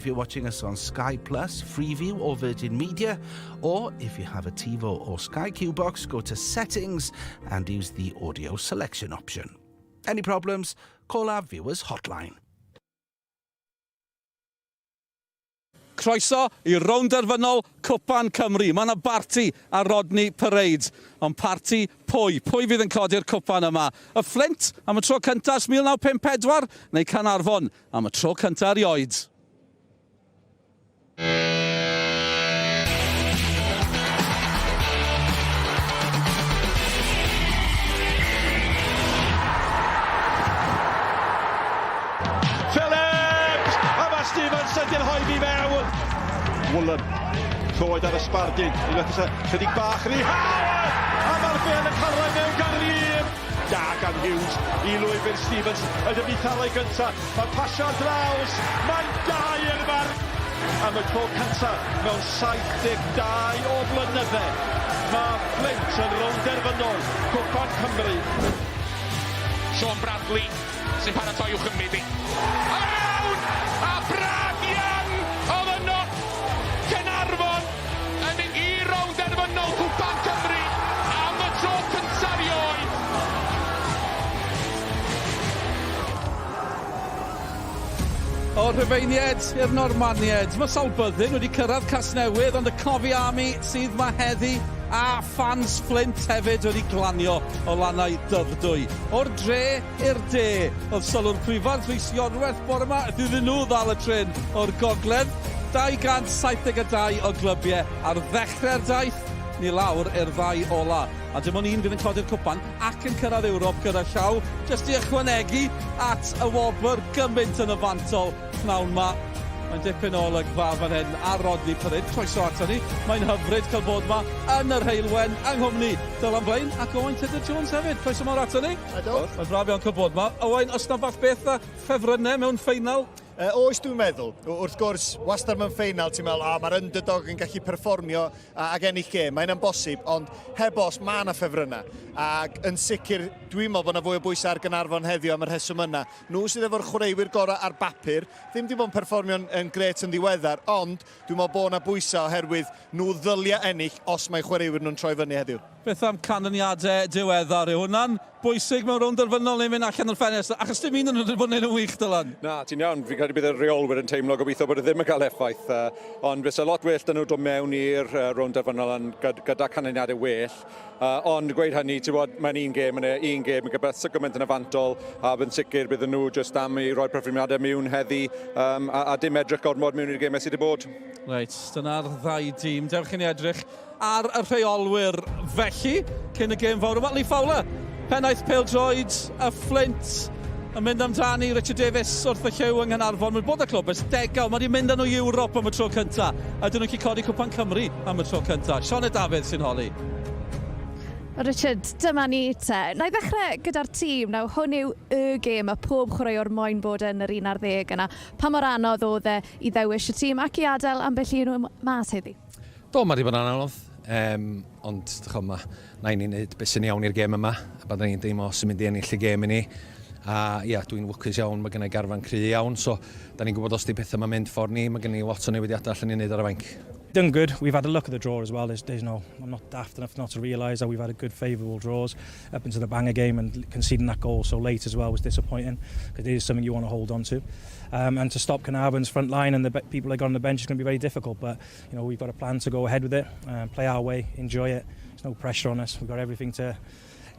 If you're watching us on Sky Plus, Freeview or Virgin Media, or if you have a TiVo or Sky Q box, go to Settings and use the audio selection option. Any problems, call our viewers hotline. Croeso i rownd derfynol Cwpan Cymru. Mae yna barti ar Rodney Parade. Ond parti pwy? Pwy fydd yn codi'r cwpan yma? Y Fflint am y tro cyntaf ers 1954 neu Caernarfon am y tro cyntaf erioed? Phillips! A mae Stevenson di'n rhoi fi mewn! Woolen, troed ar y sbardun, unwaith eto, chydig bach rhy hawdd! A mae'r bel yn cael rhoi mewn gan Rîm! Da gan Hughes i lwybr Stevens, y dyfnithalau gyntaf, mae'n pasio ar draws, mae'n dair mae'r... Am y tro cyntaf mewn 72 o flynydde, mae Flint yn rownd derfynol Cwpan Cymru. Sean Bradley sy'n paratoi i'w chymryd hi. A rawn! A Brad Young oedd yno! Caernarfon yn mynd i rownd derfynol Cwpan Cymru am y tro cyntaf erioed. O'r Rhufeiniaid i'r Normaniaid, mae sawl byddin wedi cyrraedd Casnewydd, ond y Cofi Army sydd 'ma heddi, a ffans Fflint hefyd wedi glanio o lannau Dyfrdwy. O'r dre i'r de, oedd sylw'r Prifardd Rhys Iorwerth bore 'ma wrth iddyn nhw ddal y trên o'r gogledd. 272 o glybiau ar ddechrau'r daith, ni lawr i'r ddau ola'. A dim ond un fydd yn codi'r cwpan ac yn cyrraedd Ewrop gyda llaw, jyst i ychwanegu at y wobr gymaint yn y fantol pnawn 'ma. Mae'n dipyn o olygfa fan hyn ar Rodney Parade. Croeso ato ni. Mae'n hyfryd cael bod 'ma yn yr heulwen yng nghwmni Dylan Blaine ac Owain Tudur Jones hefyd. Croeso mawr ato ni. Mae'n braf iawn cael bod 'ma. Owain, oes 'na fath beth â ffefrynnau mewn ffeinal? Uh, oes, dwi'n meddwl. Wrth gwrs, wastad mewn ffeinal, ti'n meddwl, a mae'r underdog yn gallu perfformio ac ennill gêm. Mae'n bosib, ond heb os, mae yna ffefrynnau. Ac yn sicr, dwi'n meddwl bod yna fwy o bwysau ar Gaernarfon heddiw am y rheswm yna. Nhw sydd efo'r chwaraewyr gorau ar bapur, ddim wedi bod yn perfformio'n yn grêt yn ddiweddar, ond dwi'n meddwl bod yna bwysau oherwydd nhw ddylia ennill os mae chwaraewyr nhw'n troi fyny heddiw. Beth am canlyniadau diweddar? Yw hwnna'n bwysig mewn rownd derfynol neu mynd allan o'r ffenest? Achos dim un o'n nhw wedi bod yn neud yn wych, Dylan. Na, ti'n iawn. Fi'n credu bydd y rheolwyr yn teimlo gobeithio bod e ddim yn cael effaith. Uh, ond fysa lot well dyn nhw dod mewn i'r uh, rownd derfynol yn gyda canlyniadau well. Uh, ond gweud hynny, ti'n bod, mae'n un gêm yn un gêm yn gyda gymaint yn y fantol, a fy'n sicr bydden nhw jyst am i roi perfformiadau mewn heddi, um, a, a dim edrych gormod mewn i'r gemau sydd wedi bod. Reit, dyna'r ddau dîm. Dewch i ni edrych ar y rheolwyr felly, cyn y gêm fawr yma. Lee Fowler, pennaeth pêl-droed y Fflint, yn mynd amdani Richard Davies wrth y lliw yng Nghaernarfon. Mae'n bod y clwb ers degawd, mae wedi mynd â nhw i Ewrop am y tro cyntaf. Ydyn nhw'n gallu codi Cwpan Cymru am y tro cyntaf? Sioned Dafydd sy'n holi. Richard, dyma ni te. Na i ddechrau gyda'r tîm. Nawr, hwn yw y gêm a pob chwaraewr moyn bod yn yr un ar ddeg yna. Pa mor anodd oedd e i ddewis y tîm ac i adael ambell un mas heddi? Do, mae wedi bod yn anodd, um, ond chod, mae na i ni wneud beth sy'n iawn i'r gêm yma, a byddwn ni'n deimlo sy'n mynd i ennill y gêm i ni. A ia, dwi'n lwcus iawn, mae gennau garfan cry iawn, so da ni'n gwybod os di pethau mae'n mynd ffordd ni, mae gen i lot o newidiadau allan ni'n neud ar y fainc. Done good. We've had a look at the draw as well. There's, there's no, I'm not daft enough not to realise that we've had a good favourable draws up into the Bangor game and conceding that goal so late as well was disappointing because it is something you want to hold on to. Um, and to stop Carnarvon's front line and the people they got on the bench is going to be very difficult. But you know, we've got a plan to go ahead with it, um, play our way, enjoy it. There's no pressure on us. We've got everything to,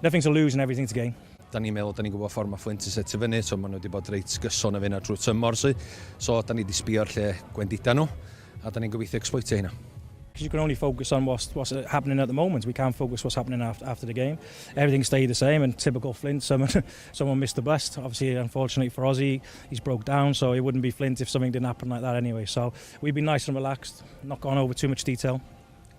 nothing to lose and everything to gain. Da ni'n meddwl, da ni'n gwybod ffordd mae Fflint yn setio fyny, so maen nhw wedi bod reit gyson y fyna drwy tymor sy. So da ni wedi sbio ar lle gwendida nhw, a da ni'n gobeithio exploitio hynna. Because you can only focus on what's, what's happening at the moment. We can't focus what's happening after, after the game. Everything stayed the same, and typical Flint, someone, someone missed the bus. Obviously, unfortunately for Aussie, he's broke down, so it wouldn't be Flint if something didn't happen like that anyway. So we've been nice and relaxed, not gone over too much detail.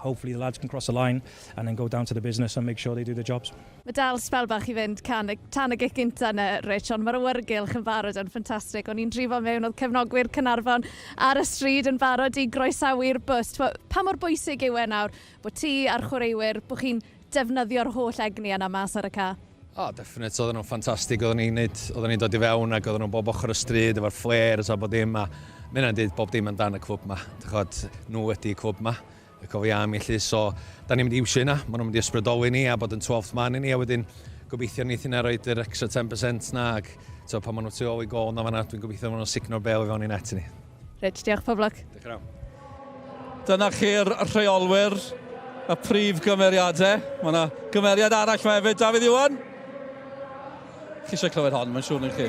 Hopefully the lads can cross the line and then go down to the business and make sure they do the jobs. Mae dal sbel bach i fynd can, tan y gic gynta yna, Rich, ond mae'r awyrgylch yn barod yn ffantastig. O'n i'n drifo mewn, oedd cefnogwyr Caernarfon ar y stryd yn barod i groesawu'r bws. Pa mor bwysig yw e nawr bod ti a'r chwaraewyr, bod chi'n defnyddio'r holl egni yna mas ar y ca? O, oh, definite, oedden nhw'n ffantastig, oedden ni'n neud, oedden ni'n dod i fewn ac oedden nhw'n bob ochr y stryd efo'r flares a bod dim, a Mae hynna'n deud bob dim amdan y clwb 'ma. Dych nhw ydy y clwb 'ma, y Cofi Army 'lly, so da ni'n mynd i iwsio hynna, maen nhw'n mynd i ysbrydoli ni a bod yn 12th man i ni, a wedyn gobeithio neith hynna roed yr extra 10% na, ac so, pan maen nhw tu ôl i gôl na fanna, dwi'n gobeithio maen nhw'n sugno'r bêl i fewn i net i ni. Rich, diolch, pob lwc. Diolch yn fawr. Dyna chi'r rheolwyr, y prif gymeriadau. Mae yna gymeriad arall mae hefyd, Dafydd Iwan. Chi eisiau clywed hon, mae'n siŵr yn chi.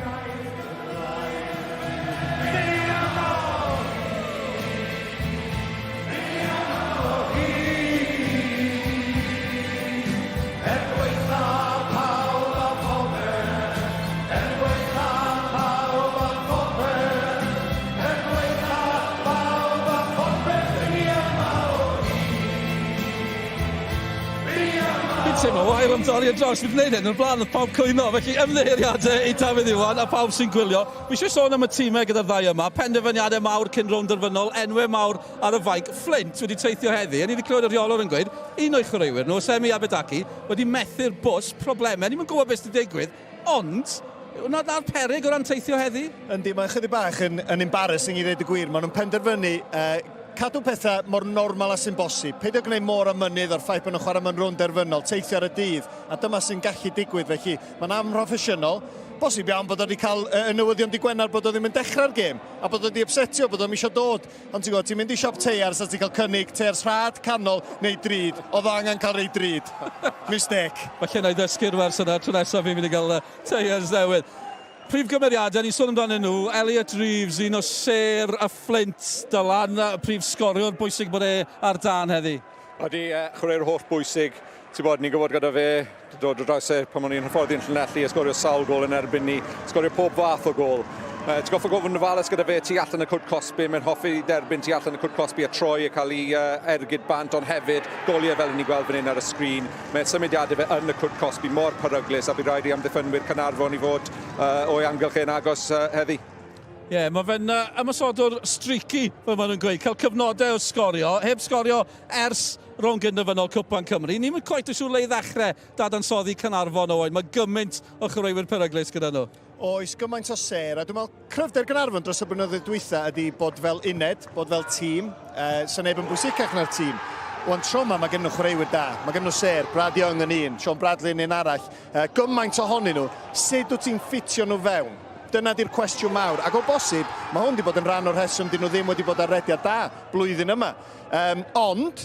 Fi'n teimlo wael am dorri ar draws, fi 'di gwneud hyn o'r blaen, oedd pawb cwyno, felly ymddiheuriadau i Dafydd Iwan a pawb sy'n gwylio. Fi eisiau sôn am y tîmau gyda'r ddau yma, penderfyniadau mawr cyn rownd derfynol, enwau mawr ar y fainc. Flint wedi teithio heddi, a ni wedi clywed y rheolwr yn gweud, un o'i chwaraewyr nhw, Semi Abedaki, wedi methu'r bws, problemau, ni'm yn gwybod beth sydd wedi digwydd, Ond, hwnna na'r peryg o ran teithio heddi? Yndi, mae'n chydig bach yn, yn embarrassing i ddeud y gwir. Maen nhw'n penderfynu uh, cadw pethau mor normal a sy'n bosib. Peidio gwneud môr a mynydd o'r ffaith bod nhw'n chwarae mewn rownd derfynol, teithio ar y dydd, a dyma sy'n gallu digwydd. Felly, mae'n amhroffesiynol. Bosib iawn bod o wedi cael y newyddion di Gwener bod o ddim yn dechrau'r gêm, a bod o wedi upsetio, bod o'n eisiau dod. Ond ti'n gwybod, ti'n mynd i siop teiars a ti'n cael cynnig teiars rhad, canol neu drud. Oedd o angen cael rei drud. Mistake. Falle na i ddysgu'r wers yna tro nesaf fi'n mynd i gael teiars newydd. Prif gymeriadau, ni'n sôn amdanyn nhw, Elliot Reeves, un o sêr y Fflint, Dylan, prif sgoriwr, bwysig bod e ar dân heddi. Odi, chwaraewr holl bwysig. Ti'n bod, ni'n gwybod gyda fe, dod o draws e pan o'n i'n hyfforddi yn Llanelli a sgorio sawl gol yn erbyn ni, sgorio pob fath o gol. Uh, ti'n goffa gofyn yn ofalus gyda fe tu allan y cwrt cosbi, mae'n hoffi derbyn tu allan y cwrt cosbi a troi a cael ei uh, ergyd bant, ond hefyd goliau fel ni'n gweld fan hyn ar y sgrin. Mae symudiadau fe yn y cwrt cosbi mor peryglus a bydd rhaid i amddiffynwyr Caernarfon i fod uh, o'i amgylch e'n agos uh, heddi. Ie, yeah, mae fe'n uh, ymosodwr streaky, fel maen nhw'n gweud, cael cyfnodau o sgorio, heb sgorio ers rownd gynderfynol Cwpan Cymru. Ni'n mynd cweit yn siŵr le i ddechrau dadansoddi Caernarfon, Owain. Mae gymaint o chwaraewyr peryglus gyda nhw. Oes, gymaint o sêr, a dwi'n meddwl cryfder Gaernarfon dros y blynyddoedd dwytha ydy bod fel uned, bod fel tîm. Uh, so neb yn bwysicach na'r tîm. Wan tro yma mae gen nhw chwaraewyr da, mae gen nhw sêr, Brad Young yn un, Sean Bradley yn un arall. Uh, gymaint ohonyn nhw, sut wyt ti'n ffitio nhw fewn? Dyna di'r cwestiwn mawr, ac o bosib, mae hwn wedi bod yn rhan o'r rheswm dyn nhw ddim wedi bod ar rediad da blwyddyn yma. Um, ond,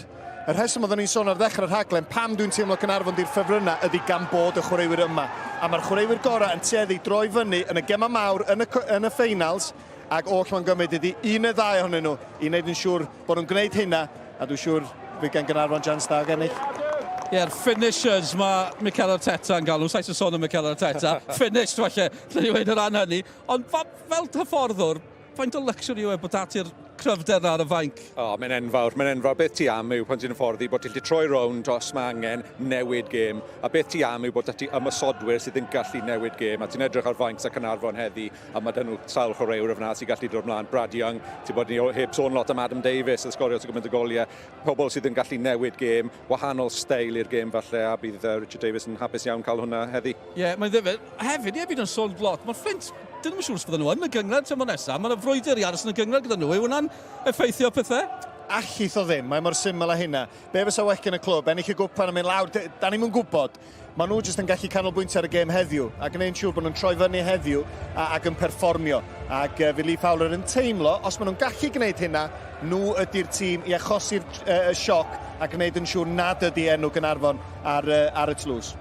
y rheswm oeddwn ni'n sôn ar ddechrau'r rhaglen, pam dwi'n teimlo Caernarfon di'r ffefrynnau, ydy gan bod y chwaraewyr yma. A mae'r chwaraewyr gorau yn tueddu droi fyny yn y gemau mawr, yn y, yn y ffeinals, ac oll mae'n gymryd ydy un neu ddau ohonyn nhw i wneud yn siŵr bod nhw'n gwneud hynna, a dwi'n siŵr fydd gan Gaernarfon chance da o ennill. Ie, yeah, finishers mae Mikel Arteta yn galw. Saes yn sôn am Mikel Arteta. Finished, falle, lle ni wedi o ran hynny. Ond fel hyfforddwr, Faint o luxury yw e bod 'da ti'r cryfder 'na ar y fainc? O, mae'n enfawr, mae'n enfawr. Beth ti am yw pan ti'n hyfforddi bod ti'n gallu troi rownd os mae angen newid gêm. A beth ti am yw bod 'da ti ymosodwyr sydd yn gallu newid gêm. A ti'n edrych ar fainc a Caernarfon heddi, a mae 'da nhw sawl chwaraewr fyna sy'n gallu dod mlaen. Brad Young, ti'n bod ni heb sôn lot am Adam Davies, yn sgorio sy'n gymaint o goliau. Pobl sydd yn gallu newid gêm, wahanol steil i'r gêm falle, a bydd Richard Davies yn hapus iawn cael hwnna heddi. Ie, yeah, mae'n ddifyr. Hefyd, ie, fi'n sôn lot, mae'r Fflint, dyn nhw'n siŵr os bydden nhw yn y gynghrair tymor nesaf, mae'n frwydr i aros yn y gynghrair gyda nhw, yw hwnna'n effeithio pethau? Allith o ddim, mae mor syml â hynna. Be fysa well gen y clwb, ennill y gwpan a mynd lawr, da ni'm yn gwybod. Maen nhw jyst yn gallu canolbwyntio ar y gêm heddiw a gwneud yn siŵr bod nhw'n troi fyny heddiw a, ac yn perfformio. Ac uh, fydd Lee Fowler yn teimlo, os maen nhw'n gallu gwneud hynna, nhw ydy'r tîm i achosi'r uh, sioc a gwneud yn siŵr nad ydy enw Gaernarfon ar, uh, ar y tlws.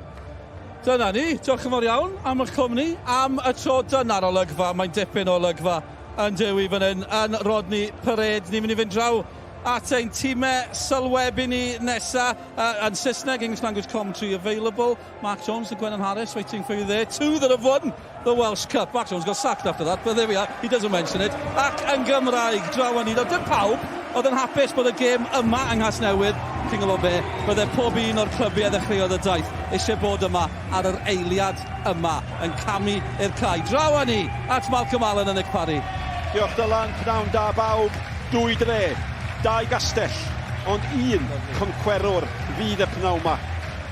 Dyna ni, diolch yn fawr iawn am eich cwmni, am y tro. Dyna'r olygfa, mae'n dipyn o olygfa yn dewi fan hyn yn Rodney Parade. Ni'n mynd i fynd draw at ein timau sylwebu ni nesa uh, yn Saesneg, English language commentary available. Mark Jones and Gwennan Harris waiting for you there. Two that have won the Welsh Cup. Mark Jones got sacked after that, but there we are. He doesn't mention it. Ac yn Gymraeg, draw â ni. Doedd dim pawb oedd yn hapus bod y gêm yma yng Nghasnewydd. Chi'n gwybod be, bydde pob un o'r clybiau ddechreuodd y daith eisiau bod yma ar yr eiliad yma, yn camu i'r cae. Draw â ni at Malcolm Allen a Nick Parry. Diolch Dylan, pnawn da bawb. Dwy dre, dau gastell, ond un concwerwr fydd y pnawn 'ma.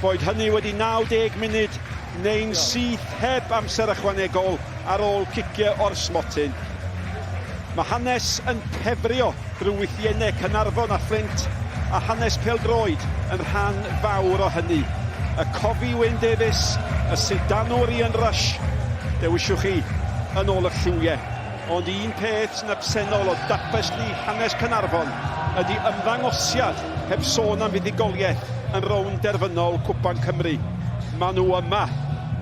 Boed hynny wedi 90 munud neu'n syth heb amser ychwanegol ar ôl cicio o'r smotyn. Mae hanes yn pefrio drwy wythiennau Caernarfon a Fflint, a hanes pêl-droed yn rhan fawr o hynny. Y Cofi Wyn Davies, y sidanwr Ian Rush, dewiswch chi yn ôl y lliwiau. Ond un peth sy'n absennol o dapestri hanes Caernarfon ydy ymddangosiad, heb sôn am fuddugoliaeth, yn rownd derfynol Cwpan Cymru. Maen nhw yma,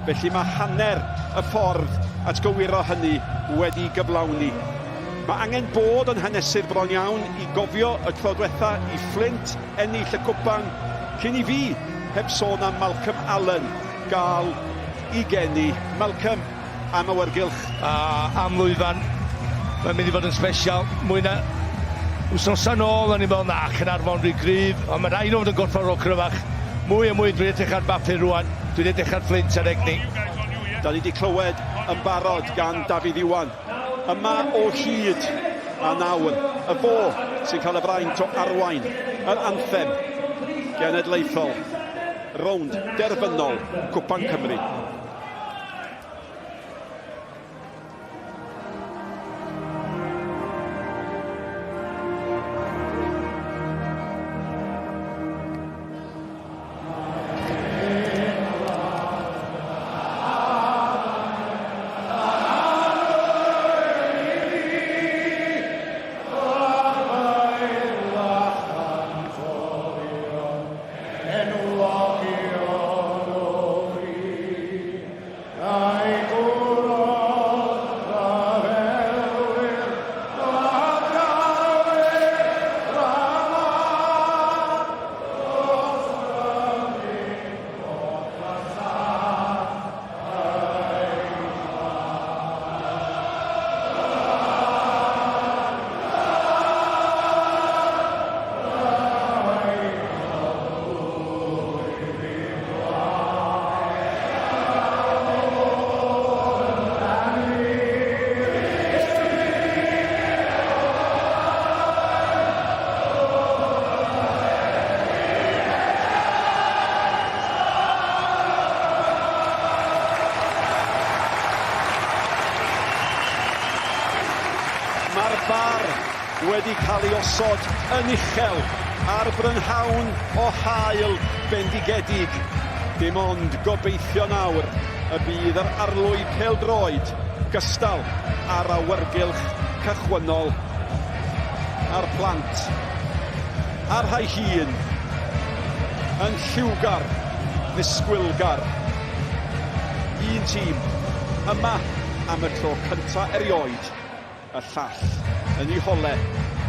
felly mae hanner y ffordd at gywiro hynny wedi gyflawni. Mae angen bod yn hanesydd bron iawn i gofio y tro dwetha i Fflint ennill y cwpan, cyn i fi, heb sôn am Malcolm Allen, gael i geni. Malcolm, am awyrgylch. A am lwyfan, mae'n mynd i fod yn sbesial. Mwy na wythnosau nôl, o'n i'n meddwl, na, Caernarfon rhy gryf, ond mae rhaid nhw fod yn gorfforol cryfach. Mwy a mwy dwi'n edrych ar bapur rwan, dwi'n edrych ar Fflint a'r egni. Da ni wedi clywed yn barod gan Dafydd Iwan. Yma o hyd a nawr, y fo sy'n cael y fraint o arwain yr anthem genedlaethol rownd derfynol Cwpan Cymru. Mae'r bar wedi cael ei osod yn uchel ar brynhawn o haul bendigedig. Dim ond gobeithio nawr y bydd yr arlwy pêl-droed gystal â'r awyrgylch cychwynnol a'r plant a'r rhai hŷn yn lliwgar, ddisgwylgar. Un tîm yma am y tro cynta' erioed. y llall yn ei hole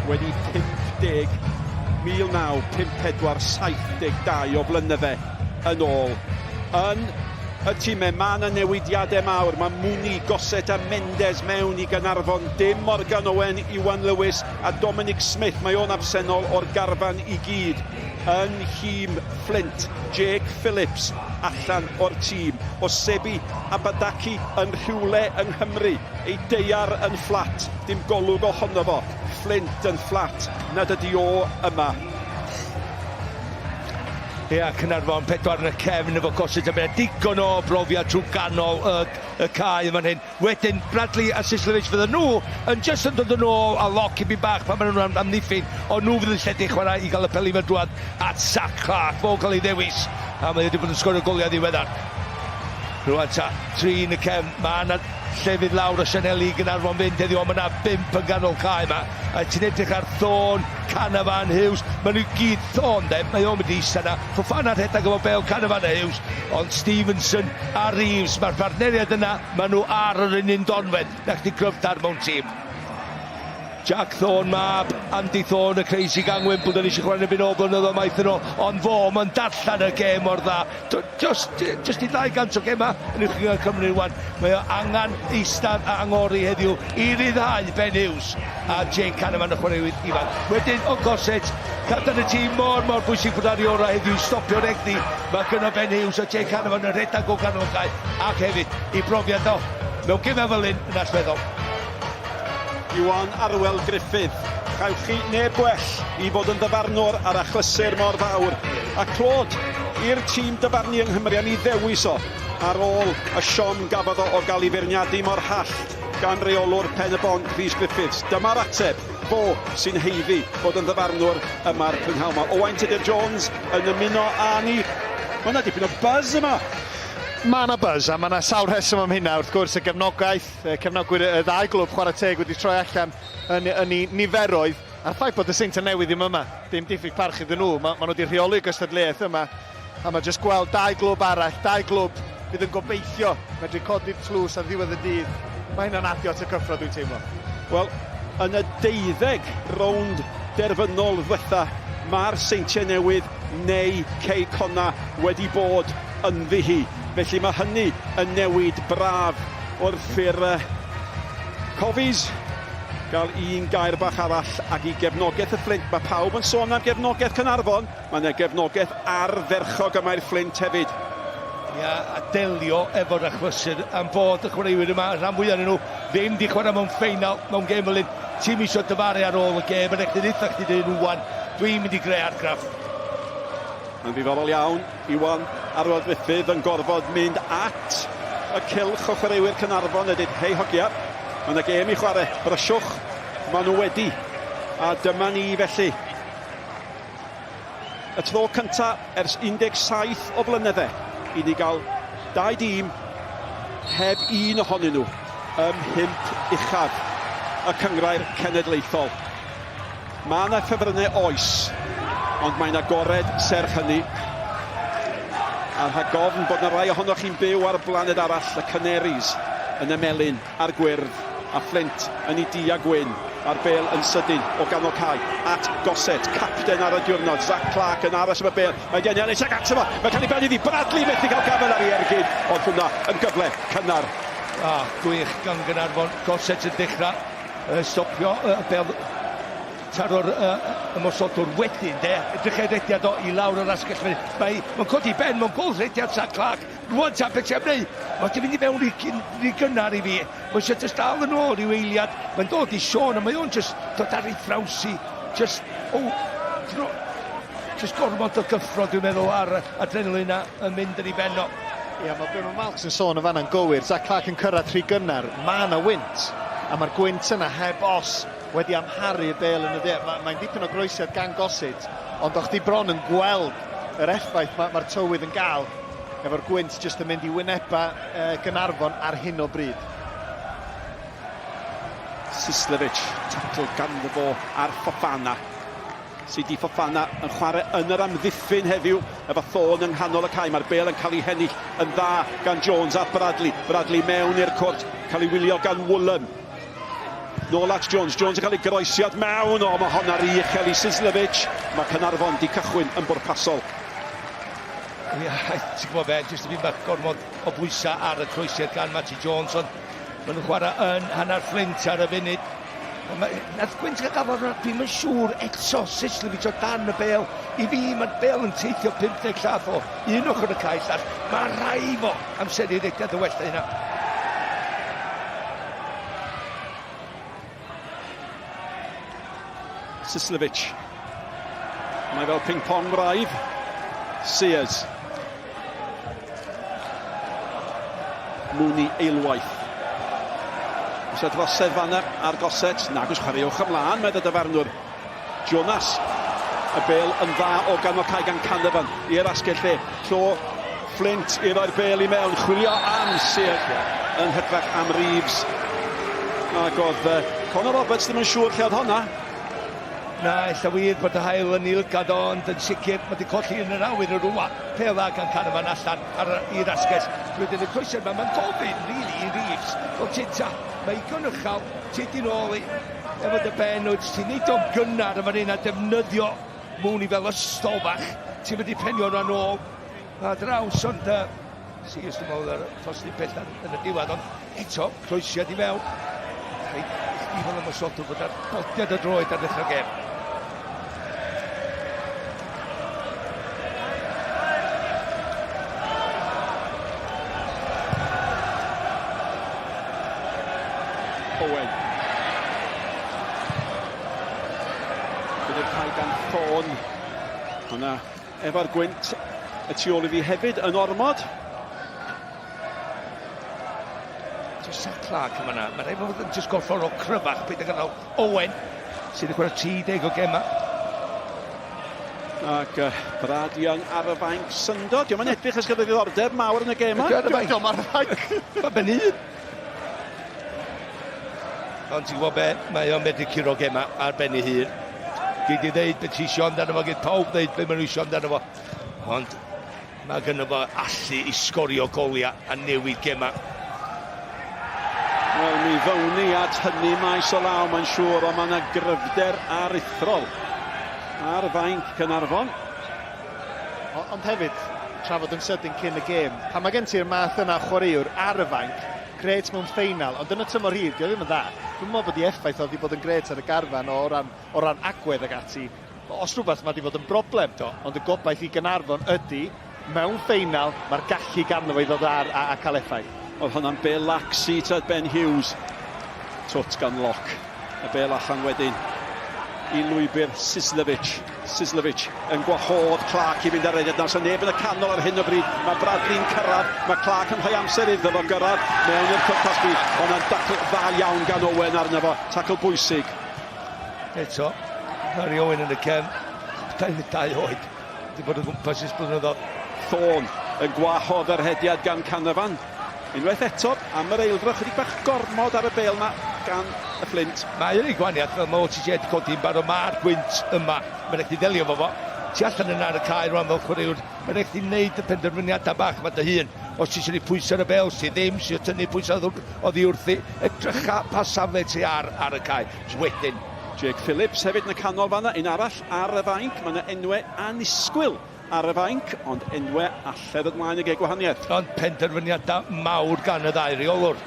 wedi 50, 1954, 72 o flynydde yn ôl. Yn y timau, mae yna newidiadau mawr. Mae Mooney, Gossett a Mendes mewn i Gaernarfon. Dim Morgan Owen, Iwan Lewis a Dominic Smith. Mae o'n absennol o'r garfan i gyd. Yn nhîm Fflint, Jake Phillips allan o'r tîm. Osebi Abadaki yn rhywle yng Nghymru. Ei deiar yn fflat, dim golwg ohono fo. Fflint yn fflat, nad ydi o yma. Ia, Caernarfon, pedwar yn y cefn efo Gossett a mae digon o brofiad trwy ganol y, y cae yn fan hyn. Wedyn, Bradley a Sislovich fydden nhw yn just yn dod yn ôl a loc i bach pan maen nhw'n amddiffyn, ond nhw fydd yn lledu chwarae i gael y peli mewn drwad at Zach Clark. Fo'n cael ei ddewis, a mae wedi bod yn sgorio goliau ddiweddar. Rwan ta, tri yn y cefn, mae yna llefydd lawr o sianeli i Gaernarfon fynd heddiw, ond mae yna bump yn ganol cae yma. A ti'n edrych ar Thorne, Canavan, Hughes, maen nhw gyd Thorne de, mae o'n mynd i ista yna. Fofana rhedeg efo Bale, Canavan a Hughes, ond Stevenson a Reeves, mae'r partneriaid yna, maen nhw ar yr un un donfedd, na chdi gryfder mewn tîm. Jack Thorne, mab Andy Thorne, y crazy gang Wimbledon, eisiau chwarae yn erbyn o blynyddoedd maith yn ôl, ond fo, mae'n darllen y gêm mor dda. Just, just i 200 o gema yn uwch gynghrair Cymru rwan. Mae o angen eistedd a angori heddiw i ryddhau Ben Hughes a Jake Canavan y chwaraewyr ifanc. Wedyn, o Gossett, capten y tîm mor, mor bwysig bod ar ei orau heddiw i stopio'r egni. Mae gynno Ben Hughes a Jake Canavan yn rhedeg o ganol cae ac hefyd i brofiad o mewn gemau fel hyn yn allweddol. Iwan Arwel Gruffydd, chewch chi neb gwell i fod yn ddyfarnwr ar achlysur mor fawr, a clod i'r tîm dyfarnu yng Nghymru am ei ddewis o ar ôl y siom gafodd o o gael ei feirniadu mor hallt. gan reolwr Pen y Bont, Rhys Griffiths. Dyma'r ateb, fo sy'n haeddu bod yn ddyfarnwr yma'r prynhawn 'ma. Owain Tudur Jones yn ymuno â ni. Mae yna dipyn o buzz yma. Mae yna buzz, a mae yna sawl rheswm am hynna. Wrth gwrs, y gefnogaeth, cefnogwyr y ddau glwb chwarae teg wedi troi allan yn, yn ei niferoedd. A'r ffaith bod y Seintiau Newydd ddim yma, dim diffyg parch iddyn nhw, ma, ma nhw wedi rheoli'r gystadleuaeth yma, a mae jyst gweld dau glwb arall, dau glwb fydd yn gobeithio medru codi'r tlws ar ddiwedd y dydd, mae hynna'n adio at y cyffro dwi'n teimlo. Wel, yn y deuddeg rownd derfynol ddwetha, mae'r Seintiau Newydd neu Cei Connah wedi bod ynddi hi. Felly mae hynny yn newid braf wrth i'r Cofis gael un gair bach arall ac i gefnogaeth y Fflint. Mae pawb yn sôn am gefnogaeth Caernarfon, mae yna gefnogaeth ardderchog yma i'r Fflint hefyd. Ia, a delio efo'r achlysur am fod y chwaraewyr yma, y rhan fwyaf ohonyn nhw, ddim di chwarae mewn ffeinal, mewn gêm fel hyn. Ti'm isio dyfaru ar ôl y gêm, yn eich dweud chdi dweud rwan, dwi'n mynd i greu argraff. Mae'n ddiddorol iawn, Iwan Arwel Gruffydd yn gorfod mynd at y cylch o chwaraewyr Caernarfon a dweud, hei hogia, mae yna gêm i chwarae, brysiwch, maen nhw wedi. A dyma ni felly. Y tro cynta ers 17 o flynydde i ni gael dau dîm heb un ohonyn nhw ym mhump uchaf y Cynghrair Cenedlaethol. Mae yna ffefrynnau oes, ond mae'n agored serch hynny. A rhag ofn bod yna rai ohonoch chi'n byw ar blaned arall, y Canaries yn y melyn a'r gwyrdd, a Fflint yn ei du a gwyn, a'r bêl yn sydyn o ganol cae at Gossett, capten ar y diwrnod, Zac Clarke yn aros am y bêl, mae Jenny Ellis ag ato fo, mae'n cael ei bennu iddi, Bradley methu cael gafael ar ei ergyd, ond hwnna yn gyfle cynnar. Ah, gwych gan Gaernarfon, Gossett yn dechrau stopio y bêl taro'r ymosodwr wedyn de, edrych ar rediad o i lawr yr asgell mae mae'n codi ben mewn gôl rediad Zac Clarke. Rwan ta beth ti am wneud? Mae di mynd i mewn rhy gynnar i fi. Mae eisiau just dal yn ôl rhyw eiliad. Mae'n dod i Sean a mae o'n just dod ar ei thraws i. Just, oh, dro, just gormod o gyffro dwi'n meddwl ar adrenalin a yn mynd yn ei ben o. Ia, mae be mae Malcs yn sôn yn fanna'n gywir. Zac Clarke yn cyrraedd rhy gynnar. Mae yna wynt, a mae'r gwynt yna heb os wedi amharu y bêl yn y dde. Mae'n mae dipyn o groesiad gan Gossett, ond o'ch di bron yn gweld yr effaith mae'r mae tywydd yn gael efo'r gwynt jyst yn mynd i wyneba Gaernarfon ar hyn o bryd. Sislevic, tacl ganddo fo ar Fofana. CD Fofana yn chwarae yn yr amddiffyn heddiw efo Thorne yng nghanol y cae. Mae'r bêl yn cael ei hennill yn dda gan Jones at Bradley. Bradley mewn i'r cwrt, cael ei wylio gan Woolen. Nôl at Jones, Jones yn cael ei groesiad mewn, o mae honna rhy uchel i Sislevic. Mae Caernarfon di cychwyn yn bwrpasol. Ia, ti'n gwybod be, jyst yn bach gormod o bwysau ar y croesiad gan Matty Jones, ond maen nhw'n chwarae yn hanner Fflint ar y funud. Mae, nath Gwynt gael gafel arno, dwi'm yn siŵr eto, Sislevic o dan y bêl. I fi, mae'r bêl yn teithio 50 llath o un ochr y cae llall. Mae rhai fo amseru rediad yn well na hynna. Sislevic. Mae fel ping-pong braidd. Sears. Mooney eilwaith. Oes 'na drosedd fanna ar Gossett? Nag oes, chwaraewch ymlaen, medd y dyfarnwr. Jonas. Y bêl yn dda o ganol cae gan Canavan i'r asgell dde. Tro Flint i roi'r bêl i mewn. Chwilio am Sears yn hytrach am Reeves. Ac oedd Conor Roberts ddim yn siŵr lle oedd honna. Na, ella wir bod y haul yn ei lygad o, ond yn sicr mae wedi colli yn yr awyr yn rhywle. Pêl dda gan Canavan allan ar, i'r asgell. Wedyn y croesiad yma, mae'n gofyn, really, i Reeves. Wel, ti, ta, mae igon uchel, ti di nôl i, efo dy ben, wyt ti'n neud o'n gynnar yn fan hyn a defnyddio Mooney fel ystol fach. Ti'n mynd i penio hwnna nôl a draws, ond uh, Sears dwi'n meddwl ar tosti pell yn y diwedd, ond eto, croesiad i mewn. Rhaid i chdi fel ymosodwr fod ar bodiad y droed ar ddechrau gêm. Owen. Gyda'r cae gan Thorne. Hwna efo'r gwynt y tu ôl iddi hefyd yn ormod. Jyst Seth Clark yma na. Mae rhaid fod yn jyst gorfforol cryfach beth yn ganol Owen sydd wedi chwarae 30 o gemau. Ac Brad Young ar y fainc syndod. Diolch yn edrych ys gyda ddiddordeb mawr yn y gêm yma. Ar y fainc. Diolch ar y fainc. Mae ben un. Ond ti'n gwybod be, mae o'n medru curo gema ar ben ei hun. Gei di ddeud beth ti isio amdano fo, geith pawb ddeud beth maen nhw isio amdano fo. Ond mae gynno fo allu i sgorio goliau a newid gema. Wel, mi ddown ni at hynny maes o law, mae'n siŵr, ond mae yna gryfder aruthrol ar fainc Caernarfon. Ond hefyd, trafod yn sydyn cyn y gêm, pan mae gen ti'r math yna o chwaraewr ar y fainc, grêt mewn ffeinal, ond yn y tymor hir, dio ddim yn dda. Dwi'n meddwl bod ei effaith o wedi bod yn grêt ar y garfan o ran, o ran agwedd ag ati. Os rhywbeth, mae wedi bod yn broblem. Do. Ond y gobaith i Gaernarfon ydy, mewn ffeinal, mae'r gallu ganddo fo i ddod ar a, a cael effaith. Oedd hwnna'n bel laxi at Ben Hughes. Twt gan Locke. Y bel allan wedyn i lwybr Sislevic. Sislevic yn gwahodd Clark i fynd ar rediad. Nawr, so neb yn y canol ar hyn o bryd. Mae Bradley'n cyrraedd. Mae Clark yn rhoi amser iddo fo gyrraedd mewn i'r cwrt cosbi. Ond yna'n dacl dda iawn gan Owen arno fo. Tacl bwysig. Eto, Harry Owen yn y cefn, 22 oed, wedi bod o gwmpas ers blynyddoedd. Thorne yn gwahodd yr hediad gan Canavan. Unwaith eto, am yr eildro, chydig bach gormod ar y bêl 'ma gan y Fflint. Mae yn ei gwaniad, fel mae OTJ wedi codi yn barod, mae'r gwynt yma, mae'n rhaid chdi ddelio efo fo. Tu allan yna ar y cae rwan fel chwaraewr, mae'n rhaid chdi wneud y penderfyniadau bach yma dy hun. Os ti eisiau rhoi pwysau ar y bêl, os ti ddim, eisiau tynnu pwysau oddi wrthi, edrycha pa safle ti ar ar y cae. Wedyn. Jake Phillips hefyd yn y canol fanna, un arall ar y fainc. Mae yna enwau annisgwyl ar y fainc, ond enwau alle ddod mlaen i gei gwahaniaeth. Ond penderfyniadau mawr gan y ddau reolwr.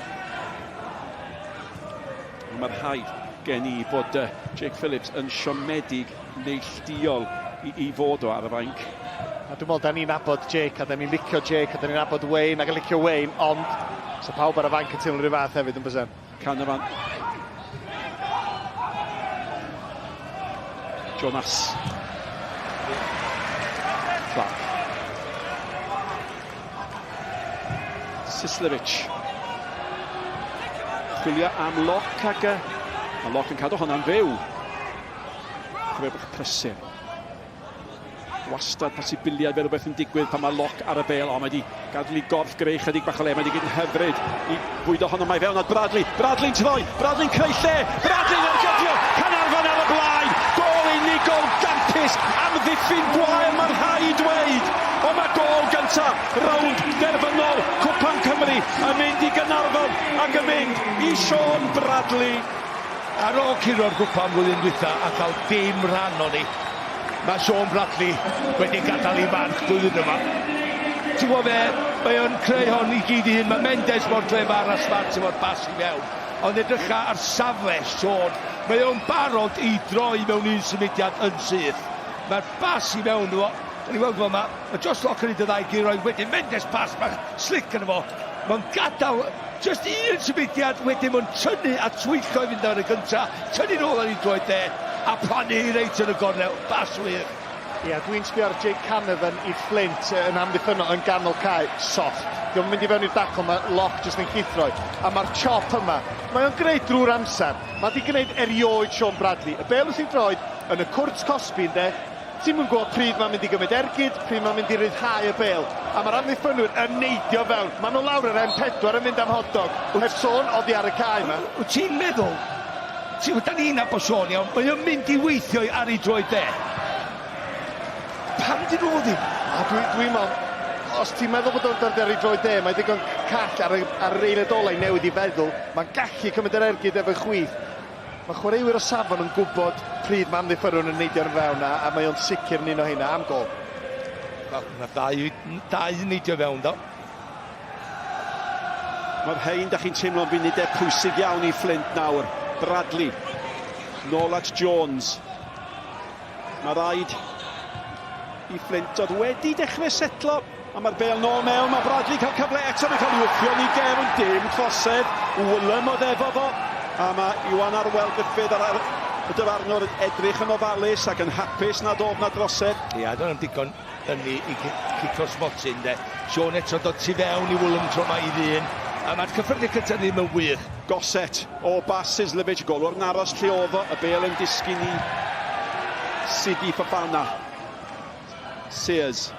Mae'r rhaid gen i bod Jake Phillips yn siomedig neillduol i, i fod o ar y fainc. A dwi'n meddwl, da ni'n nabod Jake, a da ni'n licio Jake, a da ni'n nabod Wayne, ac yn licio Wayne, ond so pawb ar y fainc yn teimlo rhyw fath hefyd yn bysen. Canavan. Jonas. Clark. Sislevic. Chwilio am Locke ac mae Locke yn cadw hwnna'n fyw. Chwilio bach prysur. Wastad posibiliad fel rhywbeth yn digwydd pan mae Locke ar y bêl. O, mae wedi gadael i gorff greu chydig bach o le. Mae wedi gyd yn hyfryd i bwydo honno. Mae fewn at Bradley. Bradley'n troi. Bradley'n creu lle. Bradley'n ergydio. Caernarfon ar y blaen. Gôl unigol gampus. Amddiffyn gwael mae'n rhaid dweud. Ond mae gôl gyntaf rownd derfynol Cwpan Cymru yn mynd i Gaernarfon ac yn mynd i Sean Bradley. Ar ôl curo'r gwpan flwyddyn dwytha a cael dim rhan ohoni, mae Sean Bradley wedi gadael ei farc blwyddyn yma. Ti'n gwybod be, mae o'n creu hon i gyd i hun. Mae Mendes mor clefar a smart efo'r bas i mewn. Ond edrycha ar safle Sean. Mae o'n barod i droi mewn un symudiad yn syth. Mae'r bas i mewn iddo fo. Da ni'n weld fo yma. Mae Josh Locke yn neud y ddau guro i wedyn Mendes pas bach slick yno fo. Mae'n gadael Jyst un symudiad, wedyn mae'n tynnu a twyllo i fynd ar y gynta, tynnu nôl ar ei droed dde, a plannu hi reit yn y gornel. Bas wych. Ia, dwi'n sbio ar Jake Canavan i Flint yn amddiffynno yn ganol cae, soft. Dio'm yn mynd i fewn i'r dacl, mae Locke jyst yn llithro i. A mae'r chop yma, mae o'n gwneud drwy'r amser. Mae di gwneud erioed Sean Bradley. Y bêl wrth ei droed yn y cwrt cosbi ynde, Ti'm yn gwybod pryd mae'n mynd i gymryd ergyd, pryd mae'n mynd i ryddhau y bêl. A mae'r amddiffynwyr yn neidio fewn. Maen nhw lawr yr M4 yn mynd am hot dog. Heb sôn oddi ar y cae yma. Wyt ti'n meddwl, ti'n gwybod, da ni'n nabod Siôn iawn, mae o'n mynd i weithio ar ei droed dde. Pam dyn nhw ddim? A dwi'n dwi meddwl, os ti'n meddwl bod o'n dod ar ei droed dde, mae'n ddigon call ar, y, ar yr eiliad ola i newid i feddwl. Mae'n gallu cymryd yr ergyd efo'i chwith. Mae chwaraewyr o safon yn gwybod pryd mae amddiffynwr yn neidio yn fewn a, a mae o'n sicr yn un o heina am gol. Wel, mae dau, dau yn neidio fewn do. Mae'r rhain, da chi'n teimlo'n funudau pwysig iawn i Flint nawr. Bradley, nôl at Jones. Mae rhaid i Flint dod wedi dechrau setlo. A mae'r bêl nôl mewn, mae Bradley cael cyfle eto, mae'n cael ei wthio ni gefn, dim trosedd. Woolam oedd efo fo, a mae Iwan Arwel Gruffydd ar y dyfarnwr yn edrych yn ofalus ac yn hapus nad oedd na drosedd. Ia, doedd na'm digon ynni i cicio'r smotyn de. Siôn eto dod tu fewn i Woolam tro 'ma i ddyn. A mae'r cyffyrddiad cyntaf ddim yn wych. Gossett o bas Sislevic, golwr yn aros lle oedd o, y bêl yn disgyn i Sidi Fofana. Sears.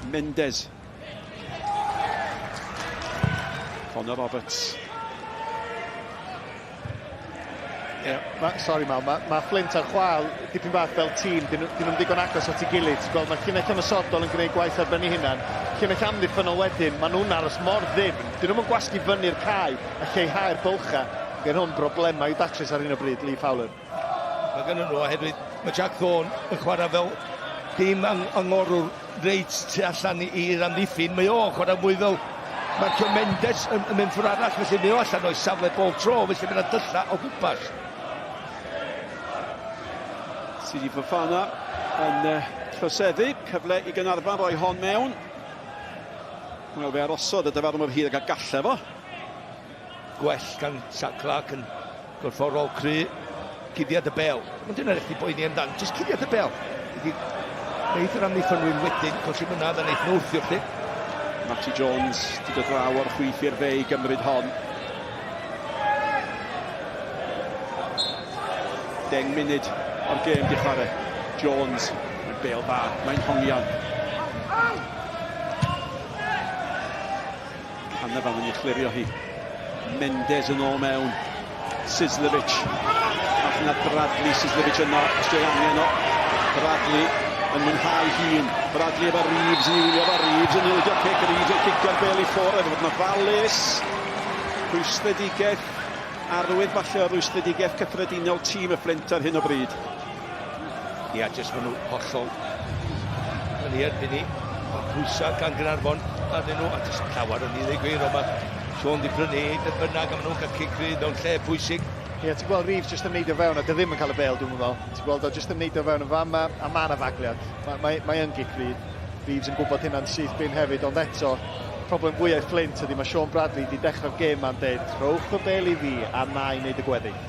Mendes. Connor Roberts. Yeah, ma, sorry Mal, mae ma Flint ar chwal dipyn bach fel tîm, dyn, dyn nhw'n ddigon agos at ei gilydd. Ti'n gweld, mae llinell ymosodol yn gwneud gwaith ar ben ei hunan. Llinell amddiffynnol wedyn, maen nhw'n aros mor ddyfn. Dyn nhw'n gwasgu fyny'r cae a lleihau'r bylchau. Gen hwn broblemau i'w datrys ar hyn o bryd, Lee Fowler. Mae gen nhw oherwydd mae Jack Thorne yn chwarae fel dim ang angorwr reit tu allan i'r amddiffyn. Mae o'n chwarae mwy fel Marcio Mendes yn, yn mynd ffwrdd arall, felly mae o allan o'i safle bob tro, felly mae'n dylla o gwmpas. Sidi Fofana yn uh, troseddu, cyfle i Gynarfon roi hon mewn. Wel, fe arosodd y dyfarnwr hir ac a galle fo. Gwell gan Sam Clark yn gorfforol cry, cuddiad y bel. Ond dyna rhaid i boeni amdan, jyst cuddiad y bel. Ydy, neith yr amddiffynwyr wedyn, colli mynadd a neith nhw wrthio chdi. Matty Jones di dod draw o'r chwith i'r dde i gymryd hon. Deng munud o'r gêm di chwarae. Jones, mae'n bel dda, mae'n hongian. Canavan yn ei chlirio hi. Mendes yn ôl mewn. Sislevic. Allan at Bradley. Sislevic yno. Os di'r angen o. Bradley yn mwynhau hun. Bradley efo Reeves yn ei wylio efo Reeves yn ildio cic. Reeves yn cicio'r bel i ffwrdd. Efo fod yn ofalus. Rhwystredigaeth. Arwydd falle o rwystredigaeth cyffredinol tîm y Fflint ar hyn o bryd. Ia, jyst maen nhw hollol yn ei erbyn ni. Mae pwysau gan Gaernarfon arnyn nhw, a jyst llawer o'n i ddweud gwir, ond mae Sean di prynu beth bynnag, a maen nhw'n cael cic rydd mewn lle pwysig. Ie, ti'n gweld Reeves jyst yn neidio fewn, a dy ddim yn cael y bêl, dwi'n meddwl. Ti'n gweld o jyst yn neidio fewn yn fama, a mae yna fagliad. Mae, mae, mae yn gic rydd. Reeves yn gwybod hynna'n syth bin hefyd, ond eto, problem fwyaf Flint ydy mae Sean Bradley wedi dechrau'r gêm ma'n deud, rhowch y bêl i fi a na i wneud y gweddill.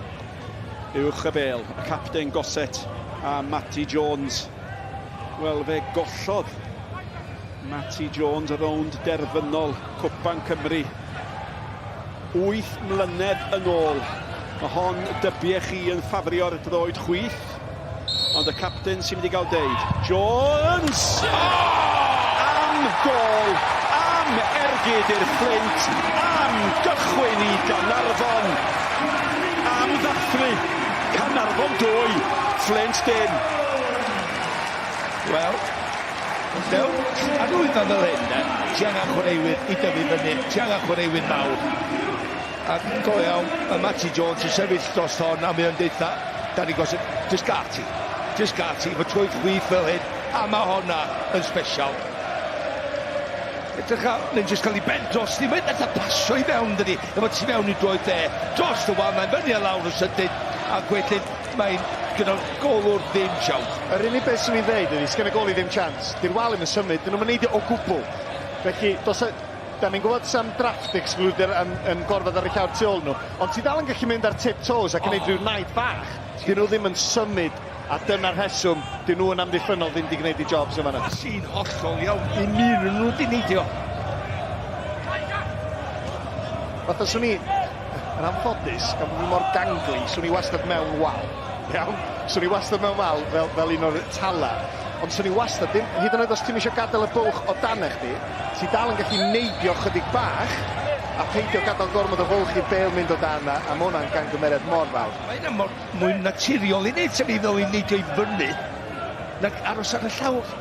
Uwch y bêl, y capten Gossett a Matty Jones. Wel, fe gollodd Matty Jones y rownd derfynol Cwpan Cymru. 8 mlynedd yn ôl. Mae hon dybiech chi yn ffafrio'r droed chwith. Ond y capten sy'n mynd i gael deud. Jones! Oh! Am gol! Am ergyd i'r Fflint! Am gychwyn i Gaernarfon! Am ddathlu! Caernarfon 2, Fflint dim. Wel, mewn arwyddon fel hyn, de, ti angen chwaraewyr i dyfu fyny, ti angen chwaraewyr mawr. Ac go iawn, mae Matty Jones yn sefyll dros hon a mae o'n deutha Danny Gossett, just gad ti, just gad ti, efo troed chwith fel hyn, a mae honna yn special. Edrych a, mae'n just cael ei ben dros ni, mae'n eitha pasio i fewn, dydi, efo tu fewn i droed dde, dros y wal, mae'n fyny a lawr yn sydyn, ac wedyn mae'n gyda'r golwr ddim siawns. Yr unig beth swn i'n ddeud ydy, sgen y goli ddim chance. Di'r wal ddim yn symud, dyn nhw'n neidio o gwbl. Felly, dos a, Da ni'n gwybod sam draft excluder yn, yn gorfod ar y llawr tu ôl nhw, ond ti dal yn gallu mynd ar tip toes ac yn oh. rhyw naid bach. Dyn nhw ddim yn symud, a dyna'r rheswm, dyn nhw yn amddiffynnol ddim wedi gwneud i jobs yma. Sy'n hollol iawn, un un nhw wedi neidio. Fatha swn i, yn anffodus, gan bod fi mor gangly, swn i wastad mewn wal. Iawn? Swn i wastad mewn wal fel, fel un o'r tala. Ond swn i wastad, ddim, hyd yn oed os ti'n eisiau gadael y bwlch o dan chdi, ti dal yn gallu neidio chydig bach a peidio gadael gormod o fwlch i'r bêl mynd o dan a, a mae hwnna'n gangymeriad mor fawr. Mae hynna mor mwy naturiol i wneud, sef i fel i neidio i fyny, nag aros ar y llawr.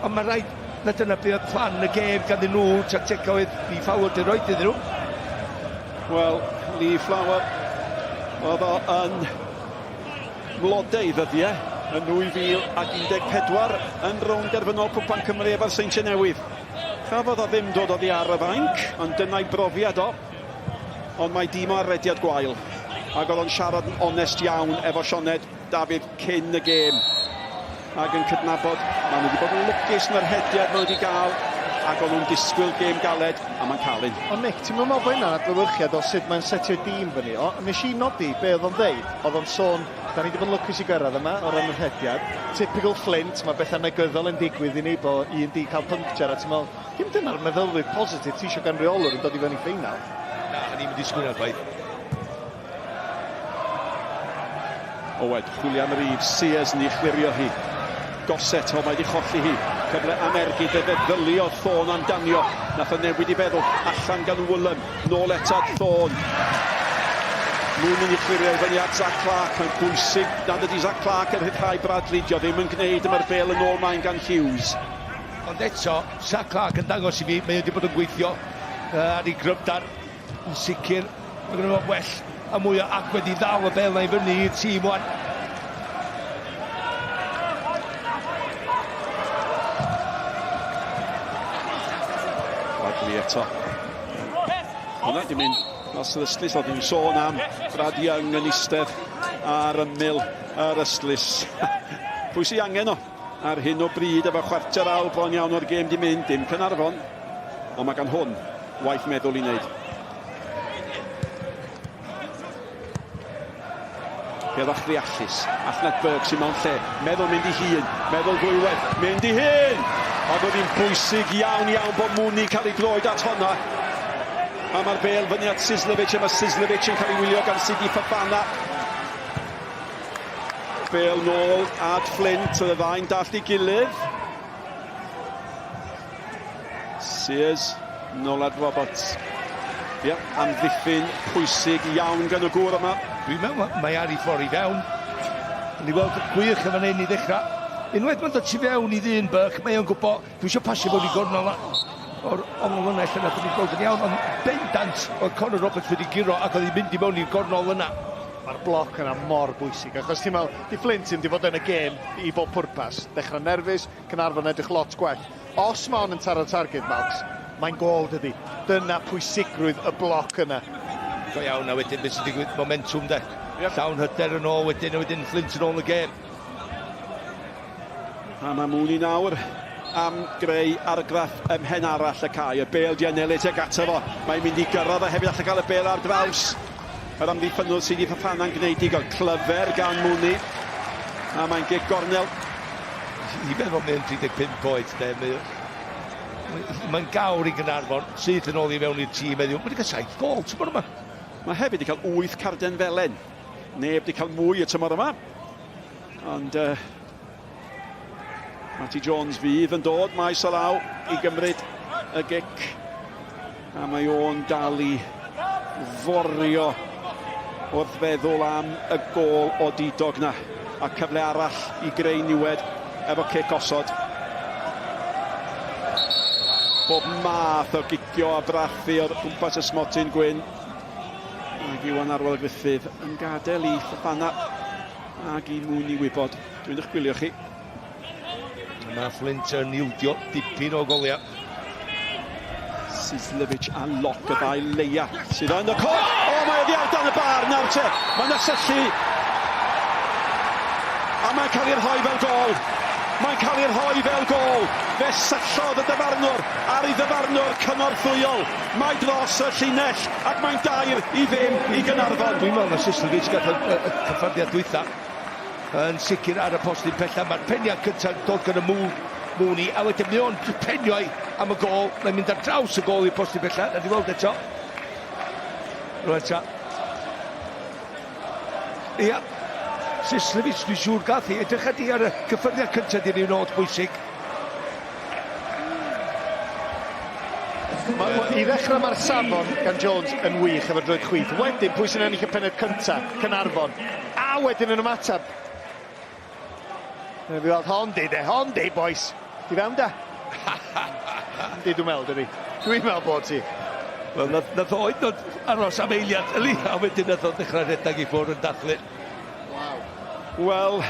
Ond mae rhaid na dyna beth oedd plan y gêm ganddyn nhw, tactegau oedd Lee Fowler di roed iddyn nhw. Wel, Lee Flower, oedd o yn mlodau ei ddyddiau yn 2014 yn rownd derfynol Cwpan Cymru efo'r Seintiau Newydd. Chafodd o ddim dod oddi ar y fainc, ond dyna'i brofiad o. Ond mae dîm o arrediad gwael. Ac oedd o'n siarad yn onest iawn efo Sioned Dafydd cyn y gêm. Ac yn cydnabod, maen nhw wedi bod yn lwcus yn yr hediad maen nhw wedi gael, ac o'n nhw'n disgwyl gêm galed, a mae'n cael un. Ond Nick, ti'n meddwl bod hynna'n adlewyrchiad o sut mae'n setio'i dîm fyny? O, nes i nodi be oedd o'n ddeud, oedd o'n sôn Da ni wedi bod yn lwcus i gyrraedd yma o ran y rhediad. Typical Flint, mae bethau negyddol yn digwydd i ni, bod un di cael puncture, a ti'n meddwl, dim dyna'r meddylfryd positif ti eisiau gan reolwr yn dod i fewn i ffeinal. Na, o'n i'n mynd i sgwynio'r gwaith. Owen, chwilio am Reeves, Sears yn ei chlirio hi. Gossett, o mae wedi cholli hi. Cyfle am ergyd, fe feddyliodd Thorne amdanio. Nath o newid i feddwl, allan gan Woolen, nôl eto at Thorne. Mwyn yn ei chlirio i fyny at Zach Clark. Mae'n bwysig nad ydy Zach Clark yn rhyddhau Bradley. Dio ddim yn gwneud, mae'r bel yn ôl maen gan Hughes. Ond eto, Zach Clark yn dangos i fi, mae wedi bod yn gweithio ar ei gryfder. Yn sicr, mae gen fo well a mwy o agwedd i ddal y bel na i fyny i'r tîm wan. Bradley eto. Hwna di mynd mas yr ystlys, oedd ni'n sôn am Brad Young yn eistedd ar ymyl yr ystlys. Pwy sy'n angen o? Ar hyn o bryd, efo chwarter awr bron iawn o'r gêm di mynd, dim Caernarfon. Ond mae gan hwn waith meddwl i wneud. Pêl fach ddeallus. Allan at Burke sy'n mewn lle. Meddwl mynd i hun. Meddwl ddwywaith. Mynd i hun! Ac oedd hi'n bwysig iawn iawn bod Mooney cael ei droed at honna. A mae'r bêl fyny at Sislevic, a mae Sislevic yn cael ei wylio gan Sidi Fafana. Bêl nôl at Flint, oedd y ddau'n dallt ei gilydd. Sears, nôl at Roberts. Ie, amddiffyn pwysig iawn gan y gŵr yma. Dwi'n meddwl mae ar ei ffordd i fewn. Ni weld gwych yn fan hyn i ddechrau. Unwaith mae'n dod tu fewn i ddyn Burke, mae o'n gwybod, dwi eisiau pasio fewn i gornel yna. O'r ongl yna, lle nath ni'n gweld yn iawn, ond bendant oedd Conor Roberts wedi guro ac oedd hi'n mynd i mewn i'r gornel yna. Mae'r bloc yna mor bwysig, achos ti'n meddwl, di Flint ddim wedi bod yn y gêm i bob pwrpas. Dechrau nerfus, Caernarfon edrych lot gwell. Os mae hon yn taro targed, Malcs, mae'n gôl dydi. Dyna pwysigrwydd y bloc yna. Go iawn, a wedyn beth sy'n digwydd, momentum de. Yep. Llawn hyder yn ôl wedyn, a wedyn Flint yn ôl y gêm. A mae Mooney nawr am greu argraff ym mhen arall y cae. Y bêl di anelu tuag ato fo. Mae'n mynd i gyrraedd a hefyd allan gael y bêl ar draws. Yr amddiffynnwr sydd i Fafana'n gwneud digon. Clyfer gan Mooney. A mae'n gic gornel. I feddwl mae'n 35 oed, de. Mae'n gawr i Gaernarfon, syth yn ôl i fewn i'r tîm heddiw. Mae wedi cael 7 gol tymor yma. Mae hefyd wedi cael 8 carden felen. Neb wedi cael mwy y tymor yma. Ond uh, Matty Jones fydd yn dod maes o law i gymryd y gic. A mae o'n dal i forio wrth feddwl am y gôl odidog na. A cyfle arall i greu niwed efo cic osod. Bob math o gicio a brathu o'r gwmpas y smotyn gwyn. Ac Iwan Arwel Gruffydd yn gadael i Fofana ag i mwyn i wybod. Dwi'n eich gwylio chi. Mae Flint yn ildio dipyn o goliau. Sislevic a Lock y ddau leia sydd yn y cod. O, mae oddi ar dan y bar nawr te. Mae yna syllu. A mae'n cael ei rhoi fel gol. Mae'n cael ei rhoi fel gol. Fe syllodd y dyfarnwr ar ei ddyfarnwr cynorthwyol. Mae dros y llinell ac mae'n 2-0 i Gaernarfon. Dwi'n meddwl na Sislevic gath y, y, y cyffyrddiad dwytha yn sicr ar y postyn pella. Mae'r peniad cyntaf yn dod gan y Moon, Mooney, a wedyn mae o'n penio am y gol. Mae'n mynd ar draws y gol i'r postyn pella. Na di weld eto. Rwy'n eto. Ia, Sislevic, dwi'n siŵr gath hi. Edrych di ar y cyffyrddiad cyntaf di'r un nod bwysig. Ma, ma, I ddechrau mae'r safon gan Jones yn wych efo'r droed chwith. Wedyn, pwy sy'n ennill y pennod cyntaf? Caernarfon. A wedyn yn ymateb. Fi weld hon di de, hon di, boys. Di fewn da. Di dwi'n meddwl, dydi. Dwi'n meddwl bod ti. Wel, nath, nath o oed aros am eiliad, yli, a wedyn nath o ddechrau rhedeg i ffwrdd yn dathlu. Wel,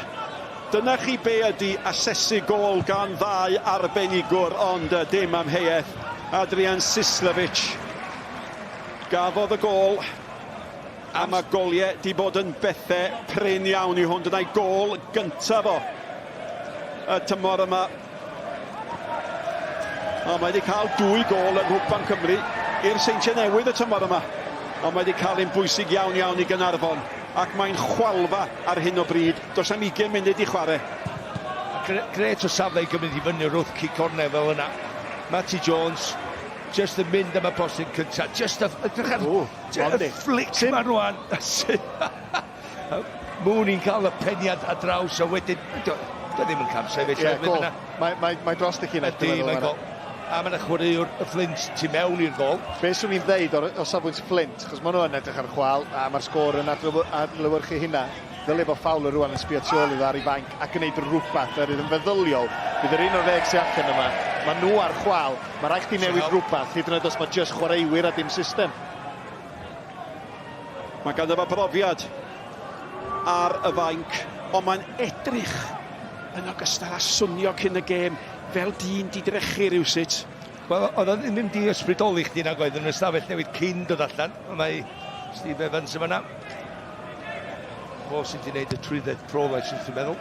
dyna chi be ydy asesu gôl gan ddau arbenigwr, ond dim amheuaeth. Adrian Sislevic gafodd y gôl, a mae goliau di bod yn bethau prin iawn i hwn. Dyna'i gôl gyntaf o y tymor yma. O, mae wedi cael dwy gôl yng Nghwpan Cymru i'r Seintiau Newydd y tymor yma. Ond mae wedi cael un bwysig iawn iawn i Gaernarfon. Ac mae'n chwalfa ar hyn o bryd. Does am 20 munud i chwarae. Grêt o safle i gymryd i fyny wrth cic cornel fel yna. Matty Jones just yn mynd am y postyn cyntaf. Just y, edrych ar y flick yma rwan. Mooney'n cael y peniad ar draws a wedyn... Dio ddim yn camsefyll. Ie, gol. Mae, mae, mae dros y llinell. Ydy, mae'n gol. A mae'n chwaraewr y Flint tu mewn i'r gol. Be swn i'n ddeud o, o safbwynt Flint, chos maen nhw yn edrych ar chwal, a mae'r sgôr yn adlewyrchu hynna. Ddylai bod Fowler rwan yn sbio tu ôl iddo ar ei fainc ac yn neud rhywbeth yr yn feddyliol. Bydd yr un o'r ddeg sy'n allan yma. Mae nhw ar chwal. Mae rhaid chdi newid rhywbeth, hyd yn oed os mae just chwaraewyr a dim system. Mae ganddo fo brofiad ar y fainc, ond mae'n edrych yn ogystal â swnio cyn y gêm fel dyn didrechu rhywsut. Wel, oedd o ddim di ysbrydoli chdi nag oedd yn y stafell newid cyn dod allan. Mae Steve Evans yma. Fo sydd wedi gwneud y trwydded pro license, dwi'n meddwl.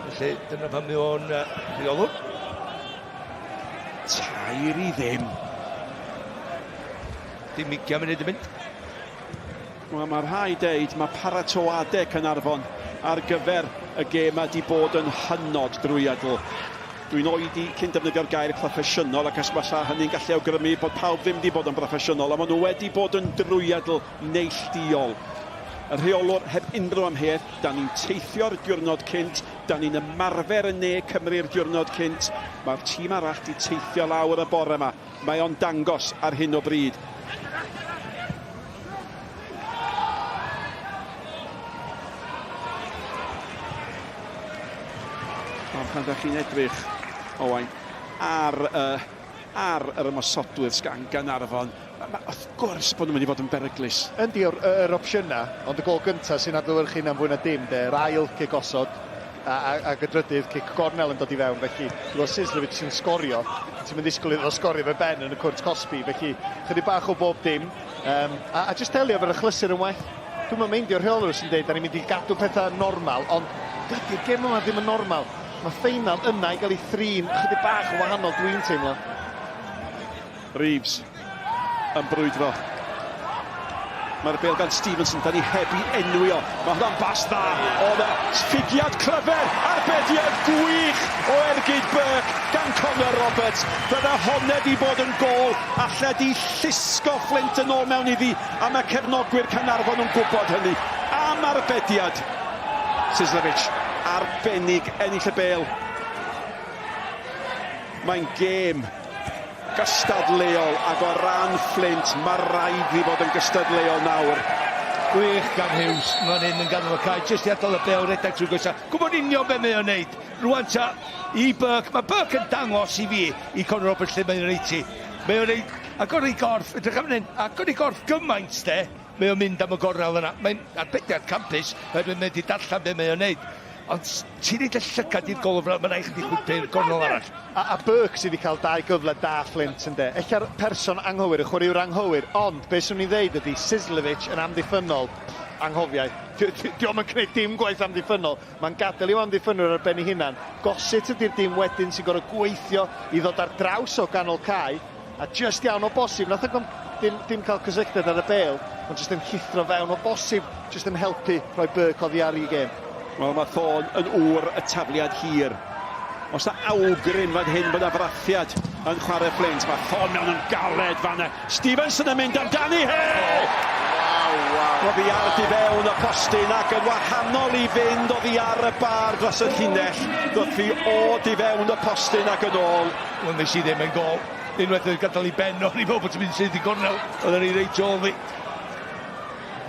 Felly, dyna pam mae o'n uh, rheolwr. 3-0. Dim 20 munud yn mynd. Wel, mae rhaid deud, mae paratoadau Caernarfon ar gyfer y gêm ma di bod yn hynod drwyadl. Dwi'n oedi cyn defnyddio'r gair proffesiynol ac os fysa hynny'n gallu awgrymu bod pawb ddim wedi bod yn broffesiynol, ond maen nhw wedi bod yn drwyadl neillduol. Y rheolwr heb unrhyw amheuaeth, da ni'n teithio'r diwrnod cynt, da ni'n ymarfer yn ne Cymru'r diwrnod cynt, mae'r tîm arall di teithio lawr y bore yma. Mae o'n dangos ar hyn o bryd. Ond pan ydych chi'n edrych, Owain, ar, uh, ar yr ymosodwyr sgan Gaernarfon, wrth gwrs bod nhw'n mynd i fod yn beryglus. Yndi, yr, yr opsiynau, ond y gol gyntaf sy'n adlewyrchu hynna'n fwy na dim, de, yr ail cic osod, a, a, ac y drydydd cic gornel yn dod i fewn, felly dwi'n gweld Sislevic sy'n sgorio, ti'n mynd ddisgwyl iddo sgorio fe ben yn y cwrt cosbi, felly chydig bach o bob dim, um, a, a jyst delio efo'r achlysur yn well. Dwi'n mynd meindio'r rheolwr sy'n dweud, da ni'n mynd i gadw pethau normal, ond dydy'r gêm yma ddim yn normal. Mae ffeinal yna i gael ei thrin chydig bach yn wahanol, dwi'n teimlo. Reeves yn brwydro. Mae'r bêl gan Stevenson, da ni heb i enwi o. Mae hwnna'n bas dda. Oedd y ffigiad clyfar, arbediad gwych o ergyd Burke gan Connor Roberts. Bydde honne di bod yn gôl, alle di llusgo Flint yn ôl mewn iddi, a mae cefnogwyr Caernarfon yn gwybod hynny. Am arbediad. Sislevic, arbennig ennill y bêl. Mae'n gêm gystadleuol ac o ran Fflint mae rhaid iddi fod yn gystadleuol nawr. Gwych gan Hughes, fan hyn yn ganol y cae, jyst i adael y bêl redeg trwy goesau. Gwybod union be mae o'n neud. Rwan ta i Burke, mae Burke yn dangos i fi i Conor Roberts lle mae'n reit i. Mae o'n reid, agor ei gorff, edrych am hyn, agor ei gorff gymaint de, mae o'n mynd am y gornel yna. Mae'n arbediad campus, mae'n mynd i darllen be mae o'n neud. Ond ti'n neud y llygad i'r golwg, mae'n rhaid chdi chwipio'r gornel arall. A, a Burke sydd wedi cael dau gyfle da Flint ynde. Ella'r person anghywir, y chwaraewr anghywir, ond be swn i'n ddeud ydy Sislevic yn amddiffynnol, anghofiau. Dio'm yn gwneud dim gwaith amddiffynnol. Mae'n gadael i'w amddiffynwyr ar ben ei hunan. Gossett ydy'r dim wedyn sy'n gorfod gweithio i ddod ar draws o ganol cae, a just iawn o bosib, nath o dim, dim cael cysylltiad ar y bêl, ond just yn llithro fewn o bosib, just yn helpu rhoi Burke oddi ar ei gêm. Wel, mae Thorne yn ŵr y tafliad hir. Os na awgrym fan hyn bod na frathiad yn chwarae Flint. Mae Thorne mewn yn galed fan yna. Stevenson yn mynd amdani he! Waw, waw. Oddi ar du fewn y postyn ac yn wahanol i fynd oddi ar y bar dros y llinell. Ddoth hi o du fewn y postyn ac yn ôl. Wel, nes i ddim yn gol. Unwaith oedd gadael i ben, o'n i'n meddwl bod ti'n mynd syth i gornel. Oedden ni reit ôl fi.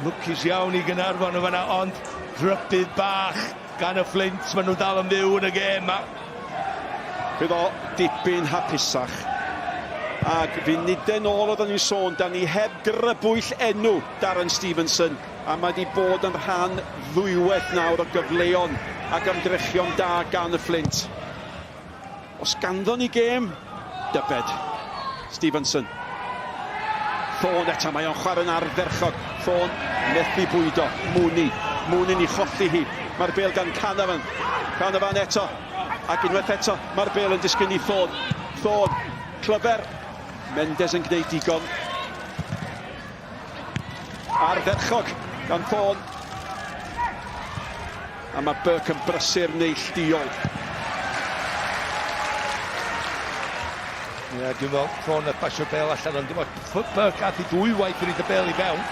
Lwcus iawn i Gaernarfon o fanna, ond rhybudd bach gan y Flint. Maen nhw dal yn fyw yn y gêm ma. Bydd o dipyn hapusach. Ac funudau nôl oedden ni'n sôn, da ni heb grybwyll enw Darren Stevenson, a mae wedi bod yn rhan ddwywaith nawr o gyfleon ac ymdrechion da gan y Flint. Os ganddo ni gêm, dybed. Stevenson. Thorne eto, mae o'n chwarae'n ardderchog. Thorne methu bwydo. Mooney. Mooney'n ei cholli hi. Mae'r bêl gan Canavan. Canavan eto. Ac unwaith eto, mae'r bêl yn disgyn i Thorne. Thorne, clyfer. Mendes yn gwneud digon. Ardderchog gan Thorne. A mae Burke yn brysur neillduol. Ie, yeah, dwi'n meddwl, Thorne nath basio'r bel allan, ond dwi'n meddwl, Burke ath i dwy waith i roid y bel i fewn.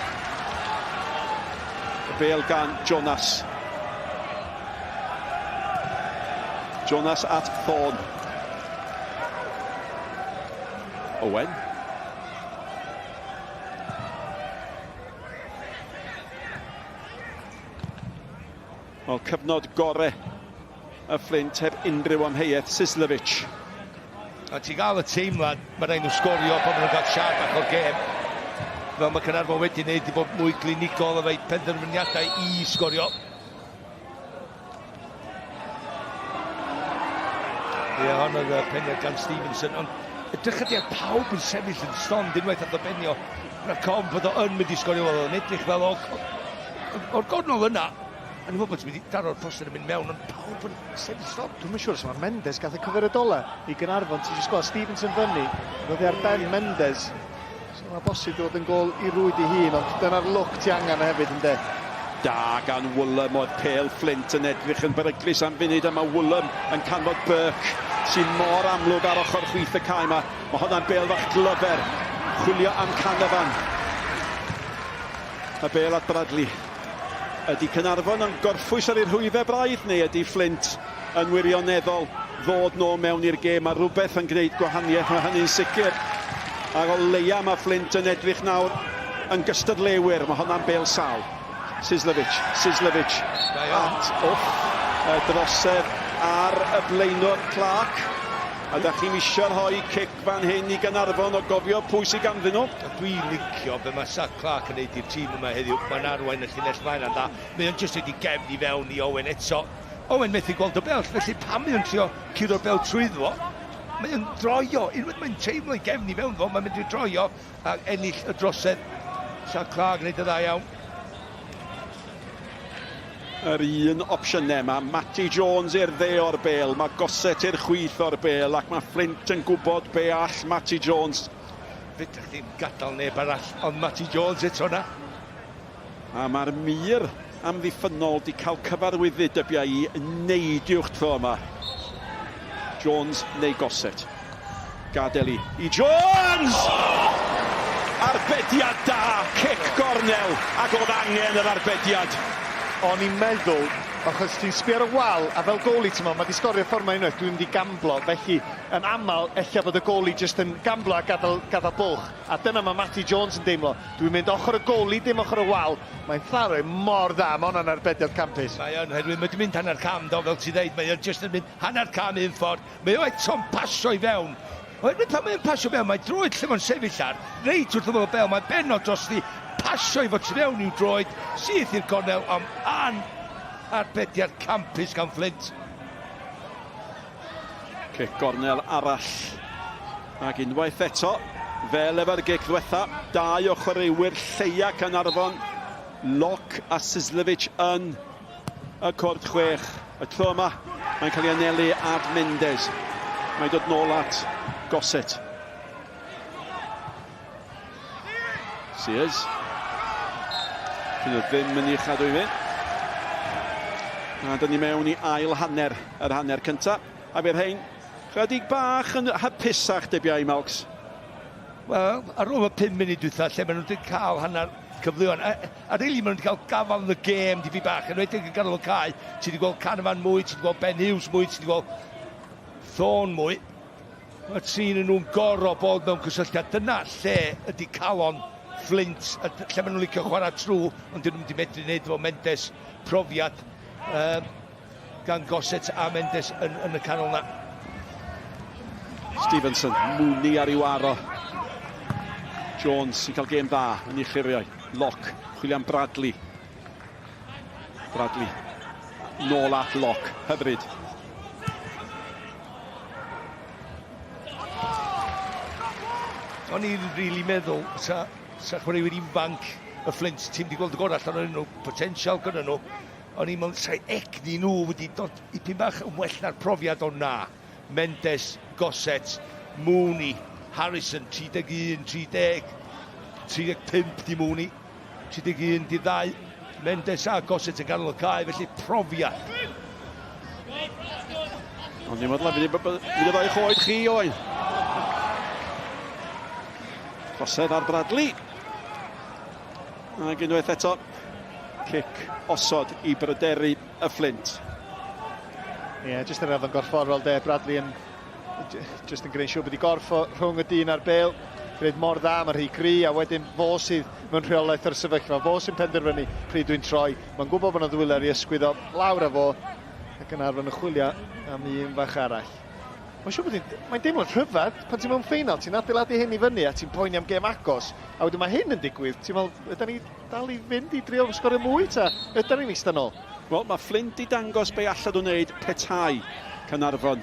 Y bel gan Jonas. Jonas at Thorne. Owen. Wel, cyfnod gore y Fflint heb unrhyw amheuaeth, Sislevic. A ti'n gael y teimlad, mae rhaid nhw sgorio pan maen nhw'n cael siarad bach o'r gêm. Fel mae Caernarfon wedi wneud i fod mwy clinigol efo'u penderfyniadau i sgorio. Ie, hon oedd y peniad gan Stevenson, ond edrych ydi ar pawb yn sefyll yn stond unwaith at y benio. Mae'r com bod o yn mynd i sgorio, wel, o'n edrych fel o'r, o'r gornel yna. A ni'n meddwl bod ti'n mynd i daro'r poster yn mynd mewn, ond pawb yn sefyll stond. Dwi'm yn siŵr os mae Mendes gath y cyfer y dola i Gaernarfon. Ti'n jyst gweld Stevenson fyny, roedd e ar ben Mendes. So mae'n bosib dod yn gol i rwyd i hun, ond dyna'r lwc ti angen hefyd ynde. Da gan Woolam oedd Pale Flint yn edrych yn beryglus am funud a mae Woolam yn canfod Burke sy'n mor amlwg ar ochr chwith y cae yma. Mae hwnna'n bêl fach glyfer. Chwilio am Canavan. Y bêl at Bradley. Ydy Caernarfon yn gorffwys ar ei rhwyfau braidd neu ydy Flint yn wirioneddol ddod nôl mewn i'r gêm? Mae rhywbeth yn gwneud gwahaniaeth, mae hynny'n sicr. Ac o leia mae Flint yn edrych nawr yn gystadleuwyr. Mae hwnna'n bêl sal. Sislevic, Sislevic at, wff, y drosedd ar y blaenwr Clark. A da chi'n isio rhoi cic fan hyn i Gaernarfon o gofio pwy sydd ganddyn nhw. Dwi'n licio be mae Zach Clark yn neud i'r tîm yma heddiw. Mae'n arwain y llinell flaen yn dda. Mae o'n jyst wedi gefn i fewn i Owen eto. Owen methu gweld y bel, felly pam mae o'n trio curo'r bel trwyddo fo? Mae o'n droio, unwaith mae'n teimlo i gefn i fewn fo, mae'n mynd i droio a ennill y drosedd. Sian Clark yn neud y dda iawn. Yr un opsiynau, mae Matty Jones i'r dde o'r bel, mae Gossett i'r chwith o'r bel, ac mae Flint yn gwybod be all Matty Jones. Fedrwch ddim gadael neb arall, ond Matty Jones eto na. A mae'r mur amddiffynnol 'di cael cyfarwyddyd, dybia i, neidiwch tro yma. Jones neu Gossett. Gadael i, i Jones! Arbediad da, cic gornel, ac oedd angen yr arbediad. O'n i'n meddwl, achos ti'n sbio ar y wal, a fel goalie ti'n meddwl, mae 'di sgorio ffordd 'ma unwaith, dwi'n mynd i gamblo, felly yn aml, ella bod y goalie jyst yn gamblo a gadael, gadael bwlch. A dyna mae Matty Jones yn deimlo. Dwi'n mynd ochr y goalie, dim ochr y wal. Mae'n tharo mor dda, mae hwnna'n arbediad campus. Mae o'n, oherwydd mae 'di mynd hanner cam, do, fel ti'n dweud, mae o'n jyst yn mynd hanner cam un ffordd. Mae o eto'n pasio i fewn. Oherwydd pan mae'n pasio fewn, mae droed lle mae'n sefyll ar, reit wrth ymyl y bel, mae benno drosti, pasio i fod tu fewn i'w droed, syth i'r gornel, am an arbediad campus gan Flint. Cic gornel arall. Ac unwaith eto, fel efo'r gic ddwetha, dau o chwaraewyr lleia Caernarfon, Locke a Sislevic yn y cwrt chwech. Y tro yma, mae'n cael ei anelu at Mendes. Mae'n dod nôl at Gossett. Sears. Dyn nhw ddim yn ei chadw i fynd. A dyn ni mewn i ail hanner, yr hanner cyntaf. A fydd rhain chydig bach yn hapusach, debiau Malcs. Wel, ar ôl y 5 munud dwytha, lle maen nhw wedi cael hanner cyfleon, a, a really maen nhw wedi cael gafael yn y gêm dipyn bach, yn enwedig yn ganol y cae, ti wedi gweld Canavan mwy, ti wedi gweld Ben Hughes mwy, ti wedi gweld Thorne mwy. Mae'r trin yn nhw'n gorfod bod mewn cysylltiad. Dyna lle ydy calon Flint, a lle maen nhw'n licio chwarae trwy, ond dyn nhw'n wedi medru wneud efo Mendes profiad um, gan Gossett a Mendes yn, yn y canol na. Stevenson, Mooney ar ei waro. Jones sy'n cael gêm dda yn ei churiau. Locke, chwilio am Bradley. Bradley, nôl at Locke, hyfryd. O'n i'n rili meddwl sa, sa chwaraewyr ifanc y Flint, ti'n wedi gweld y gorau allan o'n nhw, potensial gyda nhw. O'n i'n meddwl, sa'i egni nhw wedi dod ipyn bach yn well na'r profiad o na. Mendes, Gossett, Mooney, Harrison, 31, 30, 35 di Mooney, 31 di ddau. Mendes a Gossett yn ganol y cae, felly profiad. Ond ni'n meddwl, mynd i ddau choed chi, Owain. Trosedd ar Bradley. Ac unwaith eto, cic osod i bryderu y Fflint. Ie, yeah, jyst yn raddon gorfforol de, Bradley yn jyst yn gwneud siŵr bod i gorff o rhwng y dyn a'r bel. Gwneud mor dda, mae'n rhy gry, a wedyn fo sydd mewn rheolaeth o'r sefyllfa. Fo sy'n penderfynu pryd dwi'n troi. Mae'n gwybod bod yna ddwylo ar ei ysgwydd o, lawr â fo, ac yn arfer yn chwilio am un fach arall. Mae'n siŵr bod hi'n... Mae'n deimlo'n rhyfedd pan ti'n mewn ffeinal, ti'n adeiladu hyn i fyny a ti'n poeni am gêm agos, a wedyn mae hyn yn digwydd, ti'n meddwl, ydan ni dal i fynd i drio sgorio mwy ta? Ydan ni'n eistedd nôl? Wel, mae Fflint 'di dangos be allan nhw wneud petai Caernarfon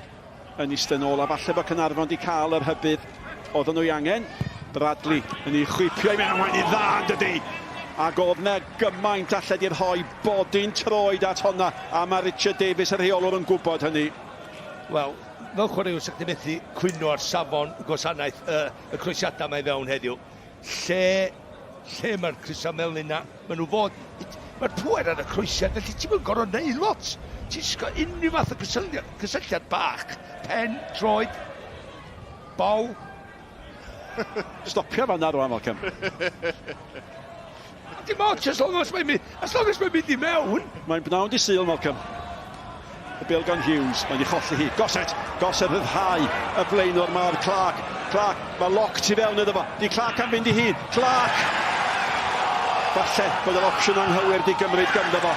yn eistedd nôl, a falle bod Caernarfon 'di cael yr hybydd oedden nhw ei angen. Bradley yn ei chwipio i mewn, mae'n un dda yn dydi? Ac oedd 'na gymaint allai 'di rhoi bodyn troed at honna, a mae Richard Davies y rheolwr yn gwybod hynny. Wel, fel chwaraewr 'sa chdi methu cwyno ar safon gwasanaeth y, y croesiadau 'ma i fewn heddiw. Lle, lle mae'r crysau melyn 'na? Maen nhw fod... Mae'r pŵer ar y croesiad, felly ti'm yn gorfod neud lot. Ti'n sgo unrhyw fath o gysylltiad, cysylltiad bach. Pen, troed, bol. Stopia fan'na rwan, Malcolm. Dim ots, as long as mae'n mynd, as long as mae'n mynd i mewn. Mae'n bnawn di Sul, Malcolm. Y bêl gan Hughes, mae'n ei cholli hi. Gossett, Gossett rhyddhau y blaenor mae'r Clark. Clark, mae Lock tu fewn iddo fo. Di Clark am fynd i hun. Clark! Falle bod yr opsiwn anghywir di gymryd ganddo fo.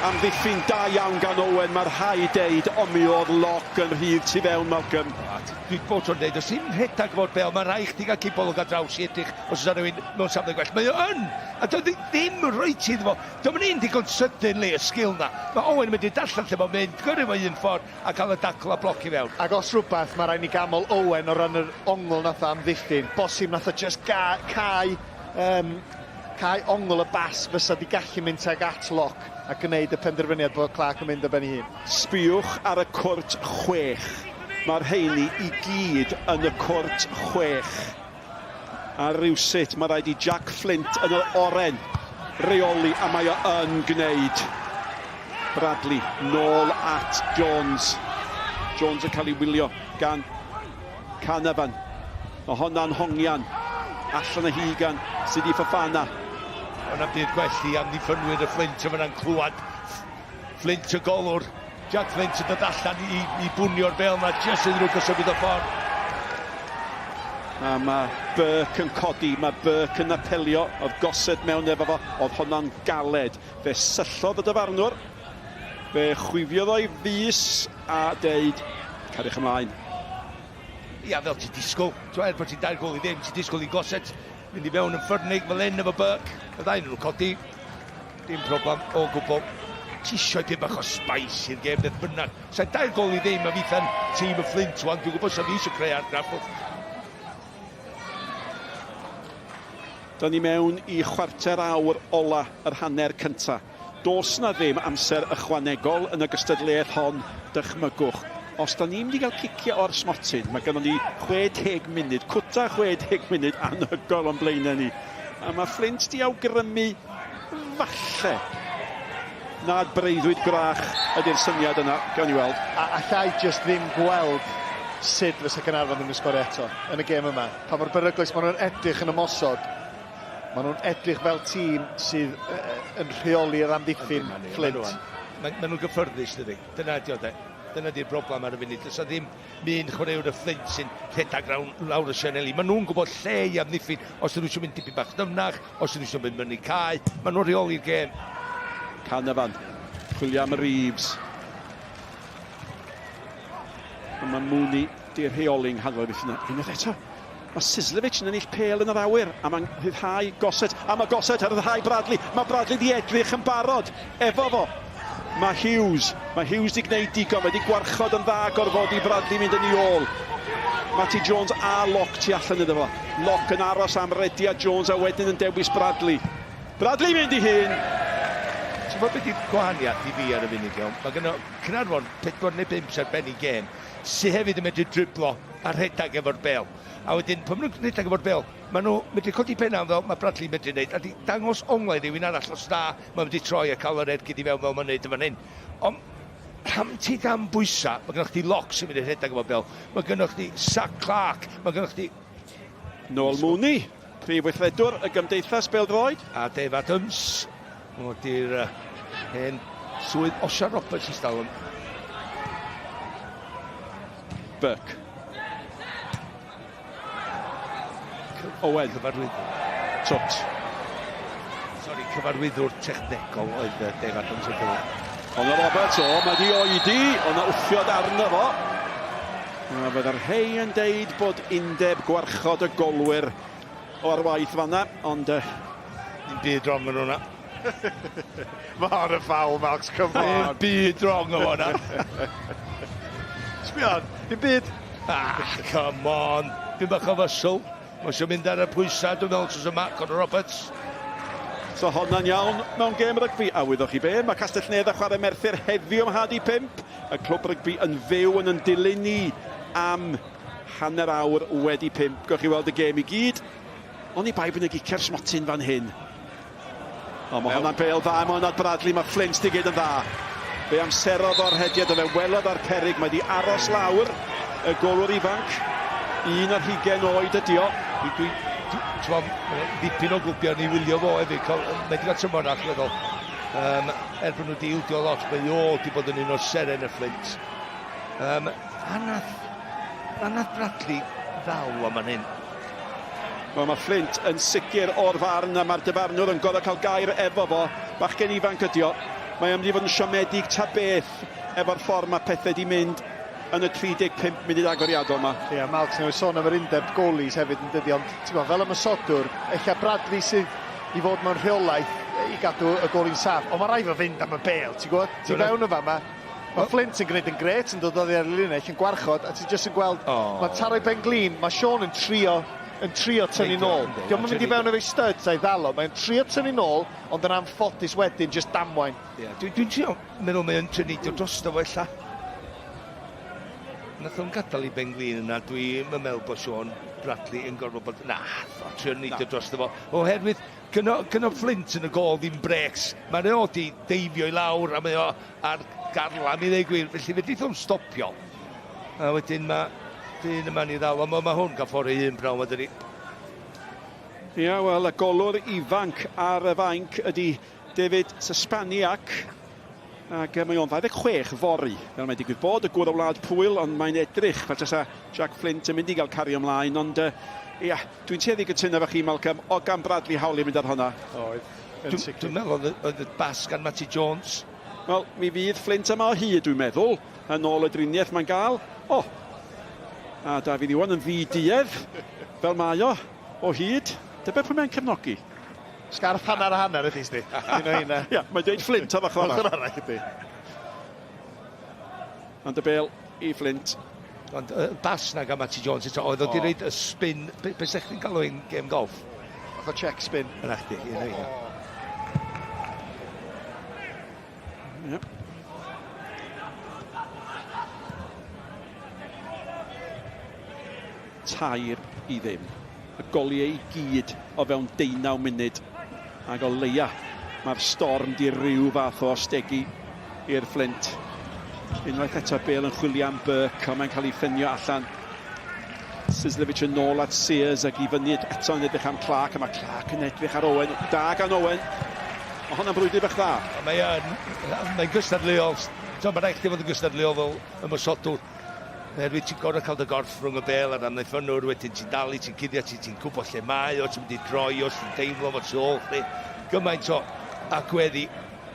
Amddiffyn da iawn gan Owen, mae rhaid deud, ond mi oedd Lock yn rhydd tu fewn, Malcolm. Dwi bob tro'n deud, os ti'n rhedeg efo'r bêl, mae rhaid chdi gael cipolwg ar draws i edrych os oes 'na rywun mewn safle gwell. Mae o yn! A doedd ddim reit iddo fo. Dio'm yn un digon sydyn, Lee, y sgil 'na. Mae Owen yn mynd i darllen lle mae'n mynd, gyrru fo un ffordd a cael y dacl a bloc i fewn. Ac os rhywbeth, mae rhaid ni ganmol Owen o ran yr ongl nath o amddiffyn. Bosib nath o jyst cau, um, cau ongl y bas fysa di gallu mynd tuag at Lock a gwneud y penderfyniad bod Clark yn mynd ar ben ei hun. Sbïwch ar y cwrt chwech. Mae'r rheini i gyd yn y cwrt chwech. A rywsut mae rhaid i Jack Flint yn yr oren reoli a mae o yn gwneud. Bradley nôl at Jones. Jones yn cael ei wylio gan Canavan. Mae honna'n hongian. Allan o hi gan Sidi Fofana. Ond am byd gwell i amddiffynwyr y Fflint yn fanna'n clywed Flint y golwr. Jack Flint yn dod allan i, i bwnio'r bel yma jyst iddyn nhw gysymud o ffordd. A mae Burke yn codi, mae Burke yn apelio, oedd Gossett mewn efo fo, oedd honna'n galed. Fe syllodd y dyfarnwr, fe chwifiodd o'i fys a deud, cariwch ymlaen. Ia, fel ti'n disgwyl, ti'n er bod ti'n dair gol i ddim, ti'n disgwyl i Gossett mynd i fewn yn ffyrnig fel hyn efo Burke. Y ddau nhw'n codi, dim problem o gwbl. Ti eisiau dim bach o spice i'r gêm beth bynnag. Sa'n dair gol i ddim a fytha'n tîm y Flint wan, dwi'n gwybod sa fi eisiau creu argraff. Da ni mewn i chwarter awr ola yr hanner cynta. Does 'na ddim amser ychwanegol yn y gystadleuaeth hon, dychmygwch. Os da ni'n mynd i gael ciciau o'r smotyn, mae gynnon ni 60 munud, cwta 60 munud anhygoel o'n blaenau ni. A mae Fflint di awgrymu falle nad breuddwyd gwrach ydy'r syniad yna. Gawn ni weld. A allai jyst ddim gweld sut fysa Caernarfon ddim yn sgorio eto yn y gêm yma. Pa mor beryglus maen nhw'n edrych yn ymosod. Maen nhw'n edrych fel tîm sydd yn rheoli'r amddiffyn Fflint. Maen nhw'n gyffyrddus, dydy. Dyna ydi o, de. Dyna di'r broblem ar y funud. Does 'na ddim un chwaraewr y Fflint sy'n rhedeg lawr y sianeli. Maen nhw'n gwybod lle i amddiffyn. Os ydyn nhw eisiau mynd dipyn bach dyfnach, os ydyn nhw eisiau mynd fyny cae, maen nhw'n rheoli'r gêm. Canavan, chwilio am Reeves. Ond mae Mooney 'di rheoli yng nghanol yr wythnos. Unwaith eto, mae Sislevic yn ennill pêl yn yr awyr a mae'n rhyddhau Gossett. A mae Gossett yn rhyddhau Bradley. Mae Bradley di edrych yn barod efo fo. Mae Hughes, mae Hughes di gwneud digon, mae di gwarchod yn dda gorfodi Bradley mynd yn ei ôl. Matty Jones a Locke tu allan iddo fo. Locke yn aros am rediad Jones a wedyn yn dewis Bradley. Bradley mynd i hun! Ti'n Ti'n gwybod beth yw'r gwahaniaeth i fi ar y funud iawn? Mae gen Caernarfon 4 neu 5 sy'n ben i gêm, sydd hefyd yn medru driblo a rhedeg efo'r bel. A wedyn, pan maen nhw'n rhedeg efo'r bel, maen nhw medru codi penna fel mae Bradley medru wneud, a di dangos onglau rhywun arall os na, mae'n mynd i troi a cael yr ergyd i fewn fel mae'n wneud yn fan hyn. Ond pam ti dan bwysa, mae gennych chdi Lock sy'n mynd i rhedeg efo bel, mae gennych chdi Sac Clark, mae gennych chdi... Noel Mooney, prif weithredwr y Gymdeithas Bêl-droed. A Dave Adams, hwnnw di'r uh, hen swydd Osian Roberts ers talwm. Burke. Owen. Cyfarwyddwr. Twt. Sori, cyfarwyddwr technegol oedd Dave Adams yn dweud. Ond Roberts, o, mae di oedi, ond na wthio darn fo. A fydda'r rhei yn deud bod undeb gwarchod y golwyr o'r waith fanna, ond... Dim byd wrong yn hwnna. Mae hon yn ffawl, Max, come on. Dim byd wrong yn hwnna. Sbio, dim byd. Ah, come on. Dwi'n bach o fysl. Mae eisiau mynd ar y pwysau, dwi'n meddwl, tros yma, Conor Roberts. So honna'n iawn mewn gêm rygbi. A wyddoch chi be, mae Castell Nedd a chwarae Merthyr heddiw ym Mhad i 5. Y clwb rygbi yn fyw yn yn dilyn ni am hanner awr wedi 5. Gewch chi weld y gêm i gyd. Oni bai bod yna gicio'r smotyn fan hyn. O, mae hwnna'n bêl dda, mae hwnna'n Bradley, mae Flint di gyd yn dda. Fe amserodd o'r rhediad, o fe welodd ar perig, mae di aros lawr y golwr ifanc. 21 oed ydi o. Dwi, dwi, dwi, dipyn o glwbiau ni wylio fo hefyd, cael, mae wedi cael tymor allweddol. Um, er bod nhw wedi ildio lot, mae o wedi bod yn un o'r seren y Flint. Um, a nath, a nath Bradley ddal am fan hyn. Wel, mae Flint yn sicr o'r farn a mae'r dyfarnwr yn gorfod cael gair efo fo. Bachgen ifanc ydi o. Mae o'n mynd i fod yn siomedig ta beth efo'r ffordd mae pethau wedi mynd yn y 35 munud agoriadol yma. Ie, yeah, Malks newydd sôn am yr undeb goalies hefyd yn dydi, ond ti'n gwybod, fel ymosodwr, ella Bradley sydd i fod mewn rheolaeth i gadw y goli'n saff, ond mae rhaid fo fynd am y bêl, ti'n gwybod? Ti fewn y fama, Mae Flint yn gwneud yn grêt, yn dod oddi ar y linell, yn gwarchod, a ti jyst yn gweld, oh. mae'n taro'i ben glin, mae Sean yn trio, yn trio tynnu nôl. Dio'm yn mynd i fewn efo'i studs a'i ddal o, mae'n trio tynnu nôl, ond yn anffodus wedyn, jyst damwain. Ie, yeah, dwi'n dwi trio meddwl mae'n trio neidio drosto fo ella. Nath o'n gadael i ben glin yna, dwi'n meddwl bod Sean Bradley yn gorfod bod... Na, o trio neidio drosto fo. Oherwydd, gyno, gyno Flint yn y gol ddim breaks. Mae'n o di deifio i lawr a mae o ar garlam i ddweud gwir, felly fedrith o'n stopio. A wedyn mae dyn yma'n ei ddal, ond mae hwn gael ffordd ei hun prawn ma dydi. Ia, wel, y golwr ifanc ar y fainc ydy David Sespaniak. Ac mae o'n 26 fory, fel mae'n digwydd bod, y gŵr o wlad Pwyl, ond mae'n edrych fel tasa Jack Flint yn mynd i gael cario ymlaen, ond ia, dwi'n tueddu gytuno efo chi, Malcolm, o gan Bradley hawl i mynd ar honna. Oedd, yn sicr. Dwi'n meddwl oedd y bas gan Matty Jones. Wel, mi fydd Flint yma o hyd, dwi'n meddwl, yn ôl y driniaeth mae'n gael. O! A Dafydd Iwan yn ddi-duedd, fel mae o, o hyd. Tybed pwy mae'n cefnogi? Sgarff hanner a hanner ydy, sdi. Un o heina. Ia, mae'n dweud Flint ar ochr arall. Ochr arall ydy. Ond y bel i Flint. Ond uh, bas na gan Matty Jones eto, oedd o wedi rhaid y spin, be, be sech chi'n galw ein game golf? Fath o check spin. Yna chdi, un o Yep. Tair i ddim. Y goliau i gyd o fewn deunaw munud. Ac o leia, mae'r storm di ryw fath o ostegu i'r Fflint. Unwaith eto, Bale yn chwilio am Burke, ond mae'n cael ei ffenio allan. Sislevic yn ôl at Sears ac i fyny eto yn edrych am Clark, a mae Clark yn edrych ar Owen. Da gan Owen. Mae hwnna'n brwydr bach dda. Mae yn, mae'n gystadleuol. So, mae'n rhaid chdi fod yn gystadleuol fel ymosodwr. Oherwydd ti'n gorfod cael dy gorff rhwng y bel a'r amddiffynnwr, wedyn ti'n dalu, ti'n cuddio, ti'n ti gwybod lle mae o, ti'n mynd i droi o, ti'n teimlo fo tu ôl chdi. Gymaint o agweddi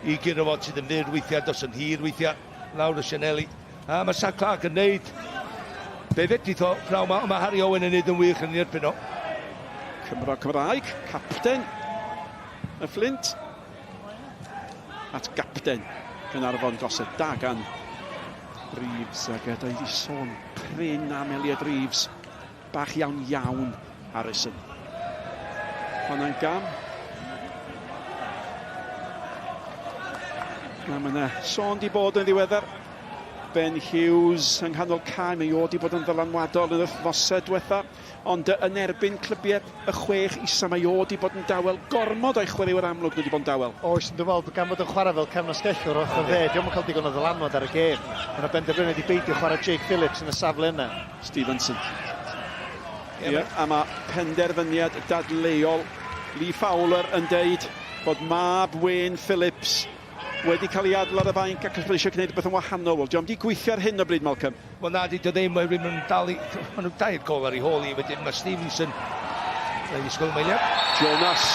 i guro fo sydd yn fyr weithiau, dos yn hir weithiau, lawr y sianeli. A mae Sam Clark yn neud be fedrith o pnawn ma, ond mae Harry Owen yn neud yn wych yn ei erbyn o. Cymro Cymraeg, capten y Fflint. At gapten Gaernarfon Gossett da gan Reeves ac da i sôn prin am Elliot Reeves. Bach iawn iawn Harrison. Hwnna'n gam. Na, mae yna sôn di bod yn ddiweddar. Ben Hughes yng nghanol cae, mae o di bod yn ddylanwadol yn yr wythnosau diwetha, ond yn erbyn clybiau y chwech isa, mae o di bod yn dawel. Gormod o'i chwaraewyr amlwg nhw di bod yn dawel. Oes, dwi'n meddwl, gan fod yn chwarae fel cefnosgellwr ochr dde, dio'm yn cael digon o ddylanwad ar y gêm. Mae yna benderfyniad i beidio chwarae Jake Phillips yn y safle yna. Stevenson. Ie, a mae penderfyniad dadleuol Lee Fowler yn deud bod mab Wayne Phillips wedi cael ei adael ar y fainc ac os bod eisiau gwneud rhywbeth yn wahanol. Wel, diolch wedi gweithio ar hyn o bryd, Malcolm. Wel na, di ddim, oherwydd maen nhw'n dal i... Maen nhw'n dair gol ar ei hôl i, wedyn mae Stevenson... Mae'n ddisgwyl am eiliad. Jonas.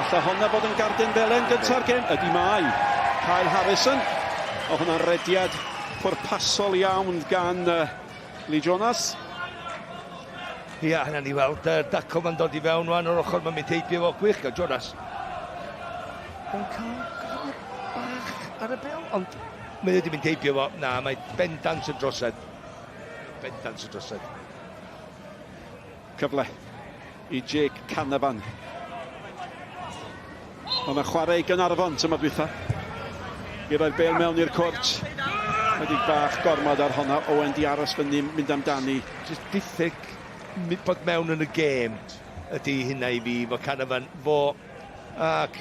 Alla honna fod yn gardyn felen gynta'r gêm? Ydy mae. Kyle Harrison. O hwnna'n rediad pwrpasol iawn gan uh, Lee Jonas. Ia, hynna ni weld. Uh, Daco ma'n dod i fewn rwan o'r ochr, mae'n mynd heibio fo gwych gael Jonas. Mae'n cael gyfnod bach ar y bel, ond mae wedi mynd heibio fo. Na, mae bendant yn drosedd. Bendant yn drosedd. Cyfle i Jake Canavan. Ond mae'n chwarae i Gynarfon tymor dwytha. I roi'r bel mewn i'r cwrt. Ydy bach gormod ar honna. Owen di aros fyny, mynd amdani. Just diffyg bod mewn yn y gêm ydy hynna i fi, fo Canavan, fo ac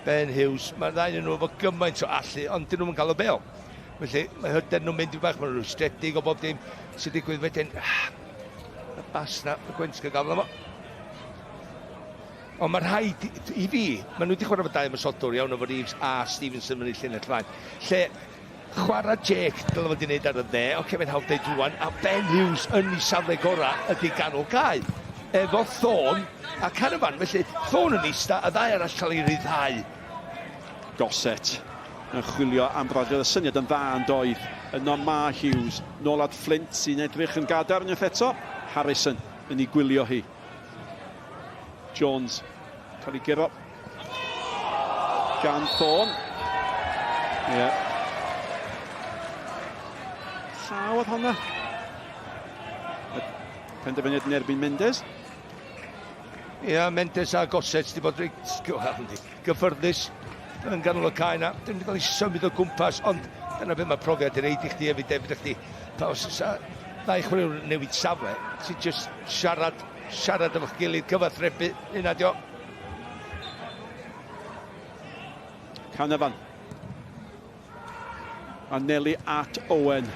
Ben Hughes. Mae'r ddau nhw efo gymaint o allu, ond dyn nhw'n cael y bel. Felly mae hyder nhw'n mynd i bach, maen nhw'n rwystredig o bob dim sy'n digwydd wedyn. Ah, y bas na, y gwynt gael gafel yma. Ond mae rhaid i fi, maen nhw wedi chwarae efo dau ymosodwr iawn efo Reeves a Stevenson yn ei llinell flaen. Lle chwarae Jake dylai fod i wneud ar y dde, oce okay, mae'n hawdd deud rwan, a Ben Hughes yn ei safle gorau ydy ganol cae. Efo Thorne a Caravan, felly Thorne yn eista, a ddau arall cael ei ryddhau. Gossett yn chwilio am Bradley. Oedd y syniad yn dda yn doedd. Yno mae Hughes. Nôl at Flint sy'n edrych yn gadarn unwaith eto. Harrison yn ei gwylio hi. Jones cael ei guro gan Thorne. Ie. Yeah. Llaw oedd honna. Penderfyniad yn erbyn Mendes. Ie, yeah, Mendes a Gossett wedi bod reit gyffyrddus yn ganol y cae na. Dyn nhw wedi cael ei symud o gwmpas, ond dyna beth mae profiad yn reid i chdi hefyd, hefyd chdi. Pa os oes ddau chwaraewr yn newid safle, ti'n just siarad, siarad efo'ch gilydd, cyfathrebu, hynna dio. Canavan. Anelu at Owen.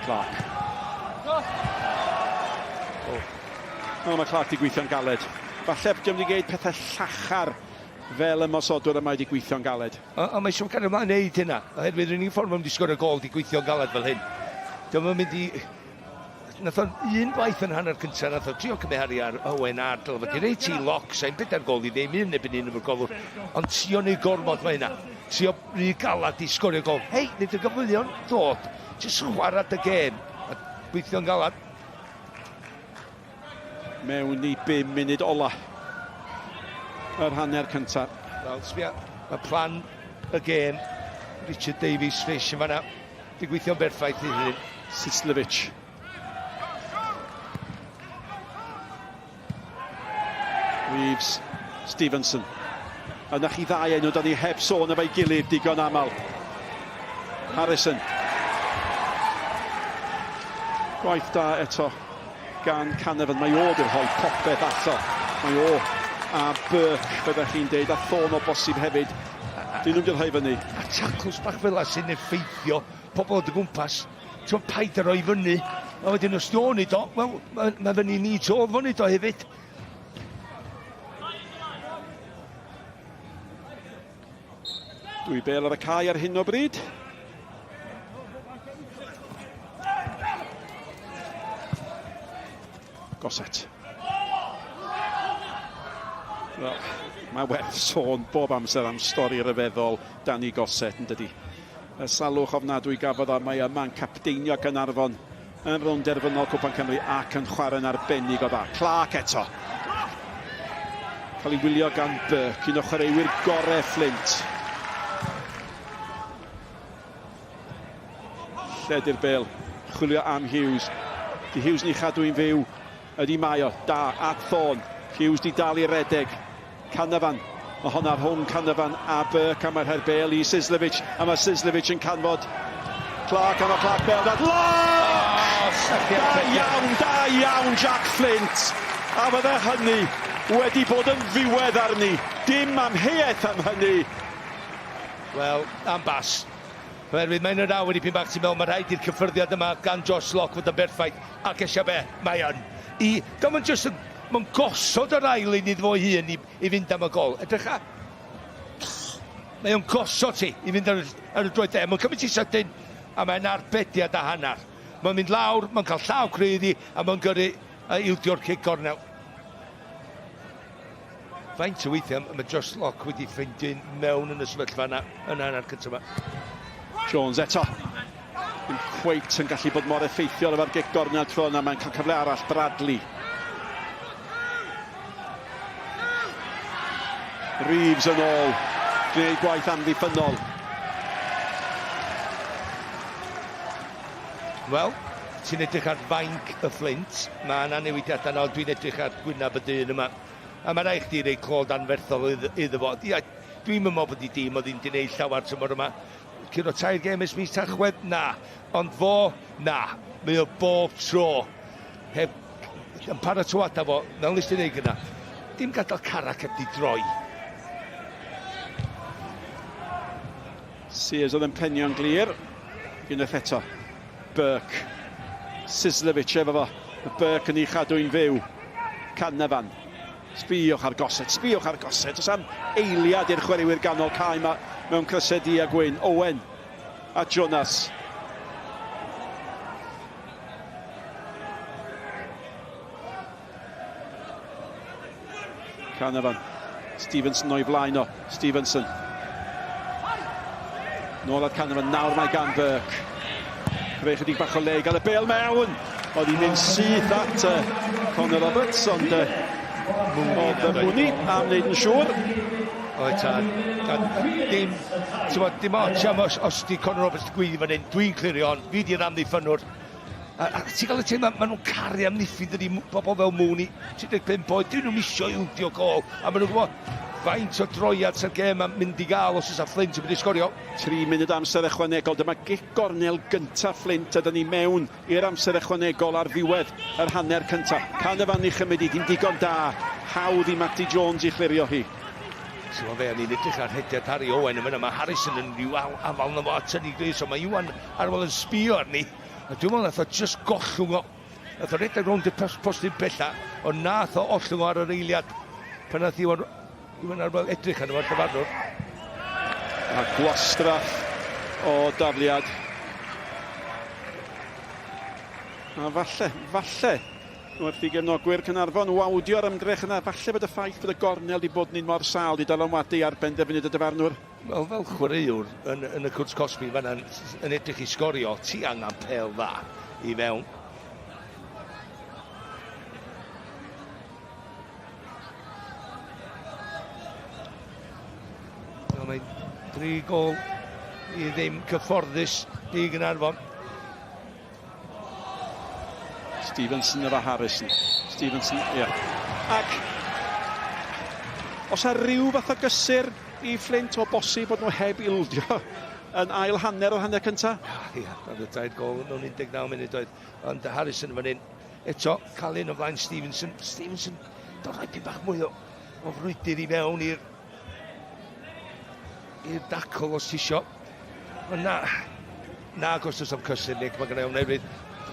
Clark. Oh. Oh, mae Clark wedi gweithio'n galed. Falle bod wedi gwneud pethau llachar fel ymosodwr y mae wedi gweithio'n galed. A, a mae eisiau cario ymlaen wneud hynna, oherwydd yr unig ffordd mae'n mynd i sgorio gol di gweithio'n galed fel hyn. Dyma mynd i Nath o'n un gwaith yn hanner cyntaf, nath o trio cymharu ar Owen a'r dylai fod i reit i loc, sa'n bedair gol i ddim, un ebyn un efo'r golwr, ond trio neu gormod mae hynna. Trio rhy galad i sgorio gol. Hei, nid y gyflwynion dod, jyst chwarae dy gêm, a gweithio'n galad. Mewn i 5 munud ola yr hanner cyntaf. Wel, sbia, mae plan y gêm, Richard Davies, Fish yn fanna, Di gweithio'n berffaith i hyn. Sislevic. Reeves, Stevenson. A na chi ddau enw, da ni heb sôn am ei gilydd digon aml. Harrison. Gwaith da eto gan Canavan. Mae o wedi rhoi popeth ato. Mae o a Burke, byddech chi'n deud, a Thorne o bosib hefyd. Dyn nhw'n mynd rhoi fyny. A taclws bach fel sy'n effeithio pobl o dy gwmpas. Ti'n paid â rhoi fyny. A wedyn os di o'n neud o, wel, mae ma fyny ni to fo'n neud o hefyd. Dwy bel ar y cae ar hyn o bryd. Gossett. Wel, mae werth sôn bob amser am stori ryfeddol Danny Gossett, yn dydy. Y salwch ofnadwy gafodd o, mae yma'n capteinio Gaernarfon yn rownd derfynol Cwpan Cymru ac yn chwarae'n arbennig o dda. Clark eto. Cael ei wylio gan Burke, un o chwaraewyr gorau Flint. Lledu'r bel, chwilio am Hughes. Di Hughes ni chadw i'n fyw. Ydy mae o, da, at Thorne. Hughes di dal i redeg. Canavan. Mae honna rhwng Canavan a Burke a mae'r her bel i Sislevic a mae Sislevic yn canfod Clark a mae Clark bel dat Locke! Da iawn, da iawn Jack Flint. A fydde hynny wedi bod yn ddiwedd arni. Dim amheuaeth am hynny. Wel, am bas. Oherwydd mae'n yr awyr dipyn bach ti'n meddwl mae rhaid i'r cyffyrddiad yma gan Josh Locke fod yn berffaith ac eisiau be, mae yn. I, dyma'n jyst yn, mae'n gosod yr ail un iddo fo'i hun i, i fynd am y gol. Edrycha, mae o'n gosod ti i fynd ar, ar y droed dde. Mae'n cymryd ti sydyn a mae'n arbediad a hanner. Mae'n mynd lawr, mae'n cael llaw cryf iddi a mae'n gyrru a ildio'r cic gornel. Faint o weithiau mae Josh Locke wedi ffeindio mewn yn y sefyllfa yna yn hanner cyntaf yma. Jones eto. Ddim cweit yn gallu bod mor effeithiol efo'r gic gornel tro yna. Mae'n cael cyfle arall, Bradley. Reeves yn ôl. Gwneud gwaith amddiffynnol. Wel, ti'n edrych ar fainc y Fflint, mae yna newidiadau yna, ond dwi'n edrych ar gwyneb y dyn yma. A mae rhaid chdi rei clod anferthol iddo fo. Ia, dwi'n meddwl bod i dîm o ddim di wneud llawer tymor yma. Curo tair gêm ers mis Tachwedd? Na. Ond fo, na. Mae o bob tro heb yn paratoadau fo, fel nes ti ddeud gyna. Dim gadael carac heb di droi. Sears oedd yn penio'n glir. Unwaith eto. Burke. Sislevic efo fo. Mae Burke yn ei chadw'n fyw. Canavan. Sbïwch ar Gossett, sbïwch ar Gossett. Oes am eiliad i'r chwaraewyr ganol cae yma mewn crysau du a gwyn. Owen a Jonas. Canavan. Stevenson o'i flaen o. Stevenson. Nôl at Canavan. Nawr mae gan Burke. Creu chydig bach o le i gael y bel mewn. Oedd hi'n mynd syth at uh, Conor Roberts, ond uh, oedd y Mooney am wneud yn siŵr. Oedd ta, ta dim, ti'n dim ots am os, os di Conor Roberts di gweiddi fan hyn, dwi'n clirio on, fi di'r amddiffynnwr. A, a ti'n cael y teimlad, maen nhw'n caru amddiffyn, dydy bobl fel Mooney, 35 oed, dyn nhw'n isio ildio gol, a maen nhw'n gwybod faint o droiad sy'r gêm yn mynd i gael os oes Flint yn mynd i sgorio. 3 munud amser ychwanegol, dyma gic gornel gyntaf Flint a dyn ni mewn i'r amser ychwanegol ar ddiwedd yr hanner cyntaf. Canavan i chymryd i, dim digon da, hawdd i Matty Jones i chlirio hi. Ti'n gwybod fe, o'n i'n edrych ar rhediad Harry Owen yn fyna, mae Harrison yn rhyw afal na fo a tynnu gris, ond mae Iwan Arwel yn sbio arni. A dwi'n meddwl nath o just gollwng o. Nath o redeg rownd y postyn pella, ond nath o ollwng o ar yr eiliad pan nath Iwan, Iwan Arwel edrych arno fo'r dyfarnwr. A gwastraff o dafliad. A falle, falle, wrth i gefnogwyr Caernarfon wawdio'r ymdrech yna, falle bod y ffaith bod y gornel wedi bod yn un mor sâl wedi dylanwadu ar benderfyniad y dyfarnwr. Wel, fel chwaraewr yn, yn y cwrt cosbi fan'na yn edrych i sgorio, ti angen pêl dda i fewn. Wel, mae'n dri gol i ddim cyfforddus i Gaernarfon. Stevenson efo Harrison. Stevenson, ie. Yeah. Ac os ar ryw fath o gysur i Flint o bosib bod nhw heb ildio yn ail hanner o'r hanner cyntaf. Ah, ia, oedd y tair gol mewn 19 munud oedd. Ond Harrison fan hyn, eto, cael un o flaen Stevenson. Stevenson, dod rhaid bach mwy o, o frwydr i mewn i'r i'r dacl os ti isio. Ond na, na os oes am cysur, Nick, mae gennau ofn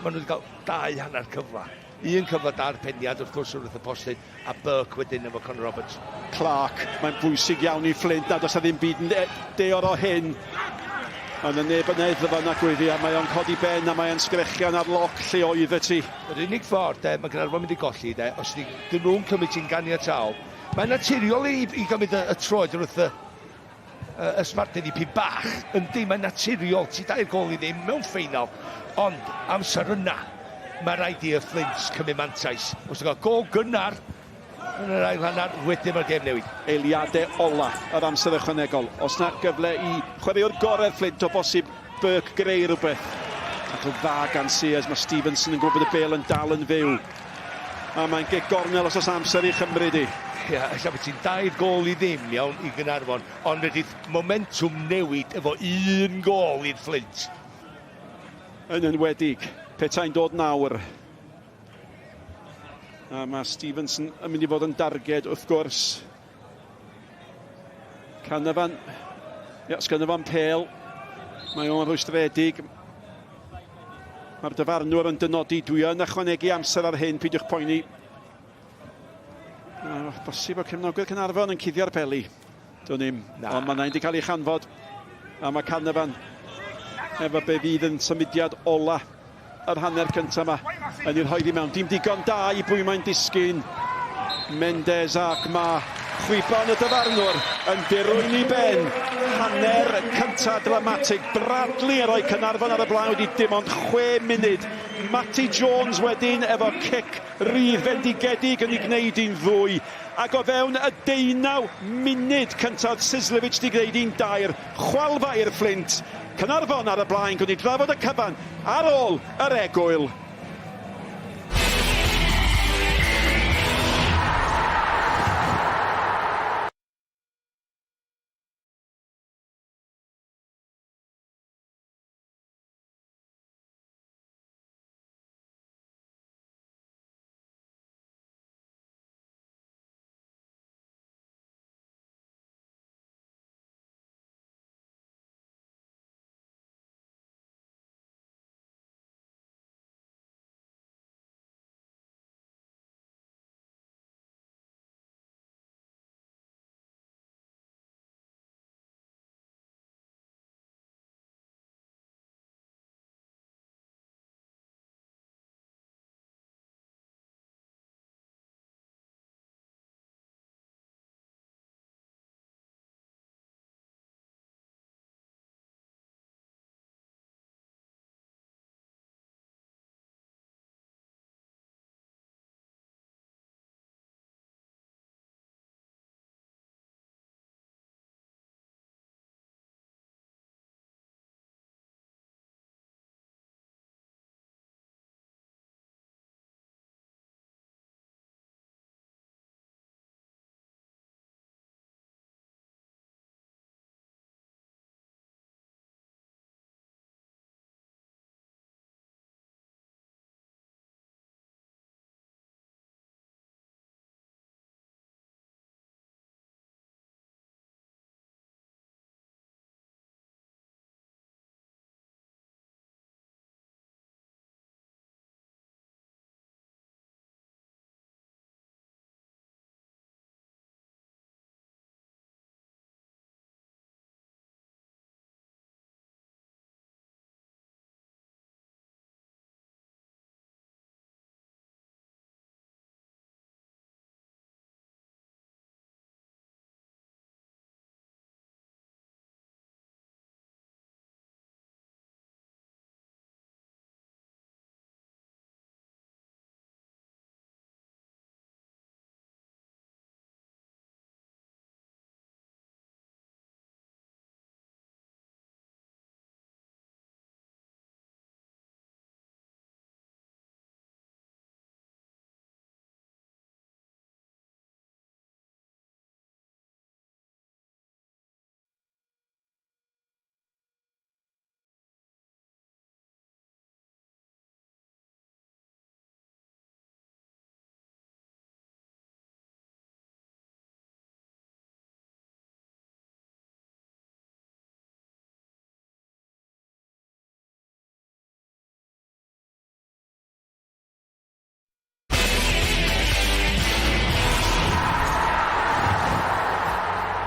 Maen nhw wedi cael dau hanner cyfle. Un cyfle da'r peniad, wrth gwrs, wrth y postyn, a Burke wedyn efo Conor Roberts. Clark, mae'n bwysig iawn i Flint, nad oes ddim byd yn deor o hyn. Mae yna neb yn edrych fan agwyddi, a mae o'n codi ben a mae o'n sgrechian ar loc lle oedd y ti. Yr unig ffordd, de, mae Gaernarfon mynd i golli, de, os dyn nhw'n cymryd ti'n ganiataol, Mae'n naturiol i, i gymryd y, y troed wrth y, y, y sbardun i pyn bach. Yndi, mae'n naturiol. Ti dair gol i ddim mewn ffeinal. Ond amser yna, mae rhaid i'r Flint cymryd mantais. Os ti'n cael gol gynnar yn yr ail hanner, wedyn mae'r gêm newid. Eiliadau ola yr amser ychwanegol. Os na gyfle i chwaraewr gorau'r Flint o bosib Burke greu rhywbeth. Tackle dda gan Sears. Mae Stevenson yn gwybod bod y bêl yn dal yn fyw. A mae'n gic gornel os oes amser i chymryd i. Ia, ella bod ti'n dair gol i ddim iawn i Gynarfon, ond ydy'r momentwm newid efo un gol i'r Fflint. Yn enwedig, petai'n dod nawr. A mae Stevenson yn mynd i fod yn darged wrth gwrs. Canavan, ia, sgynno pêl. Mae o'n rhwystredig. Mae'r dyfarnwr yn dynodi, dwi yn ychwanegu amser ar hyn, peidiwch poeni. Bosib bod cefnogwyr Caernarfon yn cuddio'r peli. Do'n i'm, ond mae 'na cael ei chanfod. A mae Canavan efo be fydd yn symudiad ola yr hanner cyntaf yma yn ei rhoi i mewn. Dim digon da i bwy mae'n disgyn. Mendes ac mae chwiban y dyfarnwr yn dirwyn i ben. Hanner cyntaf dramatig. Bradley yn rhoi Caernarfon ar y blaen wedi dim ond 6 munud. Matty Jones wedyn efo cic rydd fendigedig yn ei gwneud hi'n ddwy. Ac o fewn y 19 munud cyntaf Sislevic di gwneud hi'n dair. Chwalfa i'r Fflint. Caernarfon ar y blaen, gwni drafod y cyfan ar ôl yr egwyl.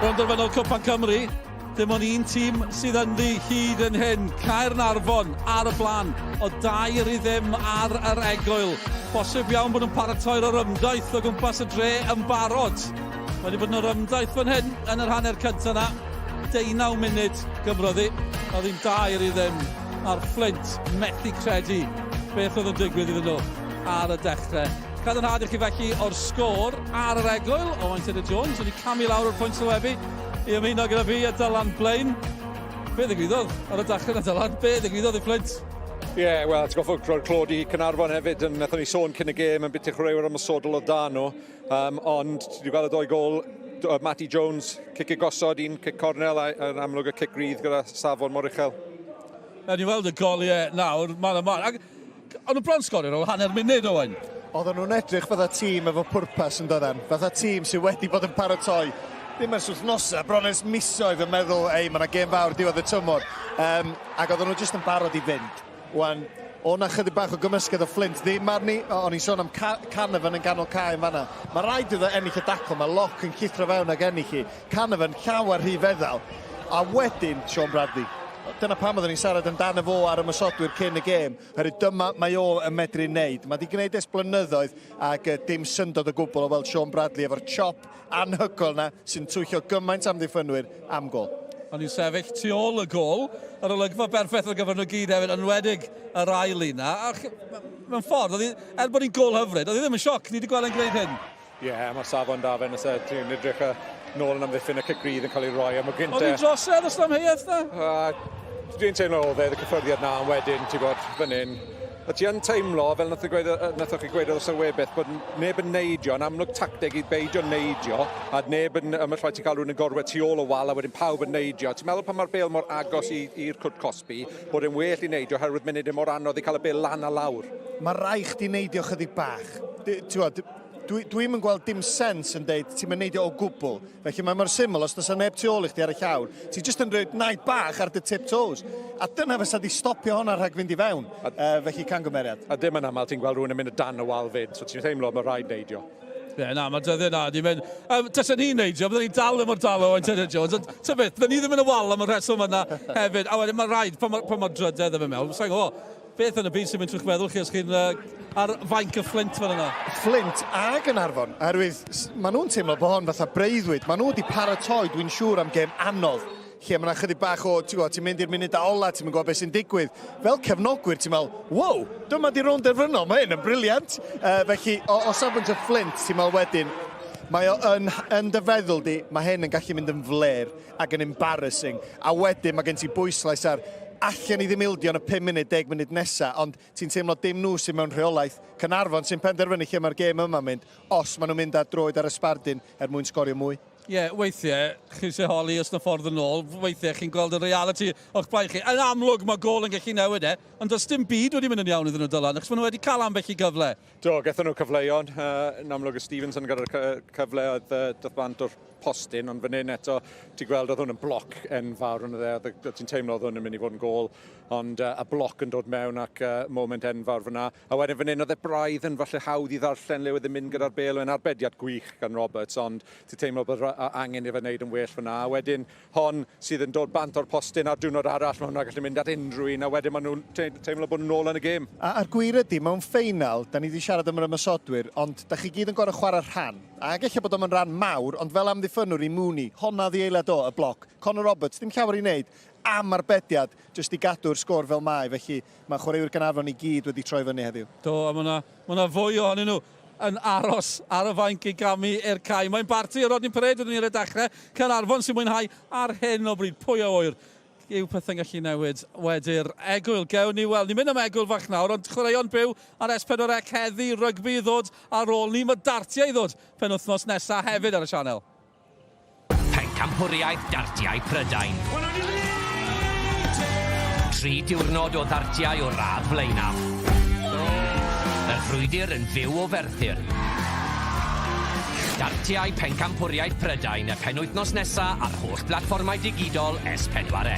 Rownd derfynol Cwpan Cymru, dim ond un tîm sydd ynddi hyd yn hyn. Caernarfon ar y blaen o 2-0 ar yr egwyl. Bosib iawn bod nhw'n paratoi'r orymdaith o gwmpas y dre yn barod. Mae wedi bod yn orymdaith fan hyn yn yr hanner cyntaf yna. 19 munud gymrodd hi. Oedd hi'n 2-0 a'r Fflint methu credu beth oedd yn digwydd iddyn nhw ar y dechrau. Cadarnhad i chi felly o'r sgôr ar yr egwyl, Owain Tudur Jones wedi camu lawr o'r pwynt sylwebu i ymuno gyda fi a Dylan Blaine. Be ddigwyddodd ar y dechrau na Dylan? Be ddigwyddodd i Fflint? Ie, yeah, wel, ti'n goffod rhoi'r clod i Caernarfon hefyd, yn wnaethon ni sôn cyn y gêm yn biti chwaraewyr ymosodol o dan nhw, ond ti wedi gweld y ddoi gol, Matty Jones, cic i gosod, un cic cornel, a yn amlwg y cic rydd gyda safon mor uchel. Nawn ni weld y goliau nawr, man a man. Ac o'n nhw bron sgorio ar ôl hanner munud, Owain. Oedden nhw'n edrych fatha tîm efo pwrpas yn doedden. Fatha tîm sydd wedi bod yn paratoi ddim ers wythnosau, bron ers misoedd yn meddwl, ei, mae yna gêm fawr diwedd y tymor. Ac oedden nhw jyst yn barod i fynd. Wan, o na chydig bach o gymysgedd o Flint ddim arni. O'n i'n sôn am Canavan yn ganol cae yn fanna. Mae rhaid iddo ennill y dacl, mae Locke yn llithro fewn ag ennill hi. Canavan llawer rhy feddal. A wedyn, Sean Bradley. Dyna pam oedden ni'n siarad amdano fo ar ymosodwyr cyn y gêm. Oherwydd dyma mae o yn medru wneud. Mae wedi gwneud ers blynyddoedd ac dim syndod o gwbl o weld Sean Bradley efo'r chop anhygoel na sy'n twyllo gymaint amddiffynwyr am gol. O'n i'n sefyll tu ôl y gol, yr olygfa berffaith ar gyfer nhw gyd hefyd, yn enwedig yr ail un na. A mewn ffordd, oedd hi, er bod hi'n gol hyfryd, oedd hi ddim yn sioc, ni wedi gweld e'n gwneud hyn. Ie, yeah, mae'r safon da fe, nes e, ti'n edrych nôl yn amddiffyn y cic rydd yn cael ei roi. A mae gynt... Oedd hi'n drosedd os amheuaeth na? Dwi'n teimlo oedd e, y cyffyrddiad na, ond wedyn, ti'n bod, fan hyn. A ti yn teimlo, fel nathoch chi gweud wrth y webeth, bod neb yn neidio, yn amlwg tacteg i beidio neidio, a neb yn, ymwll rhaid ti cael rhywun yn gorwedd tu ôl y wal, a wedyn pawb yn neidio. Ti'n meddwl pan mae'r bêl mor agos i'r cwrt cosbi, bod e'n well i neidio, oherwydd munud e mor anodd i cael y bêl lan a lawr. Mae rhaid chdi neidio chydig bach. Ti'n gwbod, dwi'm yn gweld dim sens yn deud ti'n mynd neidio o gwbl. Felly mae mor syml, os does 'na neb tu ôl i chdi ar y llawr, ti jyst yn rhoi naid bach ar dy tiptoes. A dyna fysa di stopio hwnna rhag fynd i fewn. Felly cangymeriad. A dim yn aml ti'n gweld rhywun yn mynd o dan y wal fyd, so ti'n teimlo mae rhaid neidio. Ie, yeah, na, mae dyddiau na, ni'n mynd... Tasen ni'n neidio, byddwn ni'n dal ddim o'r dal o Owain Tudur Jones, ond ta beth, byddwn ni ddim yn y wal am y rheswm yna hefyd. A wedyn mae rhaid, pan mae, pan mae drydedd yn mynd mewn, sa'n gwybod, beth yn y byd sy'n mynd trwy'ch meddwl chi os chi'n ar fainc y Flint fel yna? Flint a Gaernarfon, oherwydd maen nhw'n teimlo bod hon fatha breuddwyd. Maen nhw wedi paratoi, dwi'n siŵr, am gêm anodd, lle mae yna chydig bach o, ti'n gwybod, ti'n mynd i'r munud ola, ti'n mynd gwybod beth sy'n digwydd. Fel cefnogwyr, ti'n meddwl, wow, dyma di rownd derfynol, mae hyn yn brilliant. Felly, o safbwynt y Flint, ti'n meddwl wedyn, mae o yn dy feddwl di, mae hyn yn gallu mynd yn fler ac yn embarrassing. A wedyn mae gen ti bwyslais ar, allan ni ddim ildio yn y 5 munud, 10 munud nesaf, ond ti'n teimlo dim nhw sy'n mewn rheolaeth. Caernarfon sy'n penderfynu lle mae'r gêm yma'n mynd, os maen nhw'n mynd ar droed ar y sbardun er mwyn sgorio mwy. Ie, yeah, weithiau, chi eisiau holi os na ffordd yn ôl, weithiau chi'n gweld y reality o'ch blaen chi. Yn amlwg mae gol yn gallu newid e, ond does dim byd wedi mynd yn iawn iddyn nhw Dylan, achos maen nhw wedi cael ambell i gyfle. Do, gaethon nhw cyfleon. Yn amlwg y Stevenson gyda'r cyfle oedd dath bant o'r postyn, ond fan hyn eto, ti'n gweld oedd hwn yn bloc enfawr yn dde, oedd ti'n teimlo oedd hwn yn mynd i fod yn gol, ond y bloc yn dod mewn ac moment enfawr fyna. A wedyn fan hyn oedd e braidd yn falle hawdd i ddarllen le oedd yn mynd gyda'r bêl, yn arbediad gwych gan Roberts, ond ti'n teimlo bod angen i fe wneud yn well fyna. A wedyn hon sydd yn dod bant o'r postyn ar diwrnod arall, mae hwnna gallu mynd at unrhyw un, a wedyn maen nhw'n teimlo bod nhw'n nôl yn y gêm. A'r gwir ydy, mewn ffeinal, da ni wedi siarad am yr ymosodwyr, ond da chi gyd yn gorfod chwarae rhan. Ac ella bod o'm yn rhan mawr, ond fel amddiffynnwr i Mooney, honna ddi eiliad o, y bloc. Conor Roberts, dim llawer i wneud am arbediad, jyst i gadw'r sgôr fel mae, felly mae chwaraewyr Gaernarfon i gyd wedi troi fyny heddiw. Do, a mae yna ma fwy ohonyn nhw yn aros ar y fainc i gamu i'r cae. Mae'n barti o Rodney Parade ydyn ni ar y dechrau. Caernarfon sy'n mwynhau ar hyn o bryd. Pwy a ŵyr yw pethau'n gallu newid wedi'r egwyl. Gewn ni weld. Ni'n mynd am egwyl fach nawr, ond chwaraeon byw ar S4C heddi, rygbi i ddod ar ôl ni. Mae dartiau i ddod penwythnos nesaf hefyd ar y sianel. Pencampwriaeth Dartiau Prydain. 3 diwrnod o ddartiau o'r radd flaenaf. Y frwydr yn fyw o Ferthyr. Dartiau Pencampwriaeth Prydain y penwythnos nesa ar holl blatfformau digidol S4C.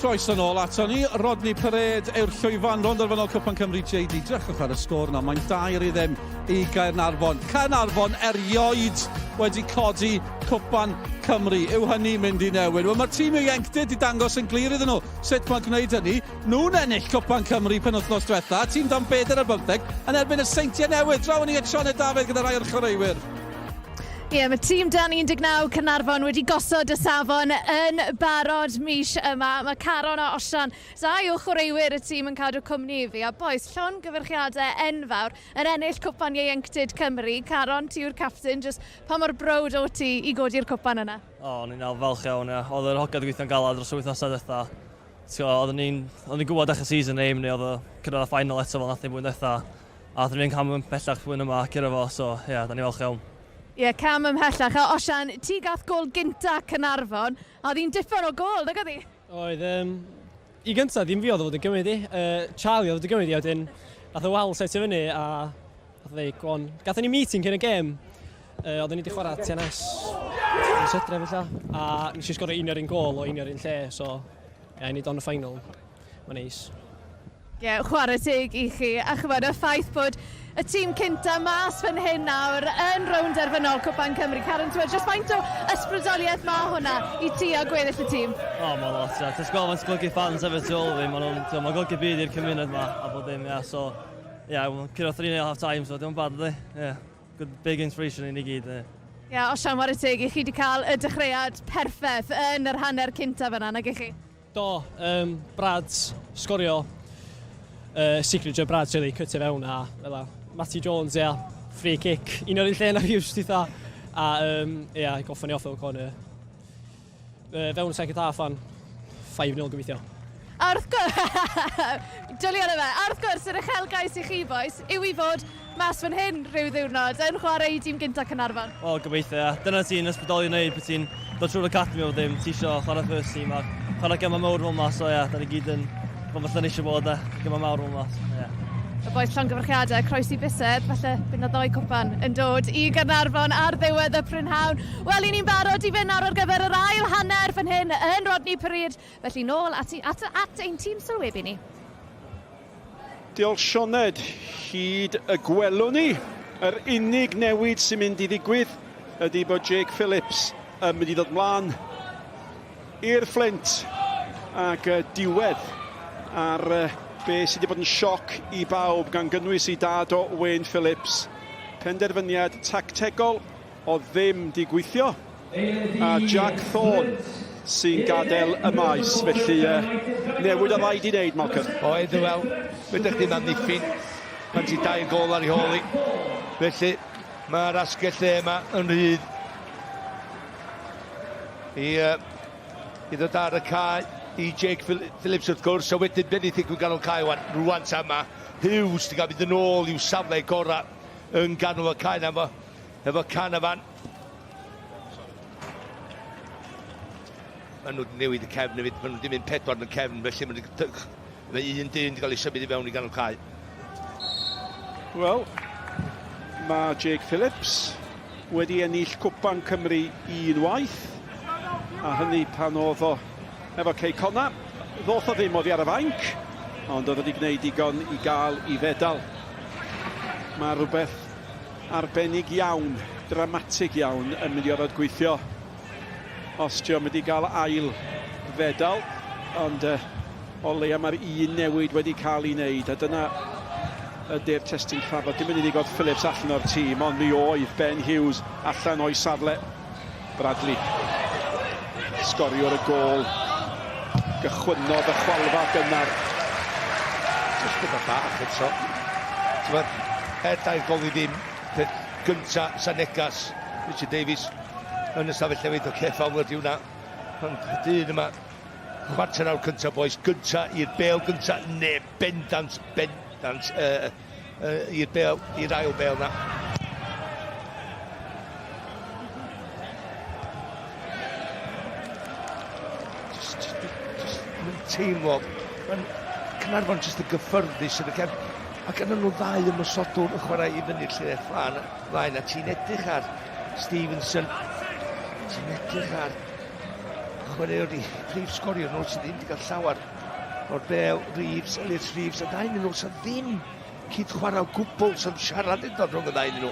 Croeso nôl ato ni. Rodney Parade yw'r llwyfan rownd derfynol Cwpan Cymru JD. Drychwch ar y sgôr yna, mae'n dair i ddim i Gaernarfon. Caernarfon erioed wedi codi Cwpan Cymru. Yw hynny mynd i newid? Wel, mae'r tîm ieuenctid wedi dangos yn glir iddyn nhw sut mae'n gwneud hynny. Nhw'n ennill Cwpan Cymru penwythnos diwetha, tîm dan bedair ar bymtheg, yn erbyn y Seintiau Newydd. Draw ni at Sioned Dafydd gyda rhai o'r chwaraewyr. Ie, yeah, mae tîm dan 19 Caernarfon wedi gosod y safon yn barod mis yma. Mae Caron a Osian, ddau o chwaraewyr y tîm yn cadw cwmni i fi. A bois, llongyfarchiadau enfawr yn ennill Cwpan Ieuenctid Cymru. Caron, ti yw'r captain, jyst pa mor browd o ti i godi'r cwpan yna? O, o'n i'n falch iawn, ie. Oedd yr hogiau wedi gweithio'n galed dros y wythnosau diwetha. T'go, oedden ni'n oedden ni'n gwybod dechrau season aim ni oedd o cyrraedd y final eto fel nath ni blwyddyn diwetha. A oedden ni'n cam yn pellach blwyddyn yma curo fo, so ie, yeah, da ni'n falch iawn. Ie, yeah, cam ymhellach. A Osian, ti gath gôl gynta Caernarfon, a oedd hi'n dipyn o gôl, nag oedd hi? Oedd, um, i gyntaf, ddim fi oedd o fod yn gymryd i. Uh, Charlie oedd o fod yn gymryd i, a wedyn nath o wal setio fyny a nath o ddeud, go on. Gathon ni meeting cyn y gêm, uh, oedden ni wedi chwarae TNS mis Hydref ella, a nes i sgorio un o'r un gôl o un o'r un lle, so ie, yeah, i neud o'n y final. Mae'n neis. Ie, yeah, chwarae teg i chi. A chymod, y ffaith bod y tîm cynta mas fan hyn nawr yn rownd derfynol Cwpan Cymru. Karen, ti'n jyst faint o ysbrydoliaeth mae hwnna i ti a gweddill y tîm? O, oh, mae'n lot, ia. Ti'n gweld mae'n golygu fans hefyd tu ôl fi. Mae'n ma golygu byd i'r cymuned ma a bod dim, ia. So, ia, yeah, curo 3-0 half time, so dim bad, ydy. Yeah. Good, big inspiration i ni gyd. Ie, yeah, Osian, whare teg i chi wedi cael y dechreuad perffaith yn yr hanner cynta fyna, nag i chi? Do, um, Brad sgorio uh, signature Brad, really, cytio fewn a fel Matty Jones, ia, yeah, free kick, un o'r un lle na fi wrth eitha, a um, ia, yeah, goffon ni off o'r corner. Fewn second half fan, 5-0 gobeithio. A wrth gwrs, dwli arno fe, a wrth gwrs, yr uchelgais i chi, boys, yw i fod mas fan hyn rhyw ddiwrnod yn chwarae i dîm gynta Caernarfon. Wel, gobeithio, ia. Dyna ti'n ysbrydoli wneud pan ti'n dod trwy'r academy o ddim, ti isio chwarae first team a chwarae gemau mawr fel yma, so ia, da ni gyd yn fel falle ni eisiau bod e, gemau mawr fel yma, so ia. Y bois llongyfarchiadau, croesi bysedd, falle bydd 'na ddoi cwpan yn dod i Gaernarfon ar ddiwedd y prynhawn. Wel, i ni'n barod i fynd nawr ar gyfer yr ail hanner fan hyn yn Rodney Parade. Felly nôl at, at, at ein tîm sylwebu ni. Diolch Sioned, hyd y gwelwn ni. Yr unig newid sy'n mynd i ddigwydd ydy bod Jake Phillips yn mynd i ddod mlaen i'r Fflint ac diwedd ar be sydd wedi bod yn sioc i bawb gan gynnwys i dad o Wayne Phillips. Penderfyniad tactegol o ddim di gweithio a Jack Thorne sy'n gadael y maes. Felly uh, newid o rhaid i wneud, Malcolm. Oedd, wel, ydych chi'n amddiffyn pan ti dair gol ar ei hôl i. Felly, mae'r asgell dde yma yn rhydd i, uh, i ddod ar y cae i Jake Phillips wrth gwrs, a wedyn beth i ddigwydd ganol cae wan, rwan ta ma, Hughes di gael mynd yn ôl i'w safle gorau yn ganol y cae na efo, efo Canavan. Maen nhw wedi newid y cefn hefyd, maen nhw wedi mynd pedwar yn y cefn, felly maen nhw mae un dyn wedi cael ei symud i fewn i ganol cae. Wel, mae Jake Phillips wedi ennill Cwpan Cymru un waith, a hynny pan oedd o efo Cei Connah. Ddoth o ddim oddi ar y fainc, ond oedd wedi gwneud digon i gael i fedal. Mae rhywbeth arbennig iawn, dramatig iawn yn mynd i orfod gweithio os di o'n mynd i gael ail fedal, ond uh, o leia mae'r un newid wedi cael ei wneud, a dyna ydy'r testun trafod. Dim yn unig oedd Phillips allan o'r tîm, ond mi oedd Ben Hughes allan o'i safle. Bradley, sgoriwr y gôl, gychwynnodd y chwalfa gynnar. Just pethau bach eto. T'mod, er dair gol i ddim, peth gynta sa negas Richard Davies yn y stafell newid, oce, okay, fawr ydi hwnna. Ond y dyn yma, chwarter awr cynta, boys, gynta i'r bel gynta, ne, bendant, bendant uh, uh, i'r bel, i'r ail bel na. Just, just, just, mae'n teimlo, mae'n Caernarfon jyst yn gyffyrddus yn y cefn. A gyda nhw ddau ymosodwr yn chwarae i fyny'r llinell flaen, flaen a ti'n edrych ar Stevenson, ti'n edrych ar... Chwaraewr i prif sgorio nhw sydd ddim wedi cael llawer o'r bel, Reeves, Elliot Reeves, y ddau nhw sydd ddim cyd chwarae o gwbl sy'n siarad yn dod rhwng y ddau nhw.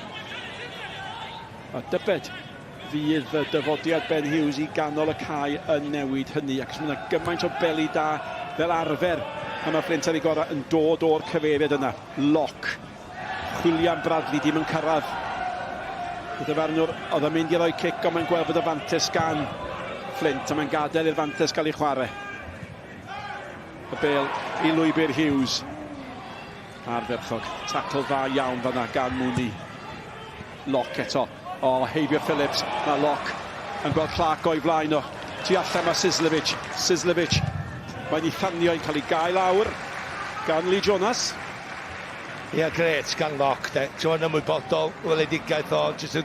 A dybed fydd y dyfodiad Ben Hughes i ganol y cae yn newid hynny, ac mae yna gymaint o beli da fel arfer pan mae Fflint ar ei gorau yn dod o'r cyfeiriad yna. Lock. Chwilio am Bradley, dim yn cyrraedd. Y dyfarnwr oedd yn mynd i roi cic, ond mae'n gweld bod y fantes gan Flint, a mae'n gadael i'r fantes gael ei chwarae. Y bel i lwybr Hughes. Ardderchog. Tacl dda iawn fanna gan Mooney. Lock eto. O, heibio Phillips. Mae Lock yn gweld Clark o'i flaen o. Tu allan mae Sislevic. Sislevic. Mae'n ei thanio i'n cael ei gael lawr gan Lee Jonas. Ie, yeah, gret gan Lock, de. Ti'n ymwybodol, weledigaeth o, just,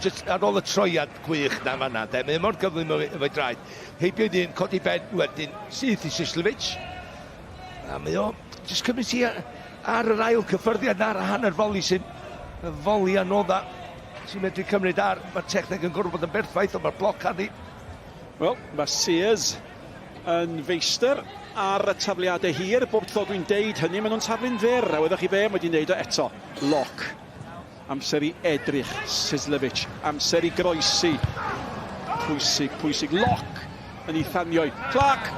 just ar ôl y troiad gwych na fanna, de. Mae mor gyflym efo'i draed. Heibio i ddyn, codi ben, wedyn syth i Sislevic. A mae o jyst cymryd ti ar yr ail cyffyrddiad na, ar y hanner foli sy'n foli anodda sy'n medru cymryd ar. Mae'r techneg yn gorfod bod yn berffaith, ond mae'r bloc arni. Wel, mae Sears yn feistr ar y tafliadau hir. Bob tro dwi'n deud hynny, maen nhw'n taflu'n fyr. A wyddoch chi be, mae wedi wneud o eto. Lock. Amser i edrych, Sislevic. Amser i groesi. Pwysig, pwysig. Lock yn ei thanioi. Clark!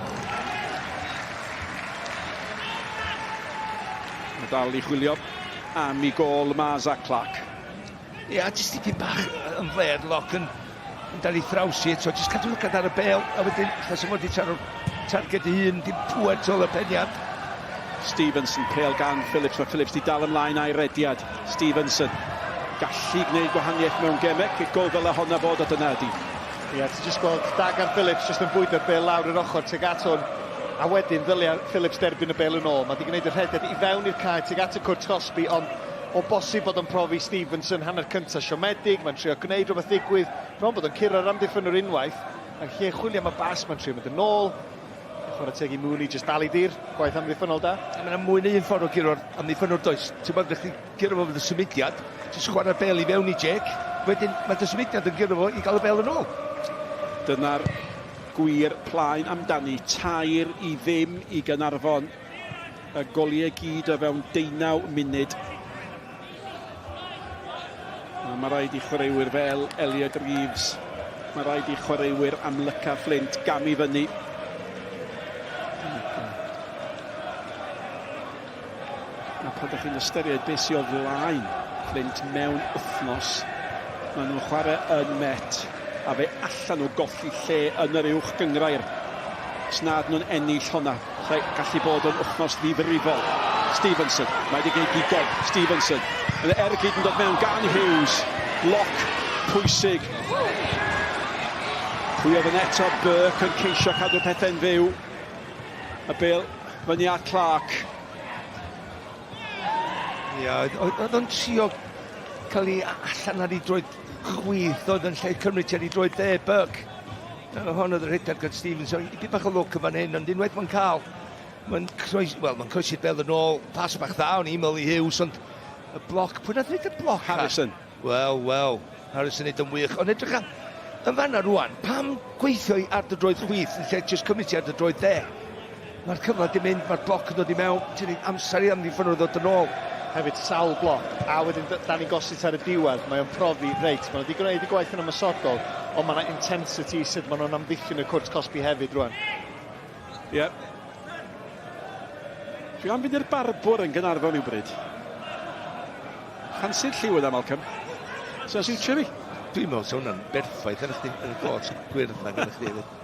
Mae dal i chwilio am i gôl ma Zach Clark. Ie, yeah, jyst dipyn bach yn fler, Lock yn, yn dal i thrawsi eto. Jyst cadw lygad ar y bel, a wedyn, chos fod i taro'r targed ei hun, dim pŵer tu ôl y peniad. Stevenson, pêl gan Phillips. Mae Phillips di dal ymlaen a'i rediad. Stevenson, gallu gwneud gwahaniaeth mewn gemau. Cic gol ddyle honna fod, a dyna ydi. Ie, yeah, ti'n just gweld da gan Phillips jyst yn bwydo'r bel lawr yr ochr tuag at hwn. A wedyn ddylia Phillips derbyn y bel yn ôl. Mae wedi gwneud y rhediad i fewn i'r cae tuag at y cwrt cosbi, ond o bosib bod o'n profi Stevenson hanner cyntaf siomedig, mae'n trio gwneud rhywbeth ddigwydd, bron bod o'n curo'r amddiffynwr unwaith, ac lle chwilio am y bas, mae'n trio mynd yn ôl. Chwarae teg i Mooney, jyst dal i dir, gwaith amddiffynnol da. A mae yna mwy na un ffordd o guro'r amddiffynnwr does. Ti'n bod, chdi guro fo fydd y symudiad, jyst chwarae'r bel i fewn i Jake, wedyn mae dy symudiad yn guro fo i gael y bel yn ôl. Dyna'r gwir plaen amdani, 3-0 i Gaernarfon. Y goliau gyd o fewn deunaw munud. A mae rhaid i chwaraewyr fel Elliot Reeves, mae rhaid i chwaraewyr amlyca Flint gamu fyny. A pan ydych chi'n ystyried beth sydd o flaen Flint mewn wythnos, maen nhw'n chwarae yn Met, a fe allan nhw golli lle yn yr uwch gynghrair. Os nad nhw'n ennill honna. Lle gallu bod yn wythnos ddifrifol. Stevenson, mae wedi gwneud digon. Stevenson, yn ergyd yn dod mewn gan Hughes. Lock pwysig. Pwy oedd yn eto? Burke yn ceisio cadw pethau'n fyw. Y bel fyny at Clark. Ia, oedd o'n trio cael ei allan ar ei droed chwith, oedd yn lle cymryd ti ar ei droed dde, Burke. Hon oedd y rhediad gan Stevens, so dipyn bach o lwc yn fan hyn, ond unwaith mae'n cael, mae'n croes, wel, mae'n croesi'r bel yn ôl, pas bach dda, o'n i'n meddwl i Hughes, ond y bloc, pwy nath wneud y bloc? Harrison. Wel, wel, Harrison neud yn wych, ond edrych ar, yn fanna rwan, pam gweithio i ar dy droed chwith yn lle jyst cymryd ti ar dy droed dde? Mae'r cyfle di mynd, mae'r bloc yn dod i mewn, ti'n rhaid amser i amddiffynwr ddod yn ôl. Hefyd sawl bloc, a wedyn Danny Gossett ar y diwedd, mae o'n profi, reit, maen nhw wedi gwneud y gwaith yn ymosodol, ond mae yna intensity sut maen nhw'n amddiffyn y cwrt cosbi hefyd rwan. Ie. Yeah. Dwi am fynd i'r barbwr yn Gaernarfon rhywbryd. Ffansi'r lliw yna, Malcolm. So'n siwtio fi. Dwi'n meddwl sa hwnna'n berffaith arna chdi, yn y got gwyrdd na gyda chdi hefyd.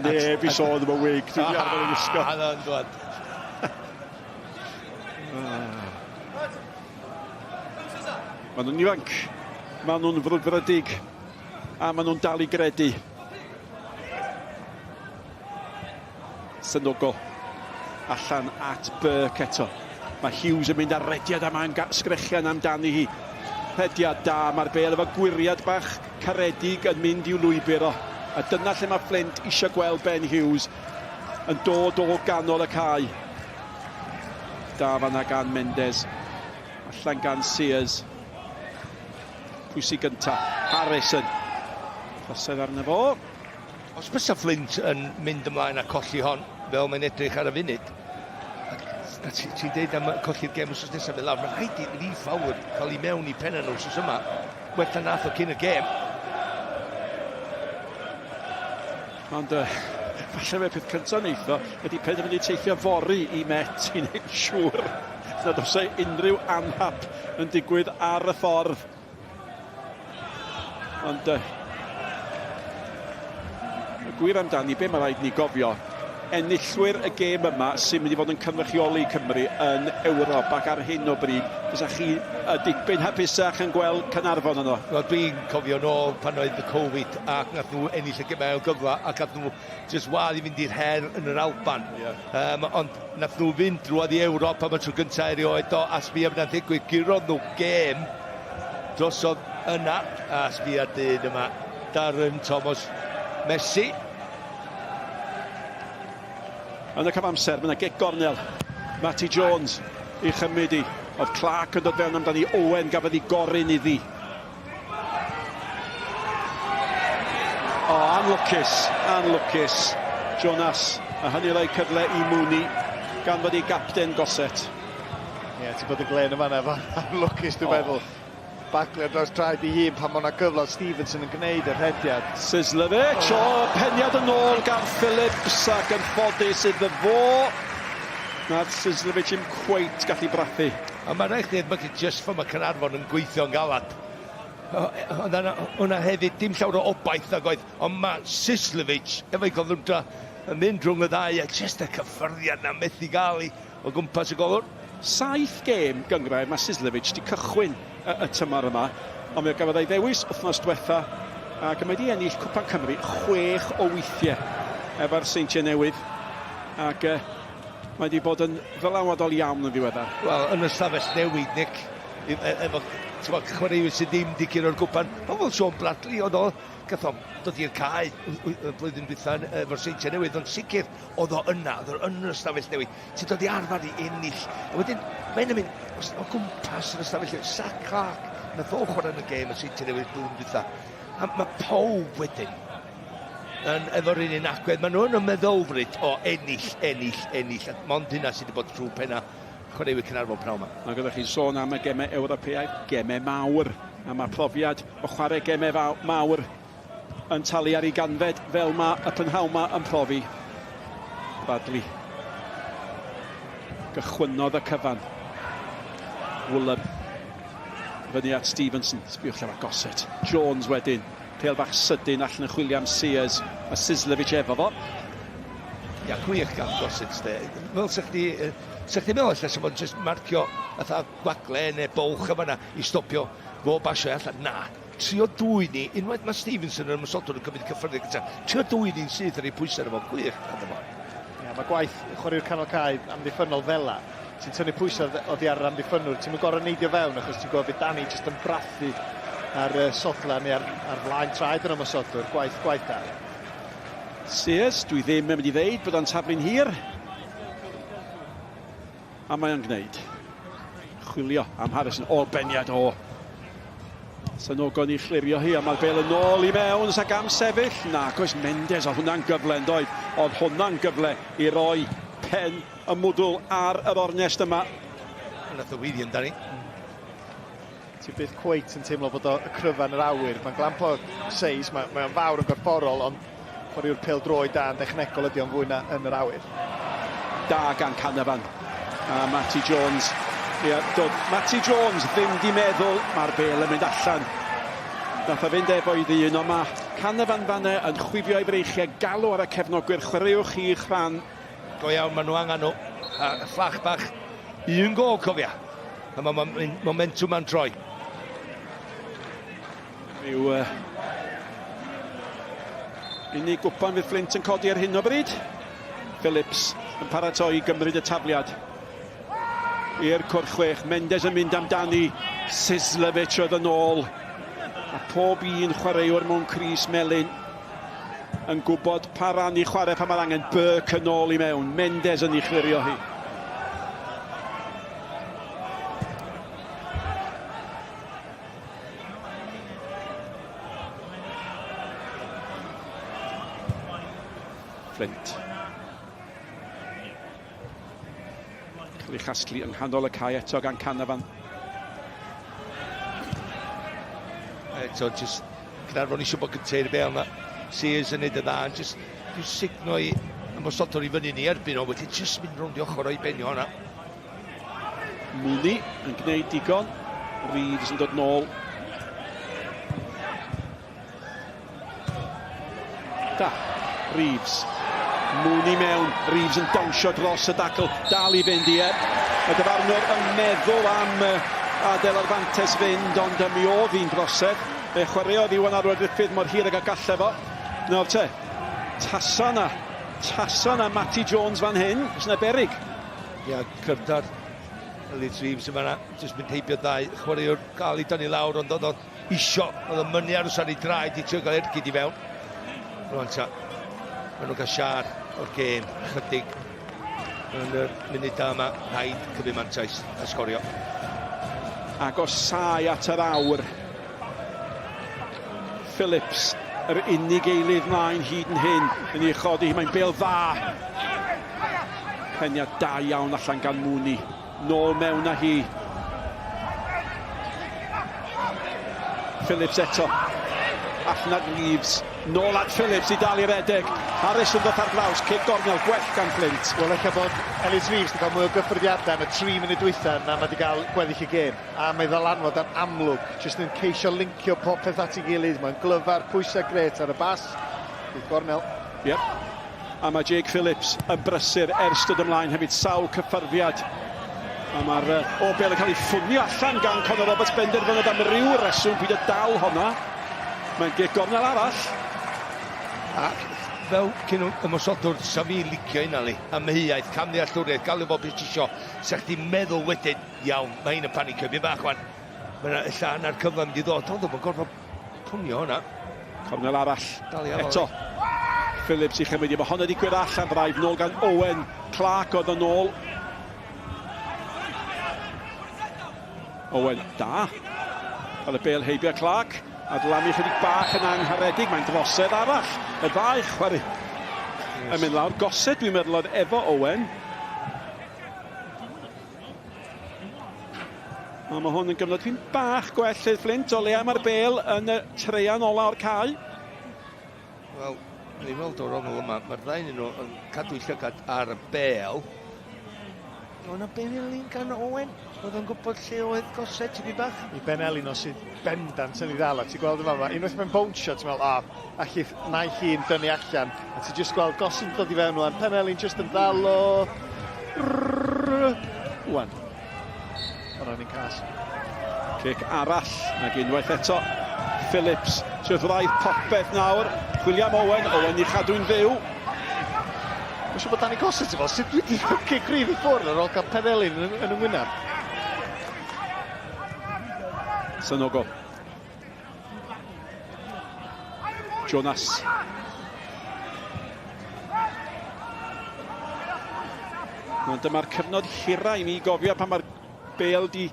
Neb i sôn am y wig, dwi'n di arfer yn wisgo. Ah, na'n dwad. Maen nhw'n ifanc, maen nhw'n frwdfrydig, a maen nhw'n dal i gredu. Sanogo allan at Burke eto. Mae Hughes yn mynd ar rediad a mae'n sgrechian amdani hi. Rhediad da, mae'r bel efo gwyriad bach caredig yn mynd i'w lwybr o. A dyna lle mae Flint eisiau gweld Ben Hughes yn dod o ganol y cae. Da fanna gan Mendes. Allan gan Sears. Pwy sy'n gynta? Harrison. Trosedd arno fo. Os bysa Flint yn mynd ymlaen a colli hon, fel mae'n edrych ar y funud, a ti'n ti deud am colli'r gêm wsos nesaf fel lawr, mae'n rhaid i Lee Fowler cael ei mewn i penna nhw wsos yma, well na nath o cyn y gêm. Ond uh, falle fe peth cyntaf wneud o ydy penderfynu teithio fory i Met i wneud siŵr nad oes e unrhyw anhap yn digwydd ar y ffordd. Ond uh, y gwir amdani, be mae rhaid ni gofio, enillwyr y gêm yma sy'n mynd i fod yn cynrychioli Cymru yn Ewrop ac ar hyn o bryd, fysa chi y dipyn hapusach yn gweld Caernarfon yno? Wel, dwi'n cofio nôl pan oedd y Covid ac nath nhw ennill y gemau o gyfle ac nath nhw jyst wadd i fynd i'r her yn yr Alban. Yeah. Um, ond nath nhw fynd drwodd i Ewrop am y tro gyntaf erioed do, a sbia beth nath ddigwydd, gurodd nhw gêm drosodd yna, a sbia dyn yma, Darren Thomas Messi. Yn y cyfamser, mae yna gic gornel. Matty Jones i chymryd i. Oedd Clark yn dod fewn amdani. Owen gafodd ei gorin iddi. O, oh, anlwcus, anlwcus. Jonas, a hynny roi cyfle i Mooney, gan fod ei gapten Gossett. Ie, yeah, ti'n bod yn glen yma na, anlwcus dwi'n oh. meddwl. Baglu ar draws traed ei hun pan mae yna gyfle Stevenson yn gwneud y rhediad. Sislevic, o, oh, peniad yn ôl gan Phillips ac yn ffodus iddo fo. Nath Sislevic ddim cweit gallu brathu. A mae'n rhaid chdi edmygu jyst ffordd mae Caernarfon yn gweithio'n galad. Ond hwnna hefyd, dim llawer o obaith nag oedd, ond mae Sislevic efo'i goddwndra yn mynd rhwng y ddau a jyst y cyffyrddiad na methu gael i o gwmpas y golwr. Saith gêm gynghrair mae Sislevic 'di cychwyn y, y tymor yma, ond mi gafodd ei ddewis wythnos diwetha ac mae wedi ennill Cwpan Cymru chwech o weithiau efo'r Seintiau Newydd ac uh, mae wedi bod yn ddylanwadol iawn yn ddiweddar. Wel, yn y stafell newid, Nick, e, e, efo chwaraewyr sydd ddim wedi curo'r gwpan. Pobl Sean Bradley oedd o, gath o dod i'r cae y blwyddyn dwytha efo'r Seintiau Newydd, ond sicr oedd o yna, oedd o yn yr ystafell newid. Ti'n dod i arfer i ennill. A wedyn, mae'n mynd o gwmpas yr ystafell newid. Zach Clark, nath o chwarae yn y gêm y Seintiau Newydd blwyddyn dwytha. A mae pawb wedyn yn efo'r un un agwedd. Maen nhw yn y meddylfryd o ennill, ennill, ennill. A mond hynna sydd wedi bod trwy penna chwaraewyr Caernarfon pnawn yma. Ac oeddech chi'n sôn am y gemau Ewropeaidd, gemau mawr, a mae profiad o chwarae gemau mawr yn talu ar ei ganfed fel mae y prynhawn ma yn profi. Bradley. Gychwynnodd y cyfan. Woolam. Fyny at Stevenson. Sbiwch lle mae Gossett. Jones wedyn. Pêl bach sydyn allan yn chwilio am Sears. Mae Sislevic efo fo. Ia, gwych gan Gossett, de. Fel sa chdi, sa chdi meddwl allan, sa fo'n just marcio fatha gwagle neu bwlch yn fanna i stopio fo basio allan. Na, Trio dwyn i, unwaith mae Stevenson yr ymosodwr yn cymryd cyffyrddiad gyntaf, trio dwyn i'n syth ar ei pwysau arno fo, gwych ganddo fo. Ia, mae gwaith chwaraewr canol cae amddiffynnol fela, ti'n tynnu pwysau oddi ar yr amddiffynnwr, ti'n gorfod neidio fewn achos ti'n gwybod fydd Danny jyst yn brathu ar y sodla neu ar, ar flaen traed yr ymosodwr, gwaith, gwaith da. Sears, dwi ddim yn mynd i ddeud bod o'n taflu'n hir. A mae o'n gwneud. Chwilio am Harrison. O, beniad o. Sanogo ni chlirio hi, a mae'r bel yn ôl i mewn, sa gam sefyll. Na, oes Mendes, oedd hwnna'n gyfle yn doedd. Oedd hwnna'n gyfle i roi pen y mwdwl ar yr ornest yma. Nath o weithio amdani. Ti byth cweit yn teimlo bod o y cryfa yn yr awyr. Mae'n glampo seis, mae, mae o'n fawr yn gorfforol, ond chwaraewr pêl-droed da yn dechnegol ydy o'n fwy na yn yr awyr. Da gan Canavan. A Matty Jones. Ia, dod Matty Jones ddim di meddwl, mae'r bel yn mynd allan. Nath o fynd efo'i ddyn, ond mae Canavan fanne yn chwifio ei freichiau, galw ar y cefnogwyr, chwaraewch chi'ch rhan. Go iawn, maen nhw angen nhw. A fflach bach, un gol, cofia. A mae momentum ma'n troi. Rhyw uh, unig gwpan fydd Flint yn codi ar hyn o bryd. Phillips yn paratoi i gymryd y tafliad. I'r cwr chwech, Mendes yn mynd amdani. Sislevic oedd yn ôl. A pob un chwaraewr mewn crys melyn yn gwybod pa ran i chwarae pan mae'r angen. Burke yn ôl i mewn. Mendes yn ei chlirio hi. Flint. Cael ei chasglu yng nghanol y cae eto gan Canavan. Eto, just Caernarfon eisiau bod cyntaf i'r bel na. Sears yn neud y dda, just rhyw signo i ymosodwr i fyny ni erbyn o, wedi just mynd rownd i ochr o'i benio hwnna. Mooney yn gwneud digon. Reeves yn dod nôl. Da. Reeves. Mooney mewn. Reeves yn dawnsio dros y dacl. Dal i fynd, ie. Y dyfarnwr yn meddwl am adael o'r fantes fynd, ond mi oedd hi'n drosedd. Fe chwaraeodd Iwan Arwel Griffith mor hir ag y gallai fo. Nawr te, tasa na, tasa na Matty Jones fan hyn, oes yna berig. Ia, cryfder Elliot Reeves yma na, jyst mynd heibio ddau chwaraewr gael ei dynnu lawr, ond oedd o'n isio, oedd o'n mynnu aros ar ei draed i trio gael ergyd i fewn. Rwan ta, maen nhw'n cael siar o'r gêm, chydig yn yr munudau yma, rhaid cyfyd mantais a sgorio. Agosau at yr awr. Phillips, yr unig eilydd mlaen hyd yn hyn, yn ei chodi. Mae'n bel dda. Peniad da iawn allan gan Mooney. Nôl mewn â hi. Phillips eto. Allan at Reeves. Nôl at Phillips i dal i redeg. Harris yn dod ar draws, cic gornel gwell gan Flint. Wel, ella bod Ellis Reeves wedi cael mwy o gyffyrddiadau yn y 3 munud dwytha na mae wedi cael gweddill y gêm. A mae ddylanwad yn amlwg, jyst yn ceisio lincio popeth at ei gilydd. Mae'n glyfar, pwysau gret ar y bas. Cic gornel. Yep. A mae Jake Phillips yn brysur ers dod ymlaen hefyd, sawl cyffyrddiad. A mae'r o bel yn cael ei ffwnio allan gan Conor Roberts, benderfynodd am ryw reswm peidio dal honna. Mae'n gic gornel arall. Ac fel cyn ymosodwr, sa fi'n licio hynna li. Amheuaeth, camddealltwriaeth, galw fo beth ti isio. Sa chdi'n meddwl wedyn, iawn, mae hyn yn panicio fi bach wan. Mae yna ella yna'r cyfle mynd i ddod, ond o'n gorfod pwnio hwnna. Cornel arall. Eto. Phillips i chymryd i. Mae honna wedi gwir allan braidd nôl gan Owen. Clark oedd yn ôl. Owen, da. Cael y bel heibio Clark. A dlamu chydig bach yn angharedig. Mae'n drosedd arall. Y ddau chwarae yn mynd lawr. Gosed dwi'n meddwl oedd efo Owen. A mae hwn yn gyfnod pyn bach gwell i'r Flint. O leia mae'r bel yn y treian ola o'r cae. Wel, ni'n weld o'r ongl yma, mae'r ddau nhw yn cadw llygad ar y bel. O, na Ben Elin gan Owen. Oedd o'n gwybod lle oedd Gossett tipyn bach. I Ben Elin o sydd bendant yn ei ddal. A ti'n gweld yma, ma, unwaith mae'n bownsio, ti'n meddwl, a, allith naill un dynnu allan. A ti'n just gweld Gossett yn dod i fewn wan. Pen Elin just yn ddal o. Wan. Hwna'n un cas. Cic arall, ac unwaith eto, Phillips, sydd wrth wraidd popeth nawr. William Owen, Owen i chadw'n fyw. Mae'n siŵr bod Danny Gossett efo, sut dwi wedi rhoi cic rhydd i ffwrdd ar ôl cael Penelin yn, yn yngwyneb. Sanogo. Jonas. Ond dyma'r cyfnod hira i mi gofio pan mae'r bel di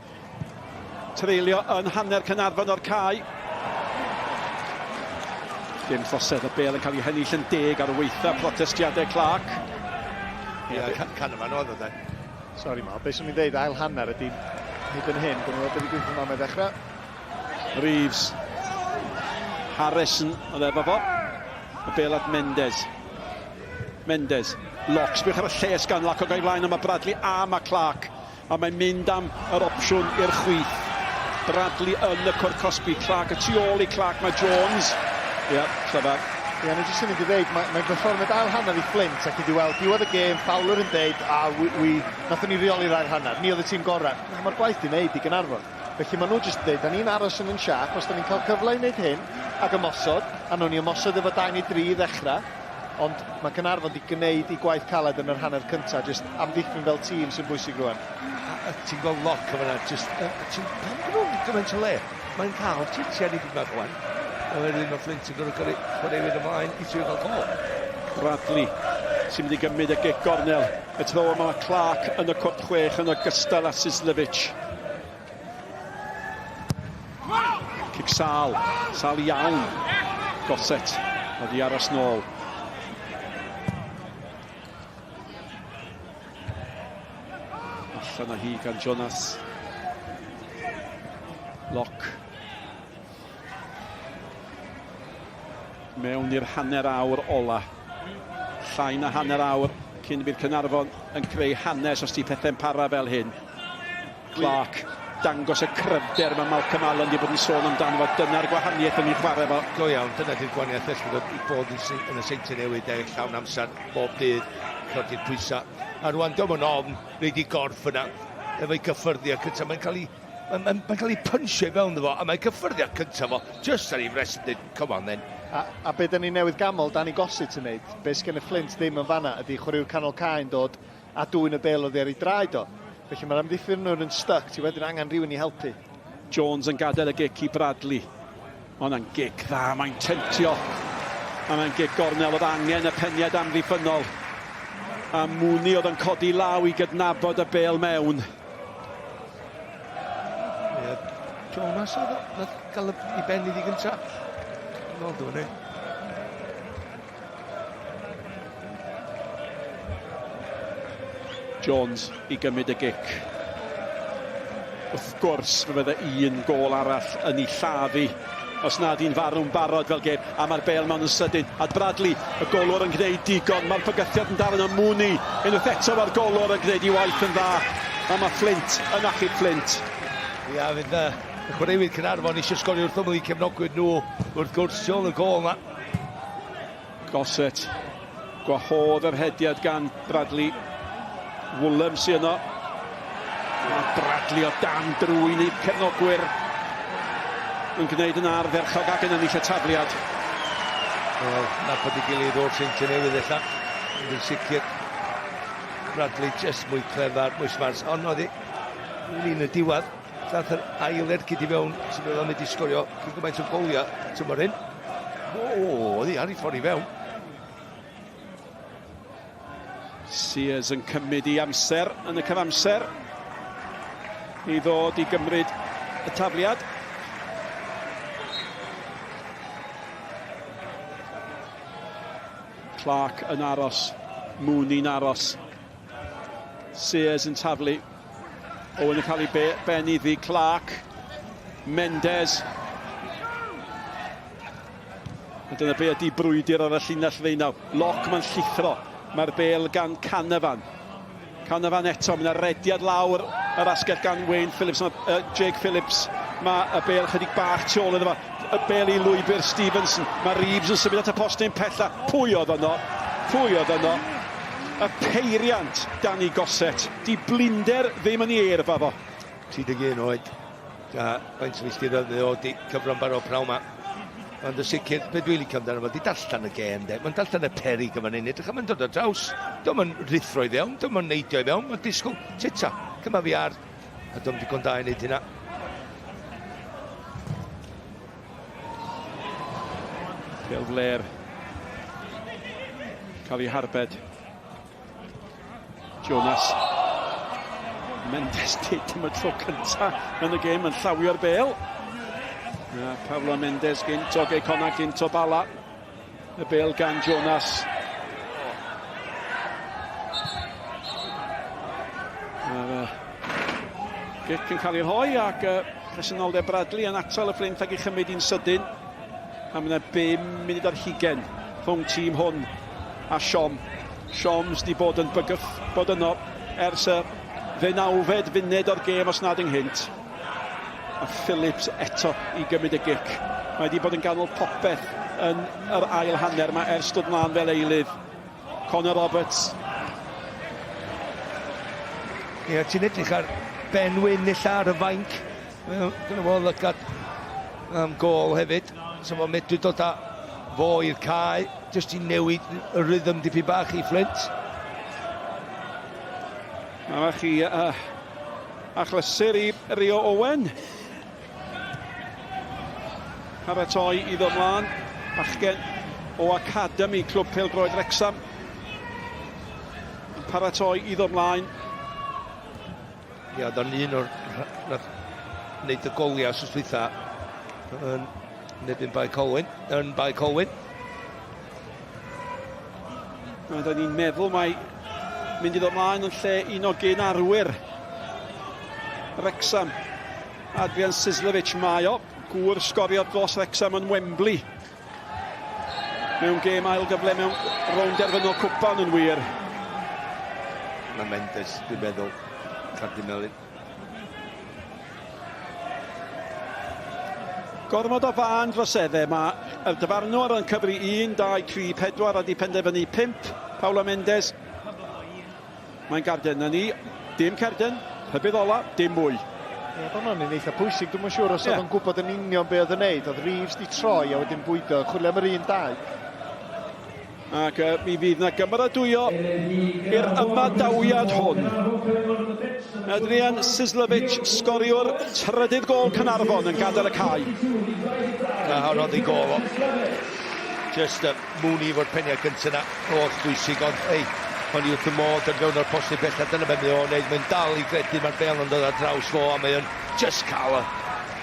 treulio yn hanner Caernarfon o'r cae. Dim trosedd, y bel yn cael ei hennill yn deg ar weitha protestiadau Clark. Ie, yeah, Canavan oedd o de. Sorry Mal, beth swn i'n dweud ail hanner ydy hyd yn hyn, gwrdd beth i gweithio yma mae ddechrau. Reeves. Harrison oedd efo fo. Y bel at Mendes. Mendes. Locke, sbïwch ar y lles gan Locke o gael flaen, a mae Bradley a mae Clark. A mae'n mynd am yr opsiwn i'r chwith. Bradley yn y cwrt cosbi, Clark y tu ôl i Clark, mae Jones. Ie, yeah, clyfar. Ie, yeah, jyst yn mynd i ddeud, mae'n mae perfformiad ail hanner i Flint ac i di weld diwedd y gêm, Fowler yn deud, a we, we, nathon ni reoli'r ail hanner, ni oedd y tîm gorau. Na, mae'r gwaith di wneud i Gaernarfon. Felly maen nhw jyst yn deud, da ni'n aros yn yn siap, os da ni'n cael cyfle i wneud hyn, ac ymosod, a nawn ni ymosod efo 2 neu 3 i ddechrau, ond mae Caernarfon wedi gwneud i gwaith caled yn yr hanner cyntaf, jyst amddiffyn fel tîm sy'n bwysig rwan. A, a ti'n gweld Locke yn fan'na, jyst, ti'n, pam gwneud nhw'n gymaint o le? Mae'n cael titian i bach wan. Oherwydd mae Flint yn gorfod gyrru chwaraewyr ymlaen i trio gael gol. Bradley sy'n mynd i gymryd y gic gornel. Y tro yma mae Clark yn y cwrt chwech yn ogystal â Sislevic. Cic sal, sal iawn. Gossett, oedd i aros nôl. Allan â hi gan Jonas. Lock. Mewn i'r hanner awr ola. Llai na hanner awr cyn bydd Caernarfon yn creu hanes os di pethau'n para fel hyn. Clark dangos y cryfder mae Malcolm Allen wedi bod yn sôn amdano fo. Dyna'r gwahaniaeth yn ei chwarae fo. Go iawn, dyna di'r gwahaniaeth felly fod i bod yn, yn y seintiau newydd de, llawn amser bob dydd, codi'r pwysau. A rwan, diolch yn ofn, reid i gorff yna, efo'i gyffyrddiad cyntaf, mae'n cael ei Mae'n ma, ma cael ei pynsio i fewn fo, a mae'n cyffyrddiad cyntaf fo, just ar ei fres yn dweud, come on then. A, a be da ni newydd gamol, Danny Gossett yn neud, be sgen y Flint ddim yn fanna, ydy chwaraewr canol cae'n dod a dwyn y bêl oddi ar ei draed o. Felly mae'r amddiffynwr yn stuck, ti wedyn angen rhywun i helpu. Jones yn gadael y gic i Bradley. Mae hwnna'n gic dda, mae'n temtio. A mae'n gic gornel, oedd angen y peniad amddiffynnol. A Mooney oedd yn codi law i gydnabod y bêl mewn. Ie, Jonas oedd nath gael i ben iddi gynta. Nôl dwi'n ni. Jones i gymryd y gic. Wrth gwrs, fe fydde un gôl arall yn ei lladd hi. Os nad hi'n farw'n barod fel gêm, a mae'r bêl mewn yn sydyn. A Bradley, y golwr yn gwneud digon. Mae'r bygythiad yn darren o Mooney. Unwaith eto mae'r golwr yn gwneud ei waith yn dda. A mae Flint yn achub Flint. Ia, fydd y chwaraewyr Caernarfon eisiau sgorio wrth ymyl eu cefnogwyr nhw wrth gwrs tu ôl y gôl 'na. Gossett. Gwahodd yr hediad gan Bradley. Woolam sy yno. Mae Bradley o dan drwy'n ei cefnogwyr yn gwneud yn ardderchog ac yn ennill y tafliad. Wel, nabod ei gilydd o'r Seintiau Newydd ella. Ond yn sicr, Bradley just mwy clefar, mwy smart. Ond oedd hi, un y diwedd, Daeth yr ail ergyd i fewn, sy'n meddwl mynd i sgorio cyn gymaint o goliau tymor hyn. O, oedd hi ar ei ffordd i fewn. Sears yn cymryd i amser yn y cyfamser i ddod i gymryd y tafliad. Clark yn aros, Mooney'n aros. Sears yn taflu. Owen yn cael ei be ben iddi. Clark. Mendes. A dyna be ydy brwydr ar y llinell ddeunaw. Lock mae'n llithro. Mae'r bel gan Canavan. Canavan eto, mae yna rediad lawr yr asgell gan Wayne Phillips, mae, Jake Phillips. Mae y bel chydig bach tu ôl iddo fo. Y bel i lwybr Stevenson. Mae Reeves yn symud at y postyn pella. Pwy oedd yno? Pwy oedd yno? Y peiriant, Danny Gossett. Di blinder ddim yn ei eirfa fo. 31 oed. A faint o filltiroedd mae o di cyfro'n barod pnawn ma. Ond yn sicr, be dwi'n licio amdano fo, di darllen y gêm, de. Mae'n darllen y perig yma'n hyn. Edrych am yn dod ar draws. Dwi'n yn rhuthro i fewn, dwi'n yn neidio i fewn. Mae'n disgwyl, tita, cyma fi ar. A dwi'n digon da i wneud hynna. Pêl fler. Cael ei harbed. Jonas Mendes did am y tro cynta yn y gêm yn llawio'r bêl. Na, Pablo Mendes gynt o Gei Connah, gynt o Bala. Y bêl gan Jonas. Mae'r gic yn cael ei rhoi ac presenoldeb Bradley yn atal y Fflint ac i chymryd hi'n sydyn. A mae yna 5 munud ar hugen rhwng tîm hwn a Siom. Sioms di bod yn bygwth bod yno ers y ddeunawfed funud o'r gêm os nad ynghynt. A Phillips eto i gymryd y gic. Mae wedi bod yn ganol popeth yn yr ail hanner yma ers dod mlaen fel eilydd. Connor Roberts. Ie, ti'n edrych ar Ben Wyn ella ar y fainc. Dyna fo lygad am gôl hefyd. So fo'n medru dod â fo i'r cae, jyst i newid y rhythm dipyn bach i Flint. Dyma chi achlysur i Rio Owen. Paratoi i ddod mlaen. Bachgen o Academy Clwb Pêl-droed Wrecsam. Yn paratoi i ddod mlaen. Ia, oedd o'n un o'r nath wneud y goliau wsos dwytha yn erbyn Bae Colwyn, yn Bae Colwyn. Mae da ni'n meddwl mai mynd i ddod mlaen yn lle un o gyn arwyr. Wrexham. Adrian Sislevic mae o, gŵr sgorio dros Wrexham yn Wembley. Mewn gêm ail gyfle mewn rownd derfynol cwpan yn wir. Mae Mendes, dwi'n meddwl, cardyn melyn. Gormod o fân droseddau. Mae y dyfarnwr yn cyfri 1, 2, 3, 4 a di penderfynu 5. Paolo Mendes. Mae'n garden na ni. Dim cerdyn. Rhybudd ola, dim mwy. Ie, yeah, hwnna'n un eitha pwysig. Dwi'm yn siŵr os oedd o'n gwybod yn union be oedd yn neud. Oedd Reeves di troi a wedyn bwydo. Chwilio am yr un dau. Ac uh, mi fydd na gymeradwyo i'r ymadawiad hwn. Adrian Sislovic, sgoriwr trydydd gôl Caernarfon yn gadael y cae. Na, hon oedd ei gôl o. Just uh, Mooney efo'r peniad gyntaf na, oll bwysig, ond ei, o'n i wrth y modd yn fewn o'r postyn bellach, dyna beth mae o'n neud, mae'n dal i gredu mae'r bel yn dod ar draws fo, a mae o'n just cael y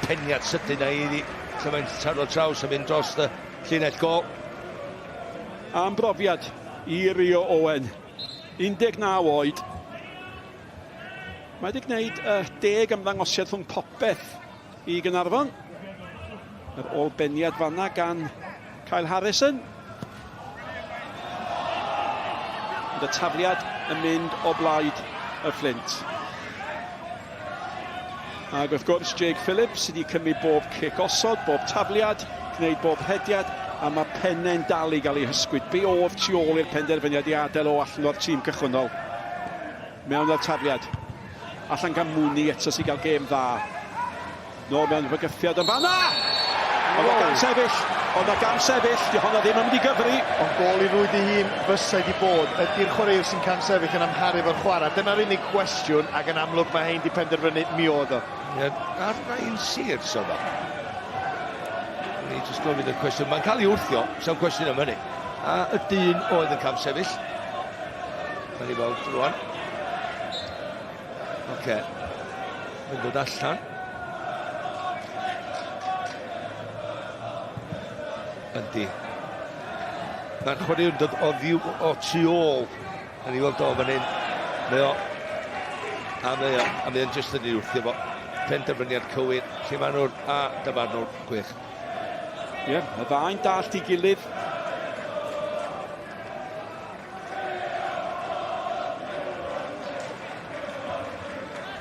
peniad sydyn na iddi, lle mae'n taro traws a mynd dros y llinell gôl. Am brofiad i Rio Owen, 19 oed. Mae wedi gwneud y deg ymddangosiad rhwng popeth i Gaernarfon. Yr ôl-beniad fanna gan Kyle Harrison. Ond y tafliad yn mynd o blaid y Fflint. Ac wrth gwrs, Jake Phillips sydd wedi cymryd bob cic osod, bob tafliad, gwneud bob rhediad, a mae pennau'n dal i gael ei hysgwyd. Be oedd tu ôl i'r penderfyniad i adael o allan o'r tîm cychwynnol? Mewn â'r tafliad. Allan gan Mooney eto sy'n cael gêm dda. Nôl mewn fygythiad yn fanna! Ond o gam sefyll, ond o gam sefyll, di honna ddim yn mynd i gyfri. Ond gôl i rwyd ei hun fysa di bod. Ydy'r chwaraewr sy'n cam sefyll yn amharu fo'r chwarae? Dyna'r unig gwestiwn, ac yn amlwg mae hein di penderfynu mi oedd o. Ie, ar Ryan Sears oedd o. Ni jyst gofyn y cwestiwn. Mae'n cael ei wrthio, sa'n cwestiwn am hynny. A y dyn oedd yn cam sefyll. Mae'n i weld rwan. Oce. Okay. Mae'n dod allan. Yndi. Mae'n chwaraewr yn dod o ddiw, o tu ôl. A ni weld o fan hyn. Mae o. A mae o. A mae o'n jyst yn ei wrthio fo. Penderfyniad cywir. Llifanwr a dyfarnwr gwych. Ie, yeah, y ddau'n dallt i gilydd.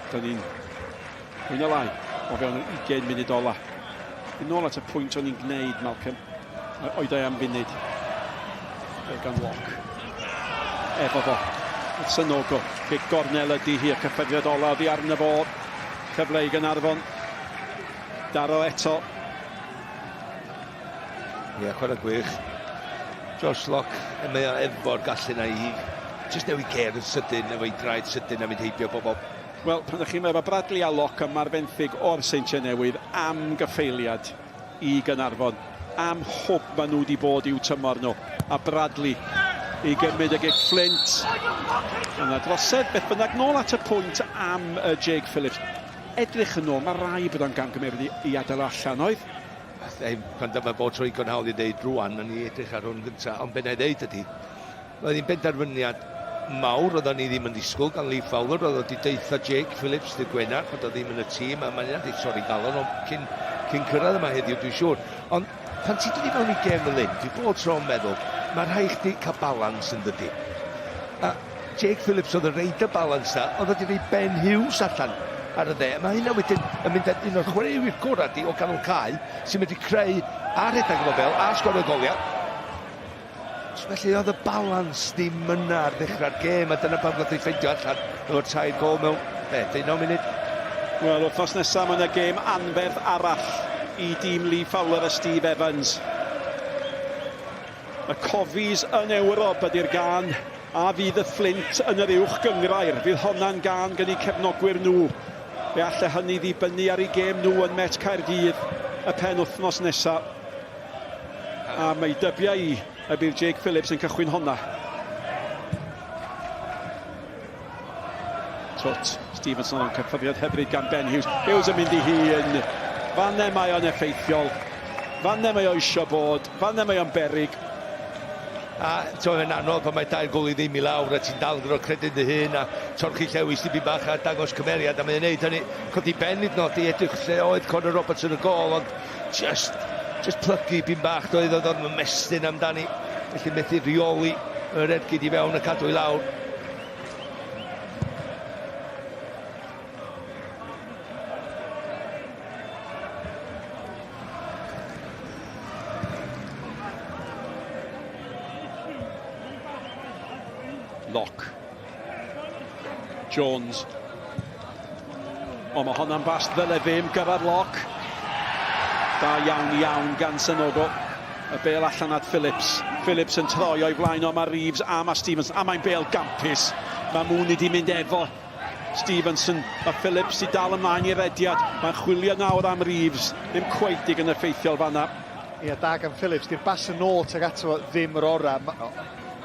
Da ni'n mwy na lai o fewn yr 20 munud ola. Yn ôl at y pwynt o'n i'n gwneud, Malcolm, oedau am funud. Fel gan Locke. Efo fo. Sanogo. Cic gornel ydy hi, y cyffyrddiad ola oddi arno fo. Cyfle i Gaernarfon. Daro eto. Ie, yeah, chwarae gwych. Josh Locke, mae o efo'r gallu na i jyst newid ger yn sydyn, efo'i draed sydyn a mynd heibio bobl. Wel, pan ydych chi'n meddwl Bradley a Locke yma'r fenthyg o'r Seintiau Newydd am gyffeiliad i Gaernarfon, am hwb maen nhw wedi bod i'w tymor nhw. A Bradley i gymryd y gic Flint. Yna drosedd, beth bynnag, nôl at y pwynt am Jake Phillips. Edrych yn ôl, mae rai bod o'n gamgymeriad i, i adael o allan, oedd? Ei, pan dyma bod tro igon hawdd i ddeud rwan, o'n i edrych ar hwn gyntaf, ond be na i ddeud ydy, roedd hi'n benderfyniad mawr, oedden ni ddim yn disgwyl gan Lee Fowler, oedd wedi deutha Jake Phillips dydd Gwener, bod o ddim yn y tîm, a mae'n wedi torri galon o cyn, cyn cyrraedd yma heddiw, dwi'n siŵr. Ond pan ti'n dod i mewn i gêm fel hyn, dwi bob tro'n meddwl, mae rhaid chdi cael balans yn dydy. A Jake Phillips oedd yn reid y balans na, oedd wedi rhoi Ben Hughes allan ar y dde. Mae hynna wedyn yn mynd â un o'r chwaraewyr gorau di o ganol cae, sy'n mynd i creu a rhedeg efo bel a sgorio goliau. So felly oedd y balans ddim yna ar ddechrau'r gêm, a dyna pam gath ei ffeindio allan efo'r tair gol mewn, be, 19 munud? Wel, wythnos nesaf mae yna gêm anferth arall i dîm Lee Fowler a Steve Evans. Y Cofis yn Ewrop ydy'r gân a fydd y Fflint yn yr uwch gynghrair. Fydd honna'n gân gan eu cefnogwyr nhw. Fe alle hynny ddibynnu ar eu gêm nhw yn Met Caerdydd y pen wythnos nesa. A mae dybia i y bydd Jake Phillips yn cychwyn honna. Twt, Stevenson yn cyffyrddiad hyfryd gan Ben Hughes. Hughes yn mynd i hun. Fanne mae o'n effeithiol. Fanne mae o eisiau bod. Fanne mae o'n berig. A t'mo' mae'n anodd pan mae dair gôl i ddim i lawr a ti'n dal yn gorfod credu yn dy hun a torchi llewis dipyn bach a dangos cymeriad a mae'n neud hynny. Codi ben hyd yn oed i edrych lle oedd Connor Roberts yn y gôl ond just, just plygu pyn bach doedd oedd o'n ymestyn amdani. Felly methu rheoli yr ergyd i fewn a cadw i lawr. Lock. Jones. O, mae honna'n bas ddyle ddim gyrraedd Lock. Da iawn iawn gan Sanogo. Y bel allan at Phillips. Phillips yn troi o'i flaen o, mae Reeves a mae Stevens. A mae'n bel gampus. Mae Mooney di mynd efo Stevenson. Mae Phillips di dal ymlaen i rediad. Mae'n chwilio nawr am Reeves. Ddim cweit digon effeithiol fanna. Ie, da gan Phillips. Di'r bas yn ôl tuag ato fo ddim yr orau.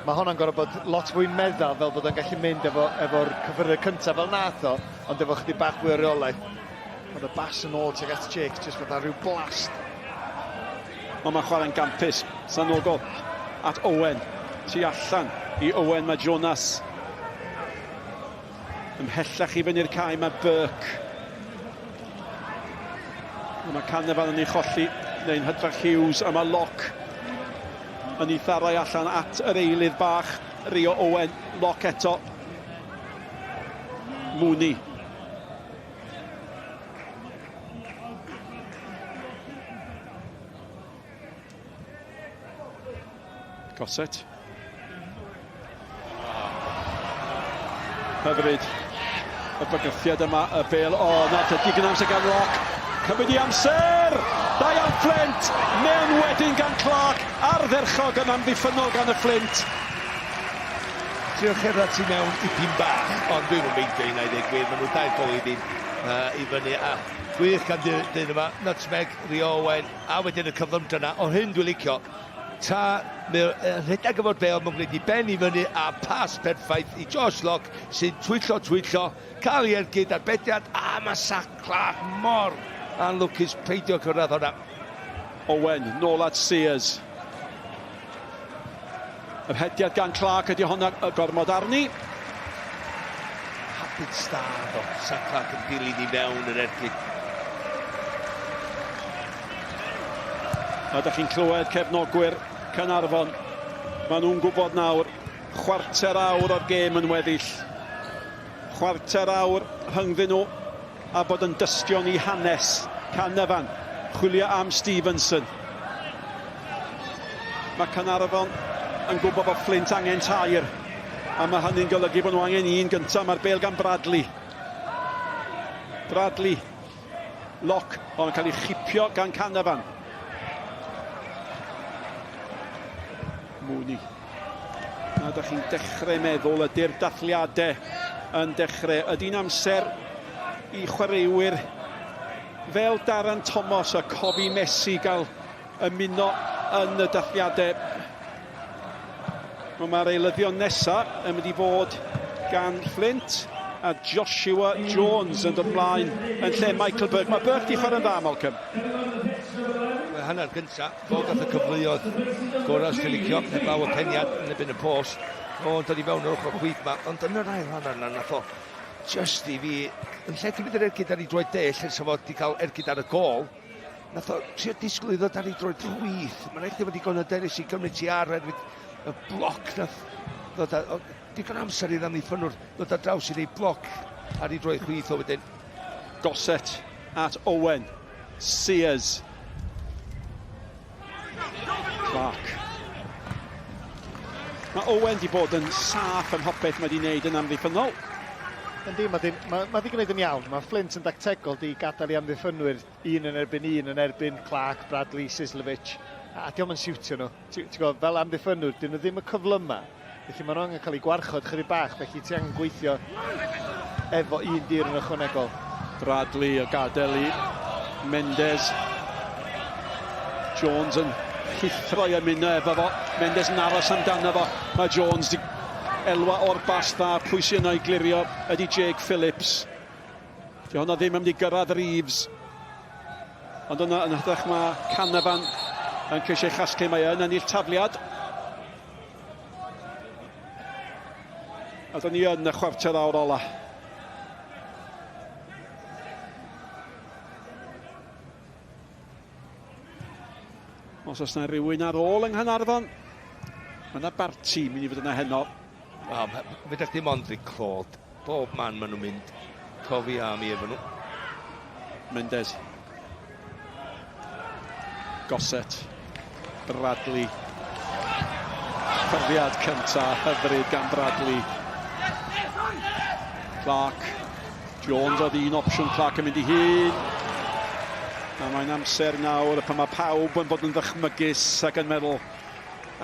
Mae ma honna'n gorfod bod lot fwy meddal fel bod o'n gallu mynd efo, efo'r cyffyrddau cyntaf fel nath o, ond efo chydig bach fwy o reolaeth. Oedd y bas yn ôl tuag at Jakes, jyst fatha rhyw blast. Ond mae'n chwarae'n gampus. Sanogo at Owen. Tu allan i Owen mae Jonas. Ymhellach i fyny'r cae mae Burke. Mae Canavan yn ei cholli, neu'n hytrach Hughes, a mae Locke yn ei tharau allan at yr eilydd bach, Rio Owen, Locke eto. Mooney. Gossett. Hyfryd. Y bygythiad yma, y bel. O, na, digon amser gan Rock. Cymryd i amser! Da iawn Flint! Mewn wedyn gan Clark. Ardderchog yn amddiffynnol gan y Flint. Trio cerdded tu mewn dipyn bach, ond dwi'm yn meindio hynna i ddweud gwir, maen nhw dair gol i ddim uh, i fyny, a gwych gan dyn yma, Nutmeg, Rio Owen, a wedyn y cyflymdra yna, ond hyn dwi'n licio, tra mae'n rhedeg efo'r bel, mae'n gwneud i ben i fyny a pas perffaith i Josh Locke sy'n twyllo, twyllo, cael ei ergyd ar bediad, a mae Sac Clark mor anlwcus peidio cyrraedd hwnna. Owen, nôl at Sears. Yr hediad gan Clark ydy honna y gormod arni. Habit star o Sam Clark yn dilyn i mewn yr ergyd. A ydych chi'n clywed cefnogwyr Caernarfon. Maen nhw'n gwybod nawr, chwarter awr o'r gêm yn weddill. Chwarter awr rhyngddyn nhw a bod yn dystion i hanes Canavan. Chwilio am Stevenson. Mae Caernarfon yn gwybod bod Flint angen tair, a mae hynny'n golygu bod nhw angen un gyntaf. Mae'r bel gan Bradley. Bradley. Lock, ond yn cael ei chipio gan Canavan. Mooney. Na, ydych chi'n dechrau meddwl ydy'r dathliadau yn dechrau. Ydy'n amser i chwaraewyr fel Darren Thomas a Cofi Messi gael ymuno yn y dathliadau. Mae'r eilyddion nesaf yn mynd i fod gan Flint a Joshua Jones yn dod mlaen yn lle Michael Burke. Mae Burke di chwarae'n dda, Malcolm. Mae hanner gyntaf, fo gath y cyfleoedd gorau os ti'n licio, heblaw y peniad yn ebyn y post. O'n dod i fewn o'r ochr chwith ma, ond yn yr ail hanner na nath o just i fi, yn lle cymryd yr ergyd ar ei droed de, lle sa fo di cael ergyd ar y gôl, nath o trio disgwyl i ddod ar ei droed chwith. Mae'n rhaid i fod digon hyderus i gymryd ti ar erfyd y bloc nath ddod ar, digon amser i'r amddiffynnwr ddod ar draws i rei bloc ar ei droed chwith o wedyn. Gossett at Owen. Sears. Clark. Mae Owen di bod yn saff ym mhopeth mae di wneud yn amddiffynnol. Yndi, mae di, mae, mae di gwneud yn iawn. Mae Flint yn dactegol di gadael i amddiffynwyr un yn erbyn un yn erbyn Clark, Bradley, Sislovic. A diolch yn siwtio nhw. Ti, ti gwybod, fel amddiffynwyr, dyn nhw ddim y cyflyma. Felly maen nhw angen cael eu gwarchod chydig bach, felly ti angen gweithio efo un dir yn ychwanegol. Bradley o gadael i Mendes. Jones yn rhuthro i ymuno efo fo. Mendes yn aros amdano fo. Mae Jones di elwa o'r bas dda. Pwy sy'n yno i glirio ydy Jake Phillips. Di hwnna ddim yn mynd i gyrraedd Reeves. Ond yna yn hytrach mae Canavan yn ceisio ei chasglu. Mae yn ennill tafliad. A da ni yn y chwarter awr ola. Os oes yna rhywun ar ôl yng Nghanarfon, mae yna barti mynd i fod yna heno. O, fedra chdi mond rhoi clod. Bob man maen nhw'n mynd. Cofi Army efo nhw. Mendes. Gossett. Bradley. Cyfriad cynta hyfryd gan Bradley. Clark. Jones oedd un opsiwn, Clark yn mynd i hun. A mae'n amser nawr pan mae pawb yn bod yn ddychmygus ac yn meddwl,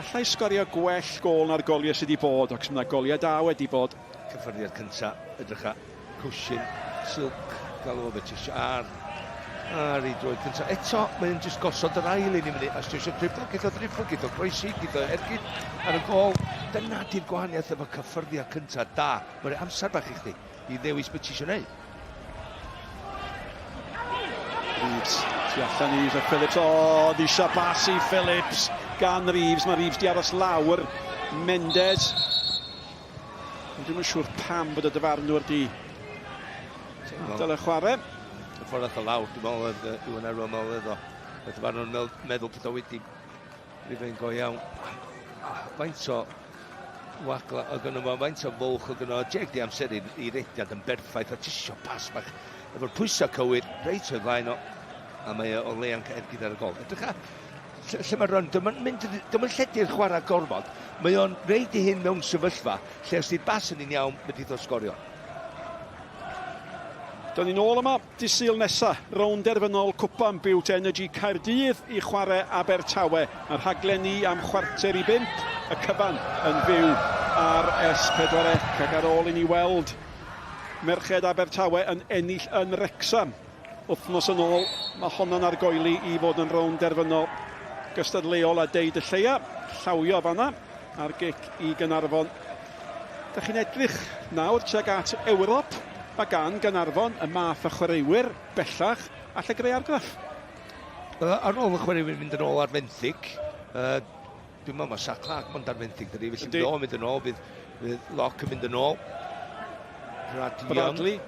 allai sgorio gwell gôl na'r goliau sydd wedi bod, ac mae yna goliau da wedi bod. Cyffyrddiad cynta, edrycha, cwshin, silk, galw o beth ti eisiau, ar, ar ei droed cynta. Eto, mae'n jyst gosod yr ail un i fyny, os ti eisiau driblo, geith o driblo, geith o groesi, geith o ergyd ar y gôl. Dyna di'r gwahaniaeth efo cyffyrddiad cynta da. Mae'n rhoi amser bach i chdi. i ddewis beth ti eisiau gwneud. Reeves, tu allan i Reeves a Phillips. O, oh, ddisio bas i Phillips gan Reeves. Mae Reeves di aros lawr. Mendes. Ond dwi'n siŵr pam bod y dyfarnwr di adael y chwarae. Y ffordd ath o lawr, dwi'n meddwl oedd Iwan Arwel meddwl oedd o. Y dyfarnwr meddwl bod o wedi Rhywun go iawn. Faint o wagla oedd gynno fo, faint o fwlch oedd gynno fo. Jake di amseru i rediad yn berffaith a ti isio pas bach efo'r pwysau cywir reit o'i flaen o. A mae o leia'n ergyd ar y gol. Edrych ar lle, lle mae run, dyma'n mynd, dyma'n lledu'r chwarae gorfod. Mae o'n reid i hyn mewn sefyllfa lle os di'r bas yn un iawn, mae di sgorio. Dyna ni'n ôl yma Dydd Sul nesa, rownd derfynol Cwpan Bute Energy Caerdydd i chwarae Abertawe. Mae'r rhaglen ni am chwarter i bump, y cyfan yn fyw ar S4C ac ar ôl i ni weld merched Abertawe yn ennill yn Wrecsam wythnos yn ôl, mae honno'n argoeli i fod yn rownd derfynol gystadleuol a deud y lleia, llawio fanna a'r gic i Gaernarfon. Da chi'n edrych nawr tuag at Ewrop, mae gan Gaernarfon y math o chwaraewyr bellach all e greu argraff. Ar ôl y chwaraewyr mynd yn ôl ar fenthyg, uh, dwi'n meddwl mae Sa Clark mond ar fenthyg dydy, felly bydd o'n mynd yn ôl, bydd, bydd Locke yn mynd yn ôl. Brad Bradley.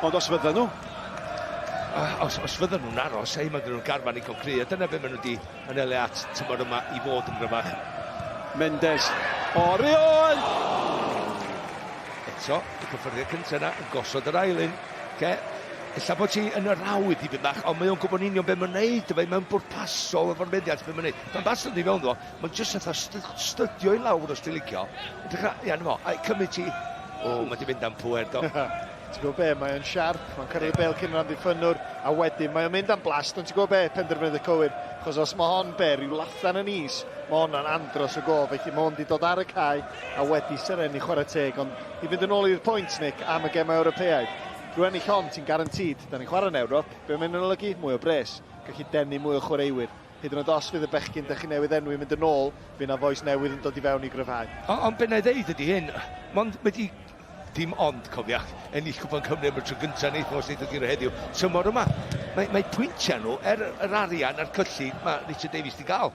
Ond os fydden nhw? Os, os fydden nhw'n aros, ei, mae gen nhw'n garfan i cry, a dyna beth maen nhw wedi anelu at tymor yma i fod yn gryfach. Mendes. Orion! Eto, y cyffyrddiad cyntaf yna yn gosod yr ail un. Okay. Ella bod ti yn yr awydd i bach, ond mae o'n gwybod yn union beth mae'n neud, mae'n bwrpasol efo'r meddiant beth mae'n neud. Pan bas yn i fewn ddo, Mae'n jyst fatha stydio i lawr os ti'n licio. Edrych ar, ia, fo, a cymryd ti... O, mae di mynd am pwer, do. Ti'n gwybod be, mae o'n siarp, mae'n cyrraedd y bel cyn yr amddiffynnwr, a wedyn mae o'n mynd am blast, ond ti'n gwybod be, penderfyniad y cywir, achos os mae hon be, rhyw lathan yn is, mae honna'n andros o go, felly mae hwn wedi dod ar y cae a wedi serennu chwarae teg, ond i fynd yn ôl i'r pwynt, Nick, am y gemau Ewropeaidd, drwy ennill hon, ti'n garantîd, da ni'n chwarae yn Ewrop, be mae'n olygu? Mwy o bres, gallu denu mwy o chwaraewyr. Hyd yn oed os fydd y bechgyn dych chi newydd enwi yn mynd yn ôl, fydd 'na fois newydd yn dod i fewn i gryfhau. Ond be na i ddeud ydy hyn, mond wedi, dim ond, cofia, ennill Cwpan Cymru am y tro gyntaf yn wythnos wnaeth o guro heddiw, tymor yma. Mae, mae pwyntiau nhw, er yr arian a'r cyllid mae Richard Davies wedi gael,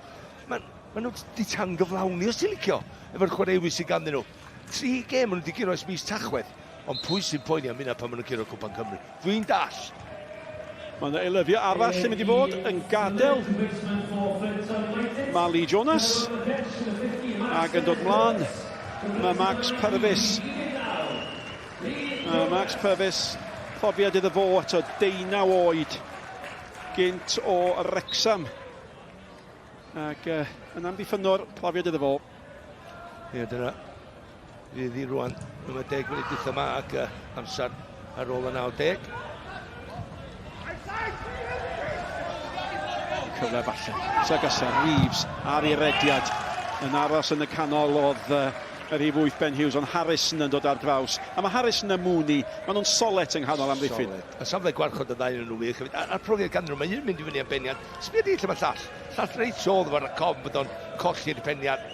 mae, mae nhw wedi tangyflawni os ti'n licio, efo'r chwaraewyr sydd ganddyn nhw. Tri gêm maen nhw wedi guro ers mis Tachwedd, ond pwy sy'n poeni am hynna pan maen nhw'n curo Cwpan Cymru? Dwi'n dall. Mae yna eilyddio arall sy'n mynd i fod yn gadael Mali Jonas ac yn dod mlaen mae Max Purvis. Mae Max Purvis, profiad iddo fo eto, deunaw oed gynt o Wrecsam. Ac uh, yn amddiffynnwr, profiad iddo fo. Ie, dyna fydd hi rwan. Mae 10 munud dwytha yma ac uh, amser ar ôl y 90. Cyfle falle. Sagasa Reeves ar ei rediad. Yn aros yn y canol oedd uh, y rhif 8 Ben Hughes, ond Harrison yn dod ar draws. A mae Harrison a Mooney, maen nhw'n solet yng nghanol amddiffyn. Solet. A safle gwarchod y ddau yn nhw wych hefyd. A'r profiad ganddyn nhw, mae un mynd i fyny am beniad. Sbia di lle mae llall. Llall reit oedd efo'r cofn bod o'n colli'r peniad.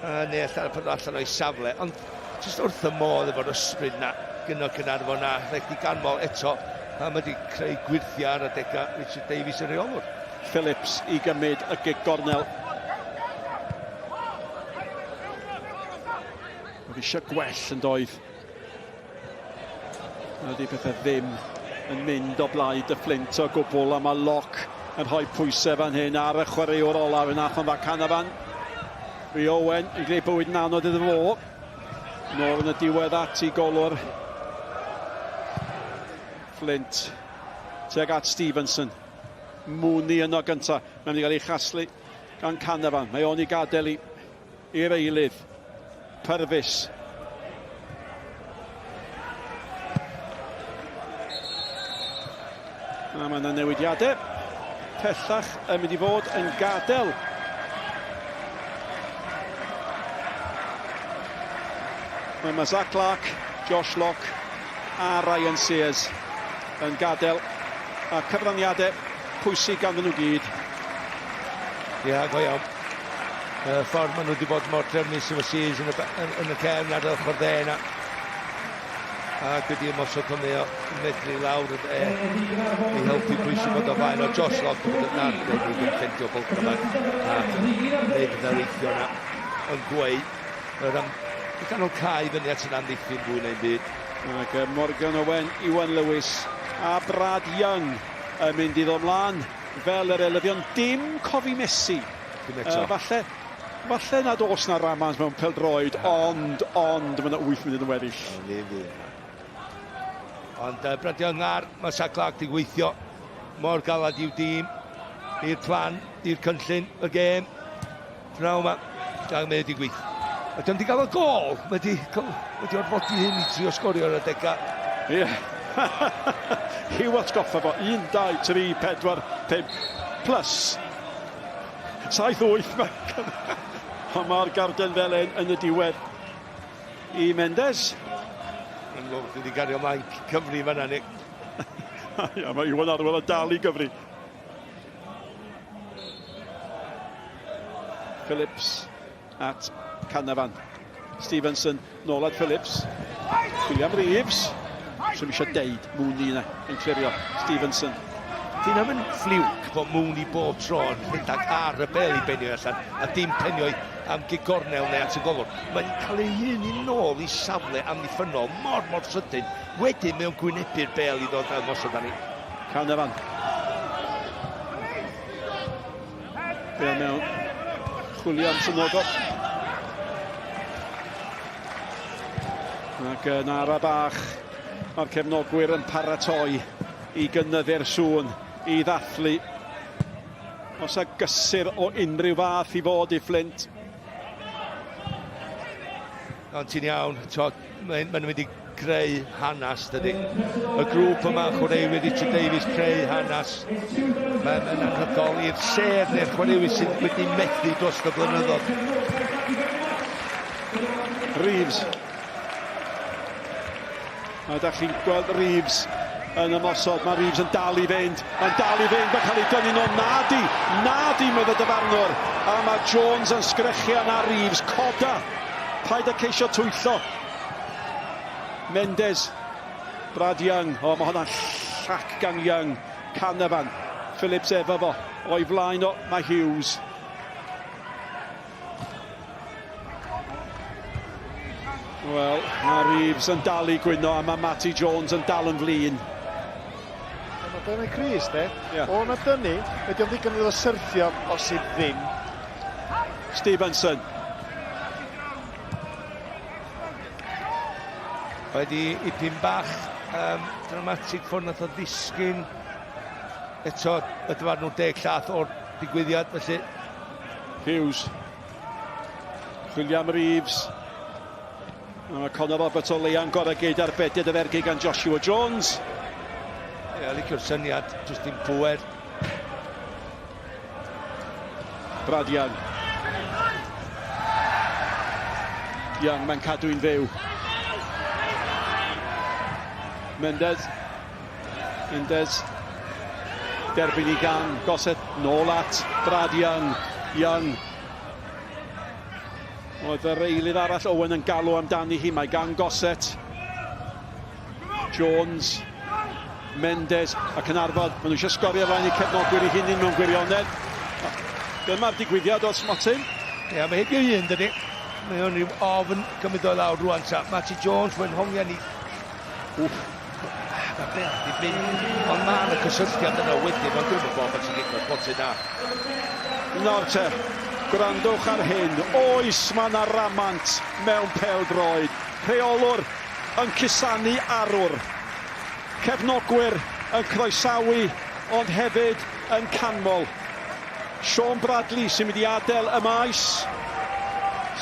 Uh, neu allan, pan allan o'i safle. Ond jyst wrth y modd efo'r ysbryd na gyno Caernarfon na rhaid i ganmol eto. A mae wedi creu gwyrthiau ar adegau Richard Davies y rheolwr. Phillips i gymryd y gig gornel. Oedd eisiau gwell yn doedd. Ydy pethau ddim yn mynd o blaid y Fflint o gwbl a mae Locke yn rhoi pwysau fan hyn ar y chwaraewr olaf yn Athan dda Canavan. Rio Owen yn gwneud bywyd yn anodd iddo fo. Nôl yn y diwedd at i golwr. Flint tuag at Stevenson. Mooney yno gynta. Mae'n mynd i gael ei chasglu gan Canavan. Mae o'n i gadael i i'r eilydd. Purvis. A mae yna newidiadau pellach yn mynd i fod yn gadael. Mae mae Zach Clark, Josh Locke a Ryan Sears yn gadael a cyfraniadau pwysig ganddyn nhw gyd. Ie, yeah, go iawn. Y ffordd maen nhw wedi bod mor trefnus efo Sears yn y, yn, yn y cefn ar y ochr dde yna. Ac wedi ymosod hynny o medru lawr y dde i helpu pwy sy'n bod o faen o Josh Locke yn bod yn arbennig yn ffendio bwlch yma a wneud yn areithio yna yn gweu yr am y ganol cae fyny at yn amddiffyn fwy neu'n byd. Ac Morgan Owen, Iwan Lewis a Brad Young yn mynd i ddod mlaen fel yr elyddion. Dim Cofi Messi. Dim eto. Falle, falle nad oes na ramans mewn peldroed, ond, ond, mae yna 8 munud yn weddill. Fe fydd. Ond Brad Young ar, mae Zach Clark di gweithio mor galad i'w dîm, i'r plan, i'r cynllun, y gêm. Pnawn 'ma, ac mae wedi gweithio. A dio'm 'di gael y gol, mae wedi, wedi orfodi hyn i trio sgorio ar adegau. Ie. I'w atgoffa fo, 1, 2, 3, 4, 5, plus 7, 8. Ond mae'r garden felen yn y diwedd i Mendes. Yn gwybod, dwi wedi gario mlaen cyfri fanna, Nick. Ia, mae Iwan Arwel yn dal i gyfri. Phillips at Canavan. Stevenson nôl at Phillips. William Reeves. Swn eisiau deud Mooney yna yn clirio. Stevenson. Dyn nhw'n ffliwc bod Mooney bob tro yn rhedeg ar y bel i benio allan a dim penio am gig gornel neu at y golwr. Mae'n cael ei hun i nôl i safle amddiffynnol mor mor sydyn. Wedyn mae o'n gwynebu'r bel i ddod â ymosod arni. Canavan. Bel mewn. Chwilio am Sanogo. Ac yn ara bach, mae'r cefnogwyr yn paratoi i gynyddu'r sŵn, i ddathlu. Os a gysur o unrhyw fath i fod i Flint. Ond ti'n iawn, Mae'n ma nhw'n mynd i creu hanes, dydy. Y grŵp yma, chwaraewyr Richard Davies, creu hanes. Mae'n ma anhygoel i'r sêr neu'r chwaraewyr sydd wedi methu dros y blynyddoedd. Reeves. A da chi'n gweld Reeves yn ymosod. Mae Reeves yn dal i fynd. Mae'n dal i fynd. Mae'n cael ei dynnu nôl. Nadi! Nadi, medd y dyfarnwr. A mae Jones yn sgrechian ar Reeves. Coda! Paid â ceisio twyllo. Mendes. Brad Young. O, mae hwnna'n llac gan Young. Canavan. Phillips efo fo. O'i flaen o, mae Hughes. Wel, mae Reeves yn dal i gwyno a mae Matty Jones yn dal yn flin. Mae dyna Chris, de. Yeah. O na dynnu, ydy o'n ddigon iddo syrthio, bosib ddim. Stevenson. Wedi ipyn bach um, dramatig ffordd nath o ddisgyn eto y dyfarnwr deg llath o'r digwyddiad felly. Hughes. William Reeves. Mae Conor Roberts o leia'n gorau geid ar bedydd yr ergyd gan Joshua Jones. Ie, yeah, licio'r syniad, jyst dim pŵer. Brad Young. Young, mae'n cadw'n fyw. Mendez. Mendez. Derbyn i gan Gossett. Nôl at Brad Young. Young. Oedd yr eilydd arall Owen yn galw amdani hi. Mae gan Gossett. Jones. Mendes a Caernarfon. Maen nhw eisiau sgorio flaen eu cefnogwyr eu hunain mewn gwirionedd. Dyma'r digwyddiad o'r smotyn. Ie, yeah, mae heibio un, dydy. Mae o'n rhyw ofn gymryd o lawr rwan ta. Matty Jones, mae'n hongian i... Wff. Mae Bale di mynd, ond mae yna cysylltiad yna wedyn, ond dwi'n gwybod bod ti'n gico'r potyn na. Nawr te, gwrandwch ar hyn. Oes, mae yna ramant mewn pêl-droed. Rheolwr yn cusanu arwr. Cefnogwyr yn croesawu, ond hefyd yn canmol. Shaun Bradley sy'n mynd i adael y maes.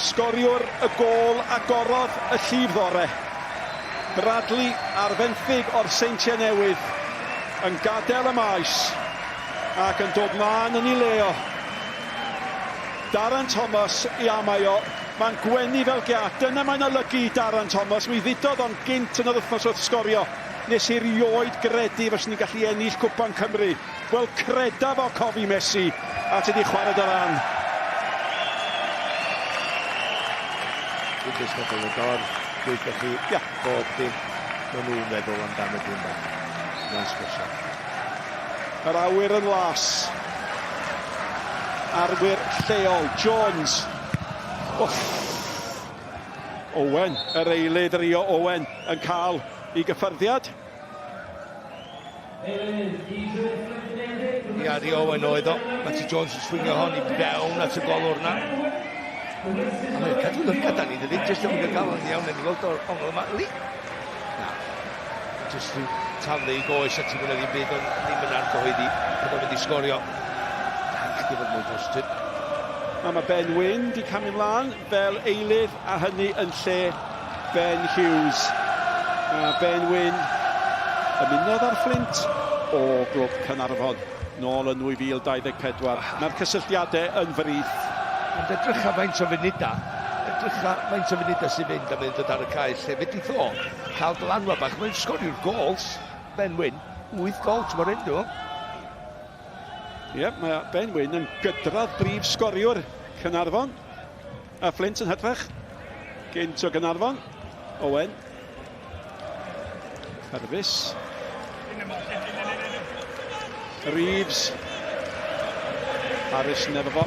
Sgoriwr y gôl agorodd y llif ddore. Bradley ar fenthyg o'r Seintiau Newydd yn gadael y maes ac yn dod mlaen yn ei le o. Darren Thomas i amau o. Mae'n gwenu fel giât. Dyna mae'n olygu i Darren Thomas. Mi ddudodd o'n gynt yn yr wythnos wrth sgorio. Nes i rioed gredu fyswn i'n gallu ennill Cwpan Cymru. Wel, credaf o Cofi Messi, a ti di chwarae dy ran. Dwi'n jyst meddwl y dorf, gweithio chi yeah. bob dim maen nhw'n meddwl amdano dyn bach. Mae'n sbesial. Yr awyr yn las. Arwyr lleol, Jones. Wff. Owen, yr eilydd Rio Owen yn cael ei gyffyrddiad. Ia, Rio Owen oedd o. Matty Jones yn swingio hon i fewn at y golwr na. A mae'n cadw lygad ni, dydy? Jyst ddim yn gael o'n iawn, ni weld o'r ongl yma. Li! Na. Jyst rhyw taflu i goes a ti'n gwneud ddim byd, ond ddim yn argyhoeddi bod o'n mynd i sgorio. Na, chdi fod mwy positif. A mae Ben Wyn di camu mlaen fel eilydd a hynny yn lle Ben Hughes. A Ben Wyn ymunodd â'r Fflint o Glwb Caernarfon nôl yn 2024. Mae'r cysylltiadau yn frith. Ond edrycha faint o funudau, edrycha faint o funudau sy'n fynd a mae'n dod ar y cae lle fedrith o cael dylanwad bach. Mae'n sgorio'r gols, Ben Wyn, 8 gol tymor hyn, dwi'n Ie, yeah, mae Ben Wyn yn gydradd brif sgoriwr Caernarfon. A Fflint yn hytrach. Gynt o Gaernarfon. Owen. Purvis. Reeves. Harris yn efo fo.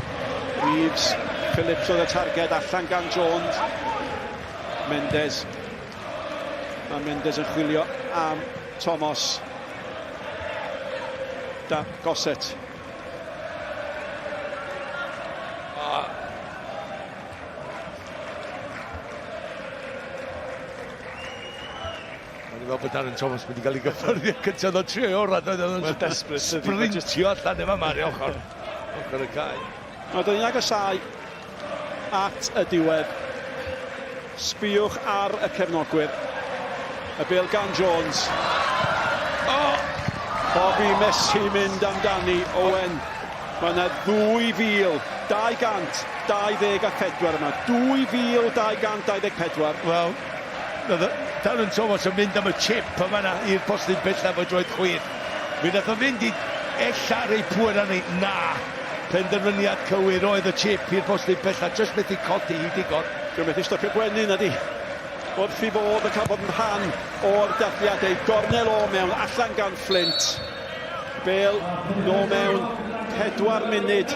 Reeves. Phillips oedd y targed allan gan Jones. Mendes. Mae Mendes yn chwilio am Thomas. Da, Gossett. Mae'n i weld bod Darren Thomas wedi cael ei gyffyrddi ac cyntaf o trio o'r rhan oedd o'n desperate. Sprintio allan efo Mari ochr. Ochr y cae. Mae dod i'n agosáu at y diwedd. Sbïwch ar y cefnogwyr. Y bêl gan Jones. Oh! Bobby Messi mynd amdani, Owen. Mae yna 2,224 yma. 2,224. Wel, Darren Thomas yn mynd am y chip yma na i'r postyn bellaf o droed chwith. Mi nath o fynd i ella rei pŵer arni. Na! Penderfyniad cywir oedd y chip i'r postyn bellaf. Just methu codi i digon. Dwi'n methu stopio gwenu na di. Wrth i fod yn cael bod yn rhan o'r dathliadau. Gornel o mewn, allan gan Flint. Bale nôl mewn, 4 munud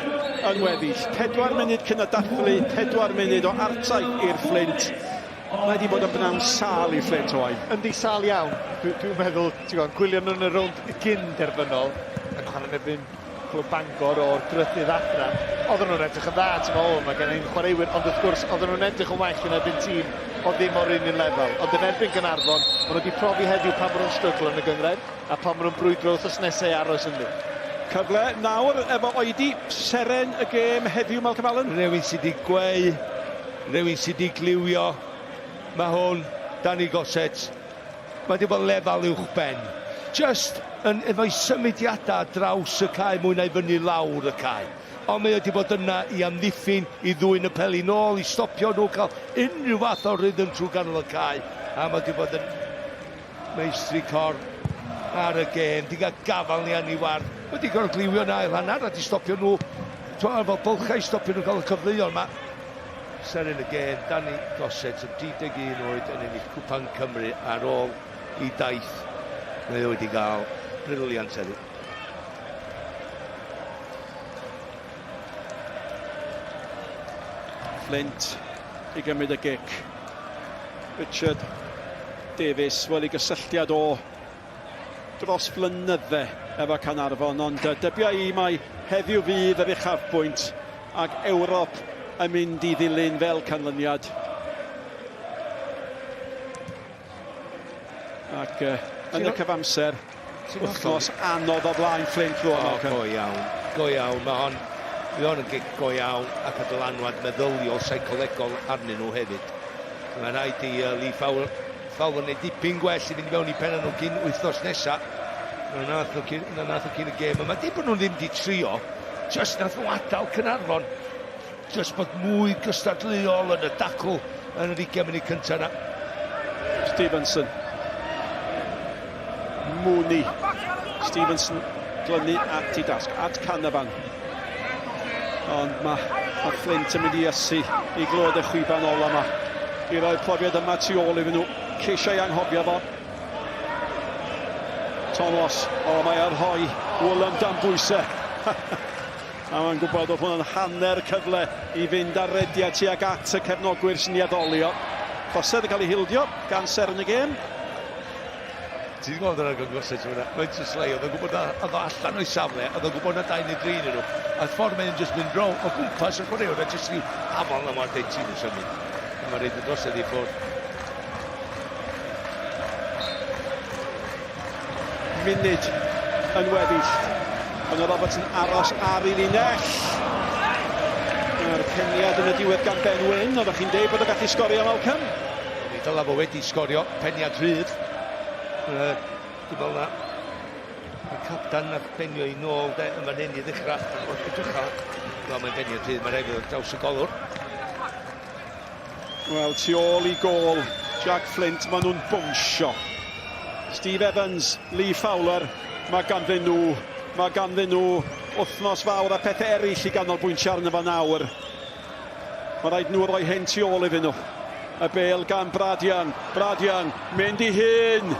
yn weddill. 4 munud cyn y dathlu, 4 munud o artaith i'r Fflint. Mae wedi bod yn bnawn sâl i Fflint, Owain. Yndi, sâl iawn. Dwi'n dwi meddwl, ti'n gwybod, gwylio nhw yn y rownd gyn derfynol, yn chwarae yn erbyn Clwb Bangor o'r drydydd adran. Oedden nhw'n edrych yn dda, ti'n meddwl, mae gen i'n chwaraewyr, ond wrth gwrs, oedden nhw'n edrych yn well yn erbyn tîm o ddim o'r un un lefel. Ond yn erbyn Gaernarfon, maen nhw wedi profi heddiw pan maen nhw'n stryglo yn y gynghrair, a pan maen nhw'n brwydro wythnos nesaf i aros ynddi. Cyfle nawr efo oedi seren y gêm heddiw, Malcolm Allen. Rhywun sydd wedi gweu, rhywun sydd wedi gliwio. Mae hwn, Danny Gossett, Mae wedi bod lefel uwch ben. Just yn efo'i symudiadau ar draws y cae mwy na i fyny lawr y cae. Ond mae wedi bod yna i amddiffyn, i ddwyn y peli nôl, i stopio nhw cael unrhyw fath o rhythm trwy ganol y cae. A mae wedi bod yn meistri cor ar y gêm, di gael gafael ni arni warth. Wedi gorfod gliwio yn ail hanner a di stopio nhw, fel bylchau i stopio nhw cael y cyfleoedd yma. Seren y gêm, Danny Gossett yn 31 oed yn ennill Cwpan Cymru ar ôl i daith mae o wedi gael briliant heddiw. Flint. i gymryd y gic. Richard Davies, wel i gysylltiad o dros flynydde efo Caernarfon, ond dybia i mai heddiw fydd yr uchafbwynt ac Ewrop yn mynd i ddilyn fel canlyniad. Ac yn y cyfamser, wythnos anodd o flaen Flint rwan. O, go iawn, go iawn. Mae hon, mae hon yn gic go iawn ac y dylanwad meddyliol, seicolegol arnyn nhw hefyd. Mae'n rhaid i Lee Fowler, Fowler wneud dipyn gwell i fynd i fewn i penna nhw cyn wythnos nesa. Na nath nhw cyn, na nath nhw cyn y gêm yma. Dim bod nhw ddim di trio, just nath nhw adael Caernarfon. Just bod mwy gystadleuol yn y dacl yn yr 20 munud cyntaf yna. Stevenson. Mooney. Stevenson glynu at ei dasg, at Canavan. Ond mae, mae Flint yn mynd i ysu i glywed y chwiban ola yma. I roi'r profiad yma tu ôl iddyn nhw. Ceisio i anghofio fo. Thomas, o mae ar rhoi Woolen dan bwysau. A mae'n gwybod oedd hwnna'n hanner cyfle i fynd ar rediad tuag at y cefnogwyr sy'n ei addoli o. Trosedd yn cael ei hildio gan seren y gêm. Ti wedi gweld yr agosau ti'n mynd, mae'n just slei, oedd o'n gwybod na oedd o allan o'i safle, oedd o'n gwybod na dau neu dri yn nhw. A'r ffordd mae'n just mynd row o gwmpas y chwaraewr a just rhyw hafal na mor deud ti'n symud. A mae'n rhaid y drosedd i ffwrdd. Munud yn weddill. Ond Roberts yn aros ar ei linell. Mae'r peniad yn y diwedd gan Ben Wyn. Oeddech chi'n deud bod o'n gallu sgorio, Malcolm? Mi ddyla fo wedi sgorio peniad rhydd. Dwi'n meddwl na y captan nath benio i nôl de yn fan hyn i ddechrau. Edrych ar, wel mae'n beniad rhydd, mae'n rhaid iddo draws y golwr. Wel, tu ôl i gôl Jack Flint, maen nhw'n bwnsio. Steve Evans, Lee Fowler, mae ganddyn nhw, mae ganddyn nhw wythnos fawr a pethau eraill i ganolbwyntio arno fo nawr. Mae rhaid nhw roi hyn tu ôl iddyn nhw. Y bêl gan Brad Young, Brad Young, mynd i hun.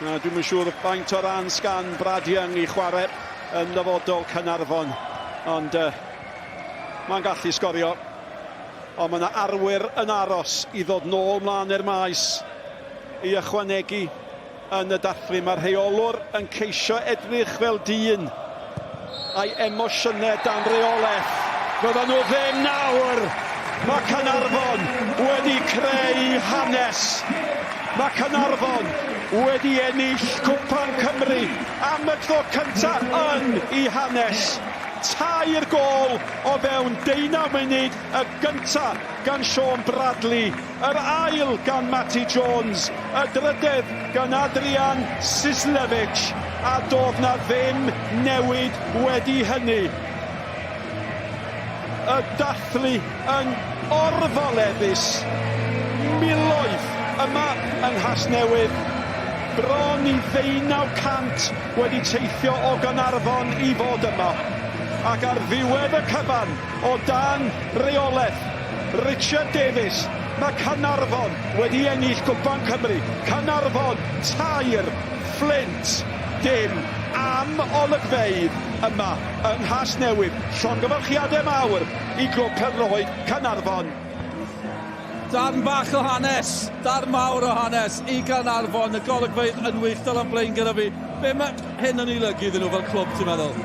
Na, dwi'm yn siŵr faint o ran sgan Brad Young i chwarae yn nyfodol Caernarfon, ond mae'n gallu sgorio. Ond mae yna arwyr yn aros i ddod nôl mlaen i'r maes i ychwanegu yn y dathlu. Mae'r rheolwr yn ceisio edrych fel dyn a'i emosiynau dan reolaeth. Fyddan nhw ddim nawr! Mae Caernarfon wedi creu hanes. Mae Caernarfon wedi ennill Cwpan Cymru am y tro cyntaf yn ei hanes. Tair gôl o fewn deunaw munud, y gynta gan Sean Bradley, yr ail gan Matty Jones, y drydedd gan Adrian Cieslewicz, a doedd na ddim newid wedi hynny. Y dathlu yn orfoleddus, miloedd yma yng Nghasnewydd, bron i 1900 wedi teithio o Gaernarfon i fod yma, ac ar ddiwedd y cyfan, o dan reolaeth Richard Davies, mae Caernarfon wedi ennill Cwpan Cymru. Caernarfon 3, Flint dim. Am olygfeydd yma yng Nghasnewydd. Llongyfarchiadau mawr i Glwb Pêl-droed Caernarfon. Darn bach o hanes, darn mawr o hanes i Gaernarfon, y golygfeydd yn wych, Dylan Blain gyda fi. Be mae hyn yn ei olygu iddyn nhw fel clwb, ti'n meddwl?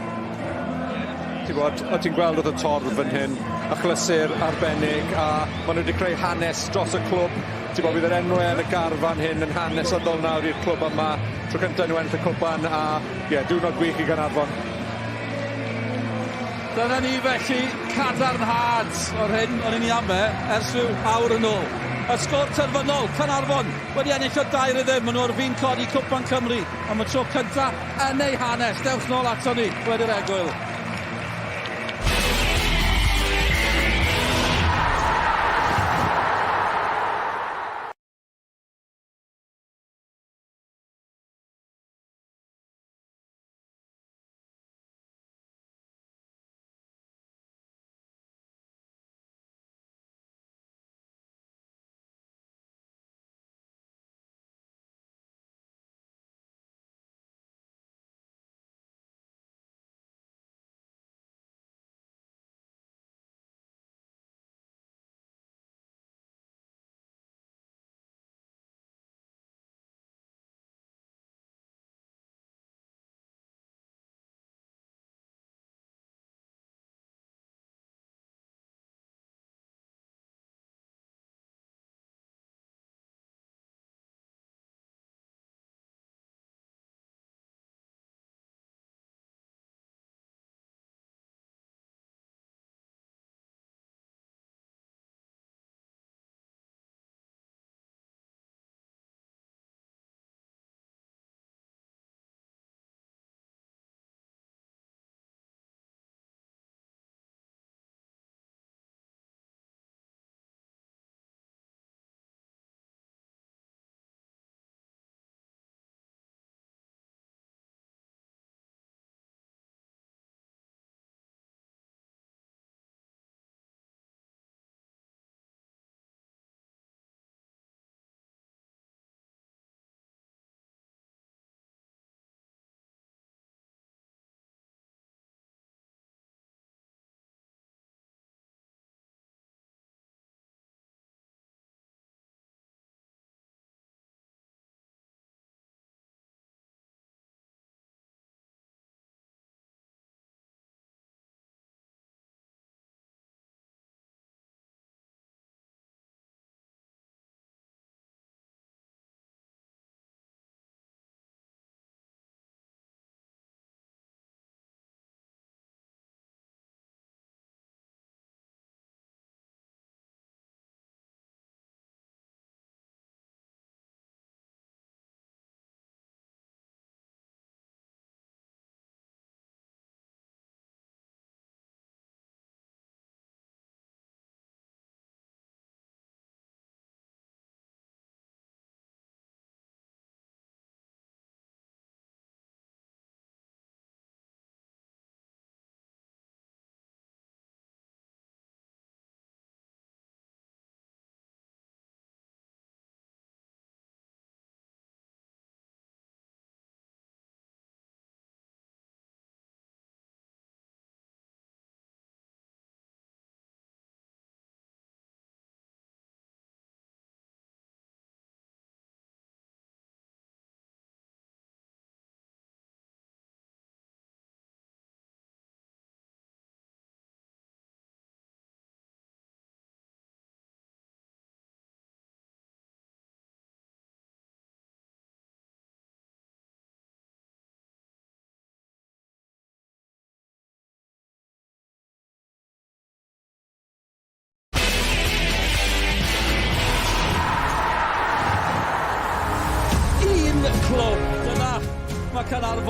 Ti'n gwybod, o ti'n gweld oedd y torf fan hyn, achlysur arbennig, a maen nhw wedi creu hanes dros y clwb. Ti'n gwybod, bydd yr enwau yn y garfan hyn yn hanesyddol nawr i'r clwb yma. Tro cyntaf nhw ennill y cwpan, a ie, diwrnod gwych i Gaernarfon. Dyna ni felly, cadarnhad o'r hyn o'n i'n ei ame ers rhyw awr yn ôl. Y sgôr terfynol, Caernarfon wedi ennill o 2-0. Maen nhw ar fin codi Cwpan Cymru am y tro cyntaf yn eu hanes. Dewch nôl ato ni wedi'r egwyl.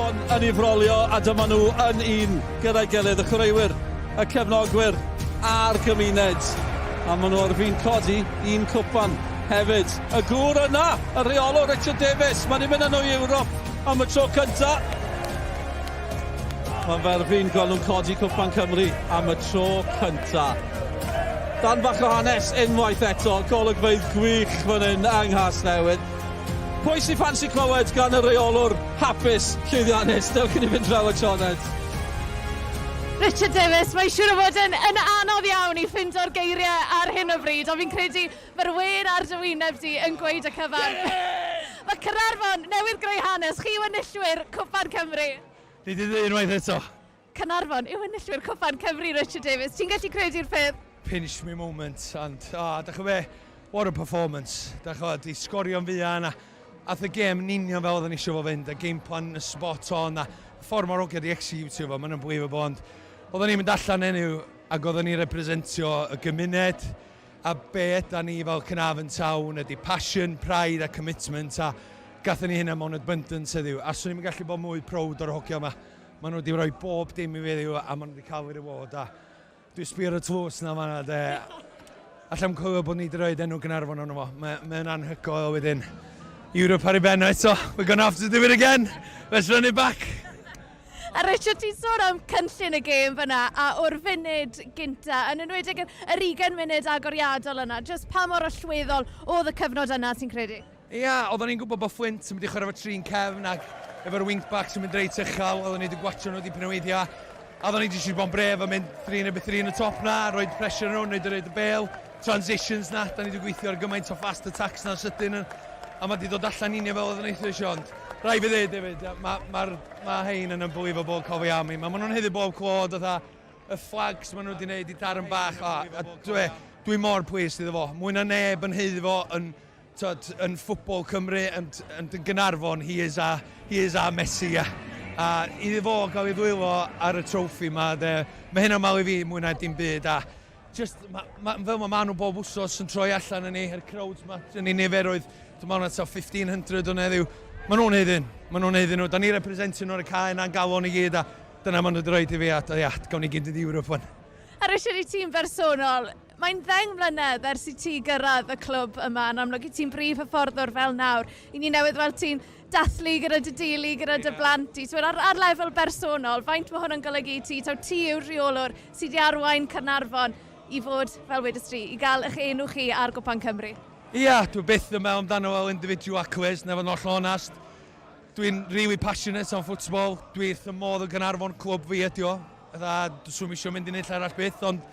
Caernarfon yn ei frolio a dyma nhw yn un gyda'i gilydd, y chwaraewyr, y cefnogwyr a'r gymuned. A maen nhw ar fin codi un cwpan hefyd. Y gŵr yna, y rheolwr Richard Davies, mae'n i'n mynd â nhw i Ewrop am y tro cynta. Mae'n ferfi'n gweld nhw'n codi Cwpan Cymru am y tro cynta. Dan bach o hanes unwaith eto, golygfeydd gwych fan hyn yng Nghasnewydd. Pwy sy'n ffansi clywed gan y rheolwr hapus, llwyddiannus? Dewch i ni fynd draw at Sioned. Richard Davies, mae'n siŵr o fod yn, yn anodd iawn i ffindo'r geiriau ar hyn o bryd, ond fi'n credu mae'r wên ar dy wyneb di yn gweud y cyfan. Mae Caernarfon newydd greu hanes, chi yw enillwyr Cwpan Cymru. Ni di ddweud unwaith eto. Caernarfon yw enillwyr Cwpan Cymru, Richard Davies. Ti'n gallu credu'r peth? Pinch me moment, and, ah, dach chi be, what a performance. Dach chi, di sgorio'n fuan, a ath y gêm yn union fel oedden ni eisiau fo fynd, a game plan yn spot on, a ffordd mae'r hogia di executio fo, mae'n unbelievable, ond oedden ni'n mynd allan enw, ac oedden ni'n representio y gymuned, a be yda ni fel Caernarfon Town ydy passion, pride a commitment, a gathon ni hynna mewn abundance heddiw, a swn i'n gallu bod mwy proud o'r hogia yma. Maen nhw wedi rhoi bob dim i fi heddiw a maen nhw wedi cael eu reward a dwi'n sbio ar y tlws na fan'na de. Allai'm cofio bod ni wedi rhoi enw Gaernarfon arno fo. Mae'n mae anhygoel wedyn. Europe ar ei ben o eto. We're gonna have to do it again. Let's run it back. A Richard, ti'n sôn am cynllun y gêm fyna, a o'r funud gynta, yn enwedig yr 20 munud agoriadol yna, jyst pa mor allweddol oedd y cyfnod yna, ti'n credu? Ia, oedden ni'n gwybod bod Flint yn mynd i chwarae efo trin cefn ac efo'r wingbacks yn mynd reit uchel, oedden ni wedi gwatio nhw dipyn o weithiau. A oedden ni jyst eisiau bod yn brave a mynd 3 neu 3 yn y top na, roed pressure nhw, wneud y roed y bêl, transitions na, da ni wedi gweithio ar gymaint o fast attacks na sydyn, a mae wedi dod allan union fel oedden ni eisiau, ond rhaid fi ddeud hefyd, mae ma, ma hein yn unbelievable Cofi Army, mae ma nhw'n haeddu bob clod, fatha, y flags maen nhw wedi gwneud i darn bach, a, a dwi, dwi mor pleased iddo fo, mwy na neb yn haeddu fo yn Tyd, yn ffwtbol Cymru, yn, yn, yn Gaernarfon, he is our, he is our Messi. A, a iddo fo gael ei ddwylo ar y troffi ma, de, mae hynna'n malu fi mwy na dim byd. A just, ma, ma, fel mae maen nhw bob wsos yn troi allan yn ni, yr crowds ma, yn ei niferoedd, dwi'n meddwl na tua 1500 o'n heddiw. Maen nhw'n haeddu, maen nhw'n haeddu nhw. Da ni representio nhw ar y cae na'n galon i gyd, a dyna maen nhw wedi rhoi i fi, a ia, gawn ni gyd yn Ewrop wan. A Richard, i ti'n bersonol, Mae'n ddeng mlynedd ers i ti gyrraedd y clwb yma, yn amlwg i ti'n brif hyfforddwr fel nawr. I ni newydd weld ti'n dathlu gyda dy deulu, gyda dy blant di. So, ar, ar lefel bersonol, faint mae hwn yn golygu i ti? Taw ti yw'r rheolwr sydd wedi arwain Caernarfon i fod, fel wedys ti, i gael eich enw chi ar Gwpan Cymru. Ia, dwi byth yn meddwl amdano fel individual accolades, na fod yn hollol onast. Dwi'n really passionate am football, dwi wrth y modd o Gaernarfon, clwb fi ydi o. Fatha, swn i'm isio mynd i nunlle arall byth, ond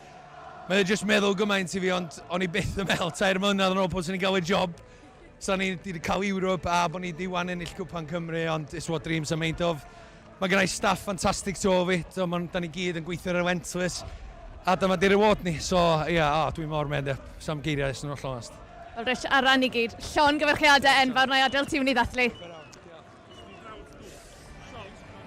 mae o jyst meddwl gymaint i fi, ond o'n i byth yn meddwl tair mlynedd yn ôl pan swn i'n gael y job, sa'n ni wedi cael Europe a bod ni wedi wan ennill Cwpan Cymru, ond it's what dreams are made of. Mae gennau staff ffantastig tu ôl fi, so, ma, da ni gyd yn gweithio relentless, a dyma di reward ni, so ia, yeah, oh, dwi'n mor made up, sam geiriau, sy'n hollol onest. Wel, Rich, ar ran i gyd, llongyfarchiadau enfawr, na i adael ti fynd i ddathlu.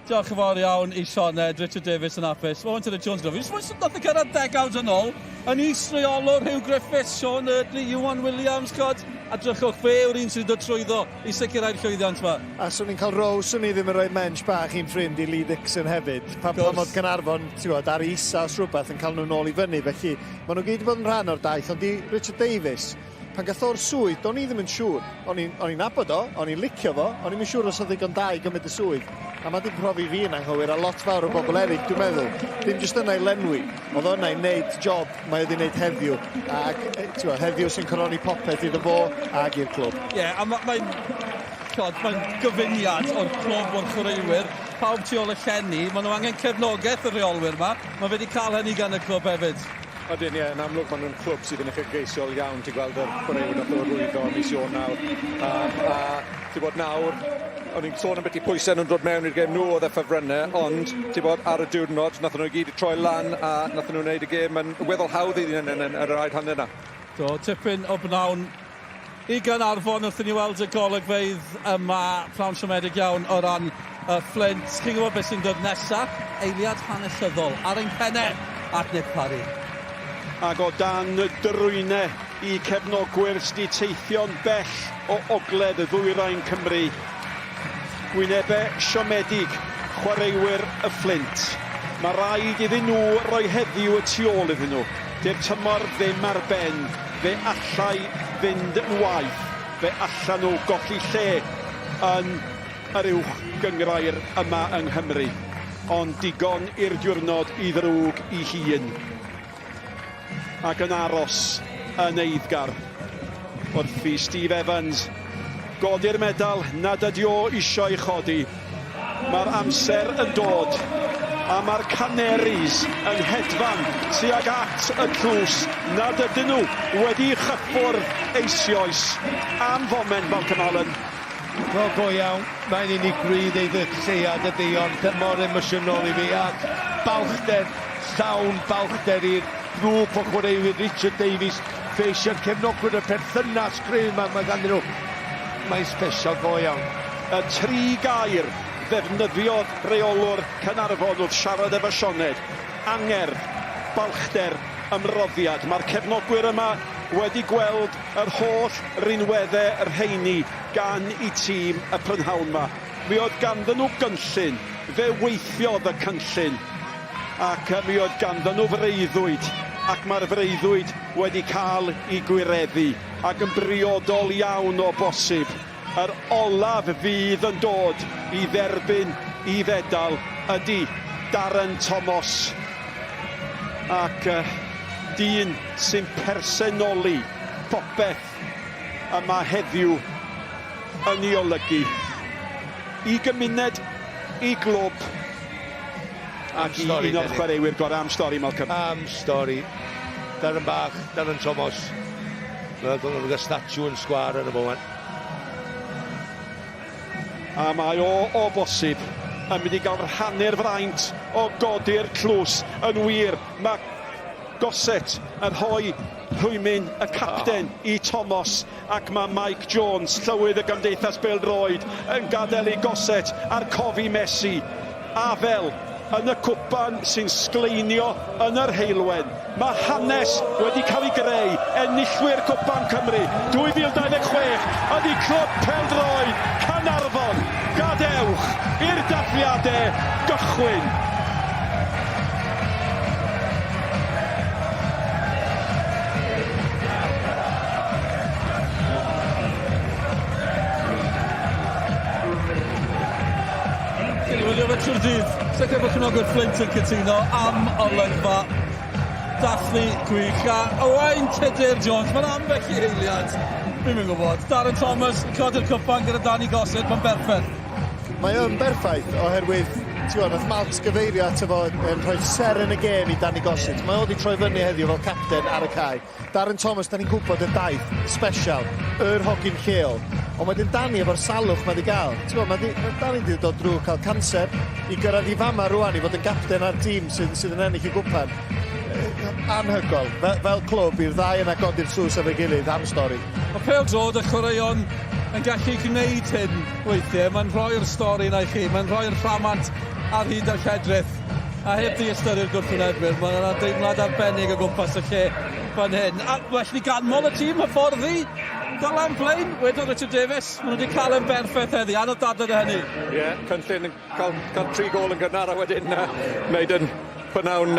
Diolch yn fawr iawn i Sioned, Richard Davies yn hapus. Mae Hunter Jones yn hapus. Mae'n nath e cyrraedd degawd yn ôl. Yn is-reolwr Hugh Griffiths, Sean Eardley, Iwan Williams, cod. A drychwch, fe yw'r un sydd wedi dod trwyddo i sicrhau'r llwyddiant yma. A swn i'n cael row, swn i ddim yn rhoi mensh bach i'n ffrind i Lee Dixon hefyd. Pan, pan oedd Caernarfon, ti'n gwybod, ar isa os rhywbeth yn cael nhw nôl i fyny. Felly, maen nhw gyd wedi bod yn rhan o'r daith. Ond i Richard Davies, Pan gath o'r swydd, do'n i ddim yn siŵr. O'n i'n o'n i'n nabod o, o'n i'n licio fo, o'n i'm yn siŵr os oedd ddigon da i gymryd y swydd. A mae 'di profi fi yn anghywir a lot fawr o bobl eraill, dwi'n meddwl. Ddim jyst yna i lenwi, oedd o yna i wneud job mae o wedi wneud heddiw. Ac ti'n heddiw sy'n coroni popeth iddo fo ag i'r clwb. Ie, yeah, a mae'n ma mae'n gyfuniad o'r clwb o'r chwaraewyr, pawb tu ôl y llenni, maen nhw angen cefnogaeth y rheolwyr yma, mae fe wedi cael hynny gan y clwb hefyd. Ydyn, ie, yn amlwg maen nhw'n clwb sydd yn uchelgeisiol iawn. Ti'n gweld yr chwaraewyr nath o rwydo mis Ionawr. A, a ti'n bod nawr, o'n i'n sôn am beth i pwysau nhw'n dod mewn i'r gêm nhw oedd y ffefrynnau, ond ti'n bod ar y diwrnod, nath nhw gyd i troi lan a nath nhw wneud y gêm yn weddol hawdd iddyn nhw yn, yn, yn yr ail hanner yna. Do, tipyn o bnawn i Gaernarfon wrth i ni weld y golygfeydd yma, pnawn siomedig iawn o ran y Fflint. Chi'n gwybod beth sy'n dod nesa? Eiliad hanesyddol ar ein pennau at Nick Parry. Ac o dan drwynau i cefnogwyr sydd wedi teithio'n bell o ogledd y ddwyrain Cymru. Gwynebau siomedig. chwaraewyr y Fflint. Mae rhaid iddyn nhw roi heddiw y tu ôl iddyn nhw. Dy'r tymor ddim ar ben. Fe allai fynd yn waeth. Fe allan nhw golli lle yn yr uwch gynghrair yma yng Nghymru. Ond digon i'r diwrnod i ddrwg i hun. Ac yn aros yn eiddgar wrth i Steve Evans godi'r medal nad ydi o eisiau chodi. Mae'r amser yn dod a mae'r Canaries yn hedfan tuag at y tlws nad ydyn nhw wedi chyffwrdd eisioes am foment Malcolm Allen. Wel, go iawn, mae'n unigryw i ddeud y lleia, dydy, ond mor emosiynol i fi, ac balchder, llawn balchder i'r grŵp o chwaraewyr, Richard Davies, Fashion, cefnogwyr y perthynas cryf ma, mae ganddyn nhw. Mae'n special go iawn. Y tri gair ddefnyddiodd reolwr Caernarfon wrth siarad efo Sioned, angerdd, balchder, ymroddiad. Mae'r cefnogwyr yma wedi gweld yr holl rinweddau rheini gan i tîm y prynhawn 'ma. Mi oedd ganddyn nhw gynllun, fe weithiodd y cynllun, ac mi oedd ganddyn nhw freuddwyd, ac mae'r freuddwyd wedi cael ei gwireddu, ac yn briodol iawn o bosib, yr olaf fydd yn dod i dderbyn i fedal ydy Darren Thomas, ac dyn sy'n persenoli popeth y mae heddiw yn ei olygu i gymuned, i glwb ac i un o'r chwaraewyr gorau. Am stori, Malcolm. Am stori. Darren bach, Darren Thomas. Mae'n dod yn statue yn sgwâr yn y moment. A mae o, o bosib, yn mynd i gael rhannu'r fraint o godi'r tlws. Yn wir, mae Gossett yn rhoi rhwymyn y capten i Thomas ac mae Mike Jones, llywydd y Gymdeithas Bêl-droed, yn gadael i Gossett a'r Cofi Messi. A fel yn y cwpan sy'n sgleinio yn yr heulwen, mae hanes wedi cael ei greu, enillwyr Cwpan Cymru 2026 ydy Clwb Pêl-droed Caernarfon. Gadewch i'r dathliadau gychwyn! Chi'n wylio fe trwy'r dydd. Sicr bod cefnogwyr Flint yn cytuno am olygfa dathlu gwych. A Owain Tudur Jones, mae'n ambell i eiliad. Dwi'm yn gwybod. Darren Thomas yn codi'r cwpan gyda Danny Gossett, mae'n berffaith. Mae o'n berffaith oherwydd, ti'n gwybod, nath Malcs gyfeirio ato fo yn rhoi seren y gêm i Danny Gossett. Mae o wedi troi fyny heddiw fel capten ar y cae. Darren Thomas, da ni'n gwybod y daith special, yr hogyn lleol. Ond wedyn Danny efo'r salwch mae wedi gael. Ti'n gwybod, mae, di, mae Danny wedi dod drwy cael canser i gyrraedd i fama rwan i fod yn gapten ar dîm sydd, sydd yn ennill y gwpan. Anhygoel. Fel, fel clwb, i'r ddau yna godi'r tlws efo'i gilydd, am stori. Mae pêl-droed a chwaraeon yn gallu gwneud hyn weithiau. Mae'n rhoi'r stori yna i chi, mae'n rhoi'r rhamant ar hyd y lledrith. A heb ddiystyru'r gwrthwynebwyr, mae yna deimlad arbennig o gwmpas y lle fan hyn. A well ni ganmol y tîm hyfforddi. Dylan Blaine, wedodd Richard Davies, maen nhw wedi cael e'n berffaith heddi, anodd dadlau dy hynny. Ie, yeah, cynllun yn cael, cael tri gol yn gynnar a wedyn wneud yn prynawn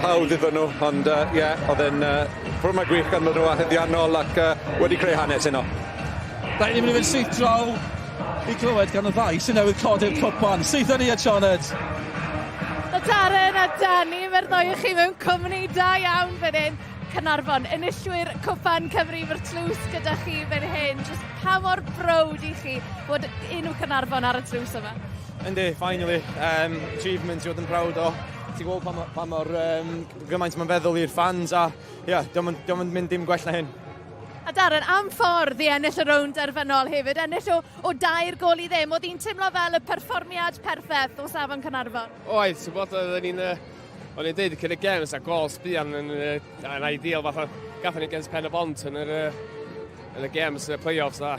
hawdd iddyn nhw, ond ie, uh, yeah, oedd e'n perfformiad gwych ganddyn nhw a heddiannol ac wedi creu hanes heno. Rhaid ni'n mynd i fynd syth draw i glywed gan y ddau sy'n newydd codi'r cwpan. Syth â ni at Sioned. A Darren a Danny, mae'r ddau o chi mewn cwmni da iawn fan hyn. Caernarfon, enillwyr Cwpan Cymru, mae'r tlws gyda chi fan hyn. Just pa mor browd i chi bod enw Caernarfon ar y tlws yma? Yndi, finally. Um, achievement i fod yn proud o. Ti'n gweld pa, pa mor um, gymaint mae'n feddwl i'r fans a ie, yeah, diolch yn mynd dim gwell na hyn. A Darren, am ffordd i ennill y rownd derfynol hefyd, ennill o, o dair gol i ddim, oedd hi'n teimlo fel y perfformiad perffaith o safon Caernarfon? Oedd, ti'n bod, oedden ni'n... Uh, o'n i'n deud cyn y gem, sa gols buan yn, uh, yn ideal, fatha, gathon ni against Pen y Bont yn yr, uh, yn y games, y play-offs, a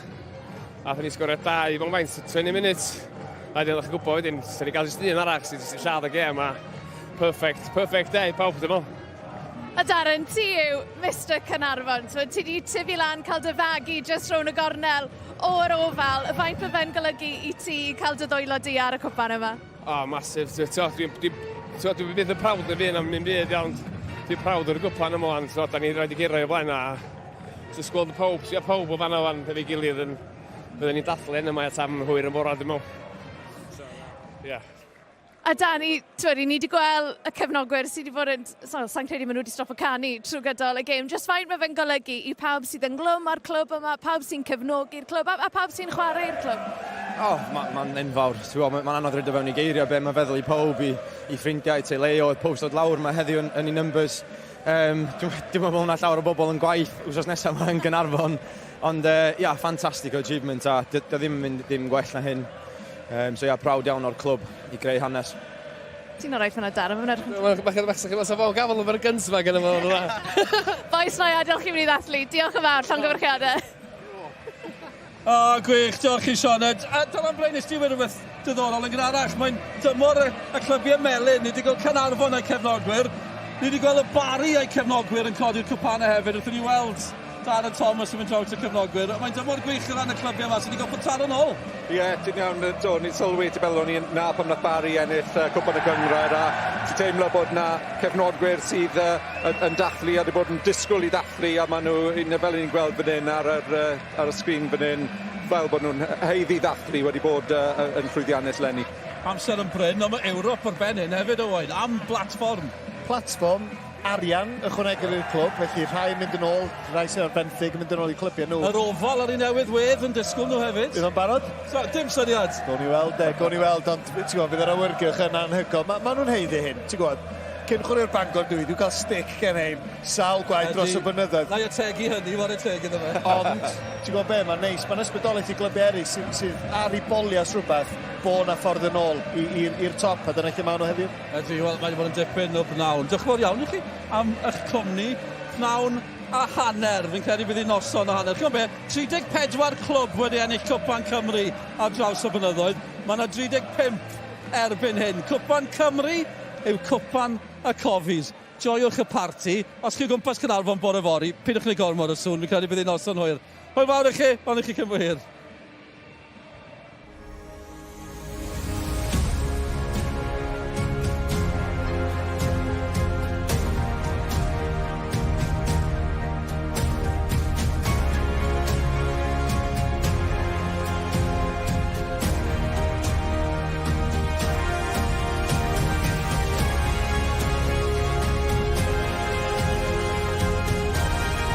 athon ni sgorio dau mewn faint, 20 minutes. A wedyn, o'ch chi'n gwybod wedyn, sy'n ni gael jyst un arall sy'n jyst lladd y gêm, a perfect, perfect day, pawb, dwi'n meddwl. A Darren, ti yw Mr Caernarfon. So, ti di tyfu lan, cael dy fagu jyst rownd y gornel o'r ofal. Faint mae fe'n golygu i ti cael dy ddwylo di ar y cwpan yma? O, oh, massive. Dwi'n dwi, dwi, dwi byth yn proud o fi am un byd iawn. Dwi'n proud o'r gwpan yma wan, so, da ni'n rhaid i gyrraedd o blaen a just gweld y pawb, ia pawb o fanna wan efo'i gilydd yn fydden ni'n dathlu hyn yma tan hwyr yn bora, dwi'n meddwl. So, yeah. A Dani, twyd, ni wedi gweld y cefnogwyr sydd wedi bod yn... So, sa'n credu maen nhw wedi stopo canu trwy gydol y gêm. Just faint mae fe'n golygu i pawb sydd ynghlwm â'r clwb yma, pawb sy'n cefnogi'r clwb a, a pawb sy'n chwarae i'r clwb? O, oh, mae'n ma enfawr. Mae'n ma, ma anodd rhaid o fewn i geiriau be mae'n feddwl i pawb, i, i ffrindiau, i teuluoedd, pawb sydd lawr mae heddiw yn, yn ei numbers. Um, dwi'n dwi meddwl bod hwnna llawer o bobl yn gwaith wsos nesaf yma yn Gynarfon. Ond, uh, ia, ffantastig o achievement a dy, dy ddim yn mynd ddim gwell na hyn. Um, so ia, proud iawn o'r clwb i greu hanes. Ti'n orau fyna, Darren, mae'n edrych yn... Mae'n bach yn bach yn bach gafel yn gyns yma gyda fo. Bois, na i adael chi mynd i ddathlu. Diolch yn fawr, llongyfarchiadau. O, oh, gwych, diolch i Sioned. A Dylan Blaen, nes ti wedi rhywbeth diddorol yn gynharach. Mae'n dymor y, y clybiau melyn. Ni wedi gweld Caernarfon a'i cefnogwyr. Ni wedi gweld y Bari a'i cefnogwyr yn codi'r cwpanau hefyd. Wrth i ni weld Darren Thomas yn mynd draws y cefnogwyr. Mae'n dymor gwych o ran y clybiau yma sydd wedi gorfod taro nôl. Ie, yeah, ti'n iawn, do, ni'n sylwi, ti'n meddwl o'n i'n na pan nath Barry ennill Cwpan y Gynghrair a ti'n teimlo bod na cefnogwyr sydd uh, yn, yn dathlu a wedi bod yn disgwyl i ddathlu a maen nhw, un, fel ni'n gweld fan hyn ar, yr, uh, ar y sgrin fan hyn, fel bod nhw'n haeddu ddathlu wedi bod uh, yn llwyddiannus leni. Amser yn brin, ond mae Ewrop ar ben hyn hefyd, Owain, am blatfform. Platfform arian ychwanegol i'r clwb, felly rhai yn mynd yn ôl, rhai sydd ar benthyg yn mynd yn ôl i clybiau nhw. Yr ofal ar ei newydd wedd yn disgwyl nhw hefyd. Bydd o'n barod? So, dim syniad. Gawn ni weld, de, gawn ni weld, ond ti'n gwybod, fydd yr awyrgylch yn anhygoel. Ma, ma nhw'n haeddu hyn, ti'n gwybod. Cyn chwarae'r Bangor dwi, dwi'n cael stick gen hein sawl gwaith dros y blynyddoedd. Na i ategu hynny, whare teg iddo fe. Ond, ti'n gwybod be, mae'n neis, mae'n ysbrydoliaeth i glybiau eraill sydd, sydd ar ei bolias rhywbeth, bo na ffordd yn ôl i'r top, a dyna lle maen nhw heddiw. Ydy, wel, mae wedi bod yn dipyn o bnawn. Diolch yn fawr iawn i chi am eich cwmni. Pnawn a hanner. Fi'n credu bydd hi'n noson a hanner. Chi'n be, 34 clwb wedi ennill Cwpan Cymru ar draws y blynyddoedd. Mae yna 35 erbyn hyn. Cwpan Cymru yw Cwpan y Cofis. Joiwch y parti. Os chi o gwmpas Caernarfon bore fory, peidiwch wneud gormod o sŵn. Fi'n credu bydd hi'n noson hwyr. Hwyl fawr i chi, ond i chi cyn bo hir.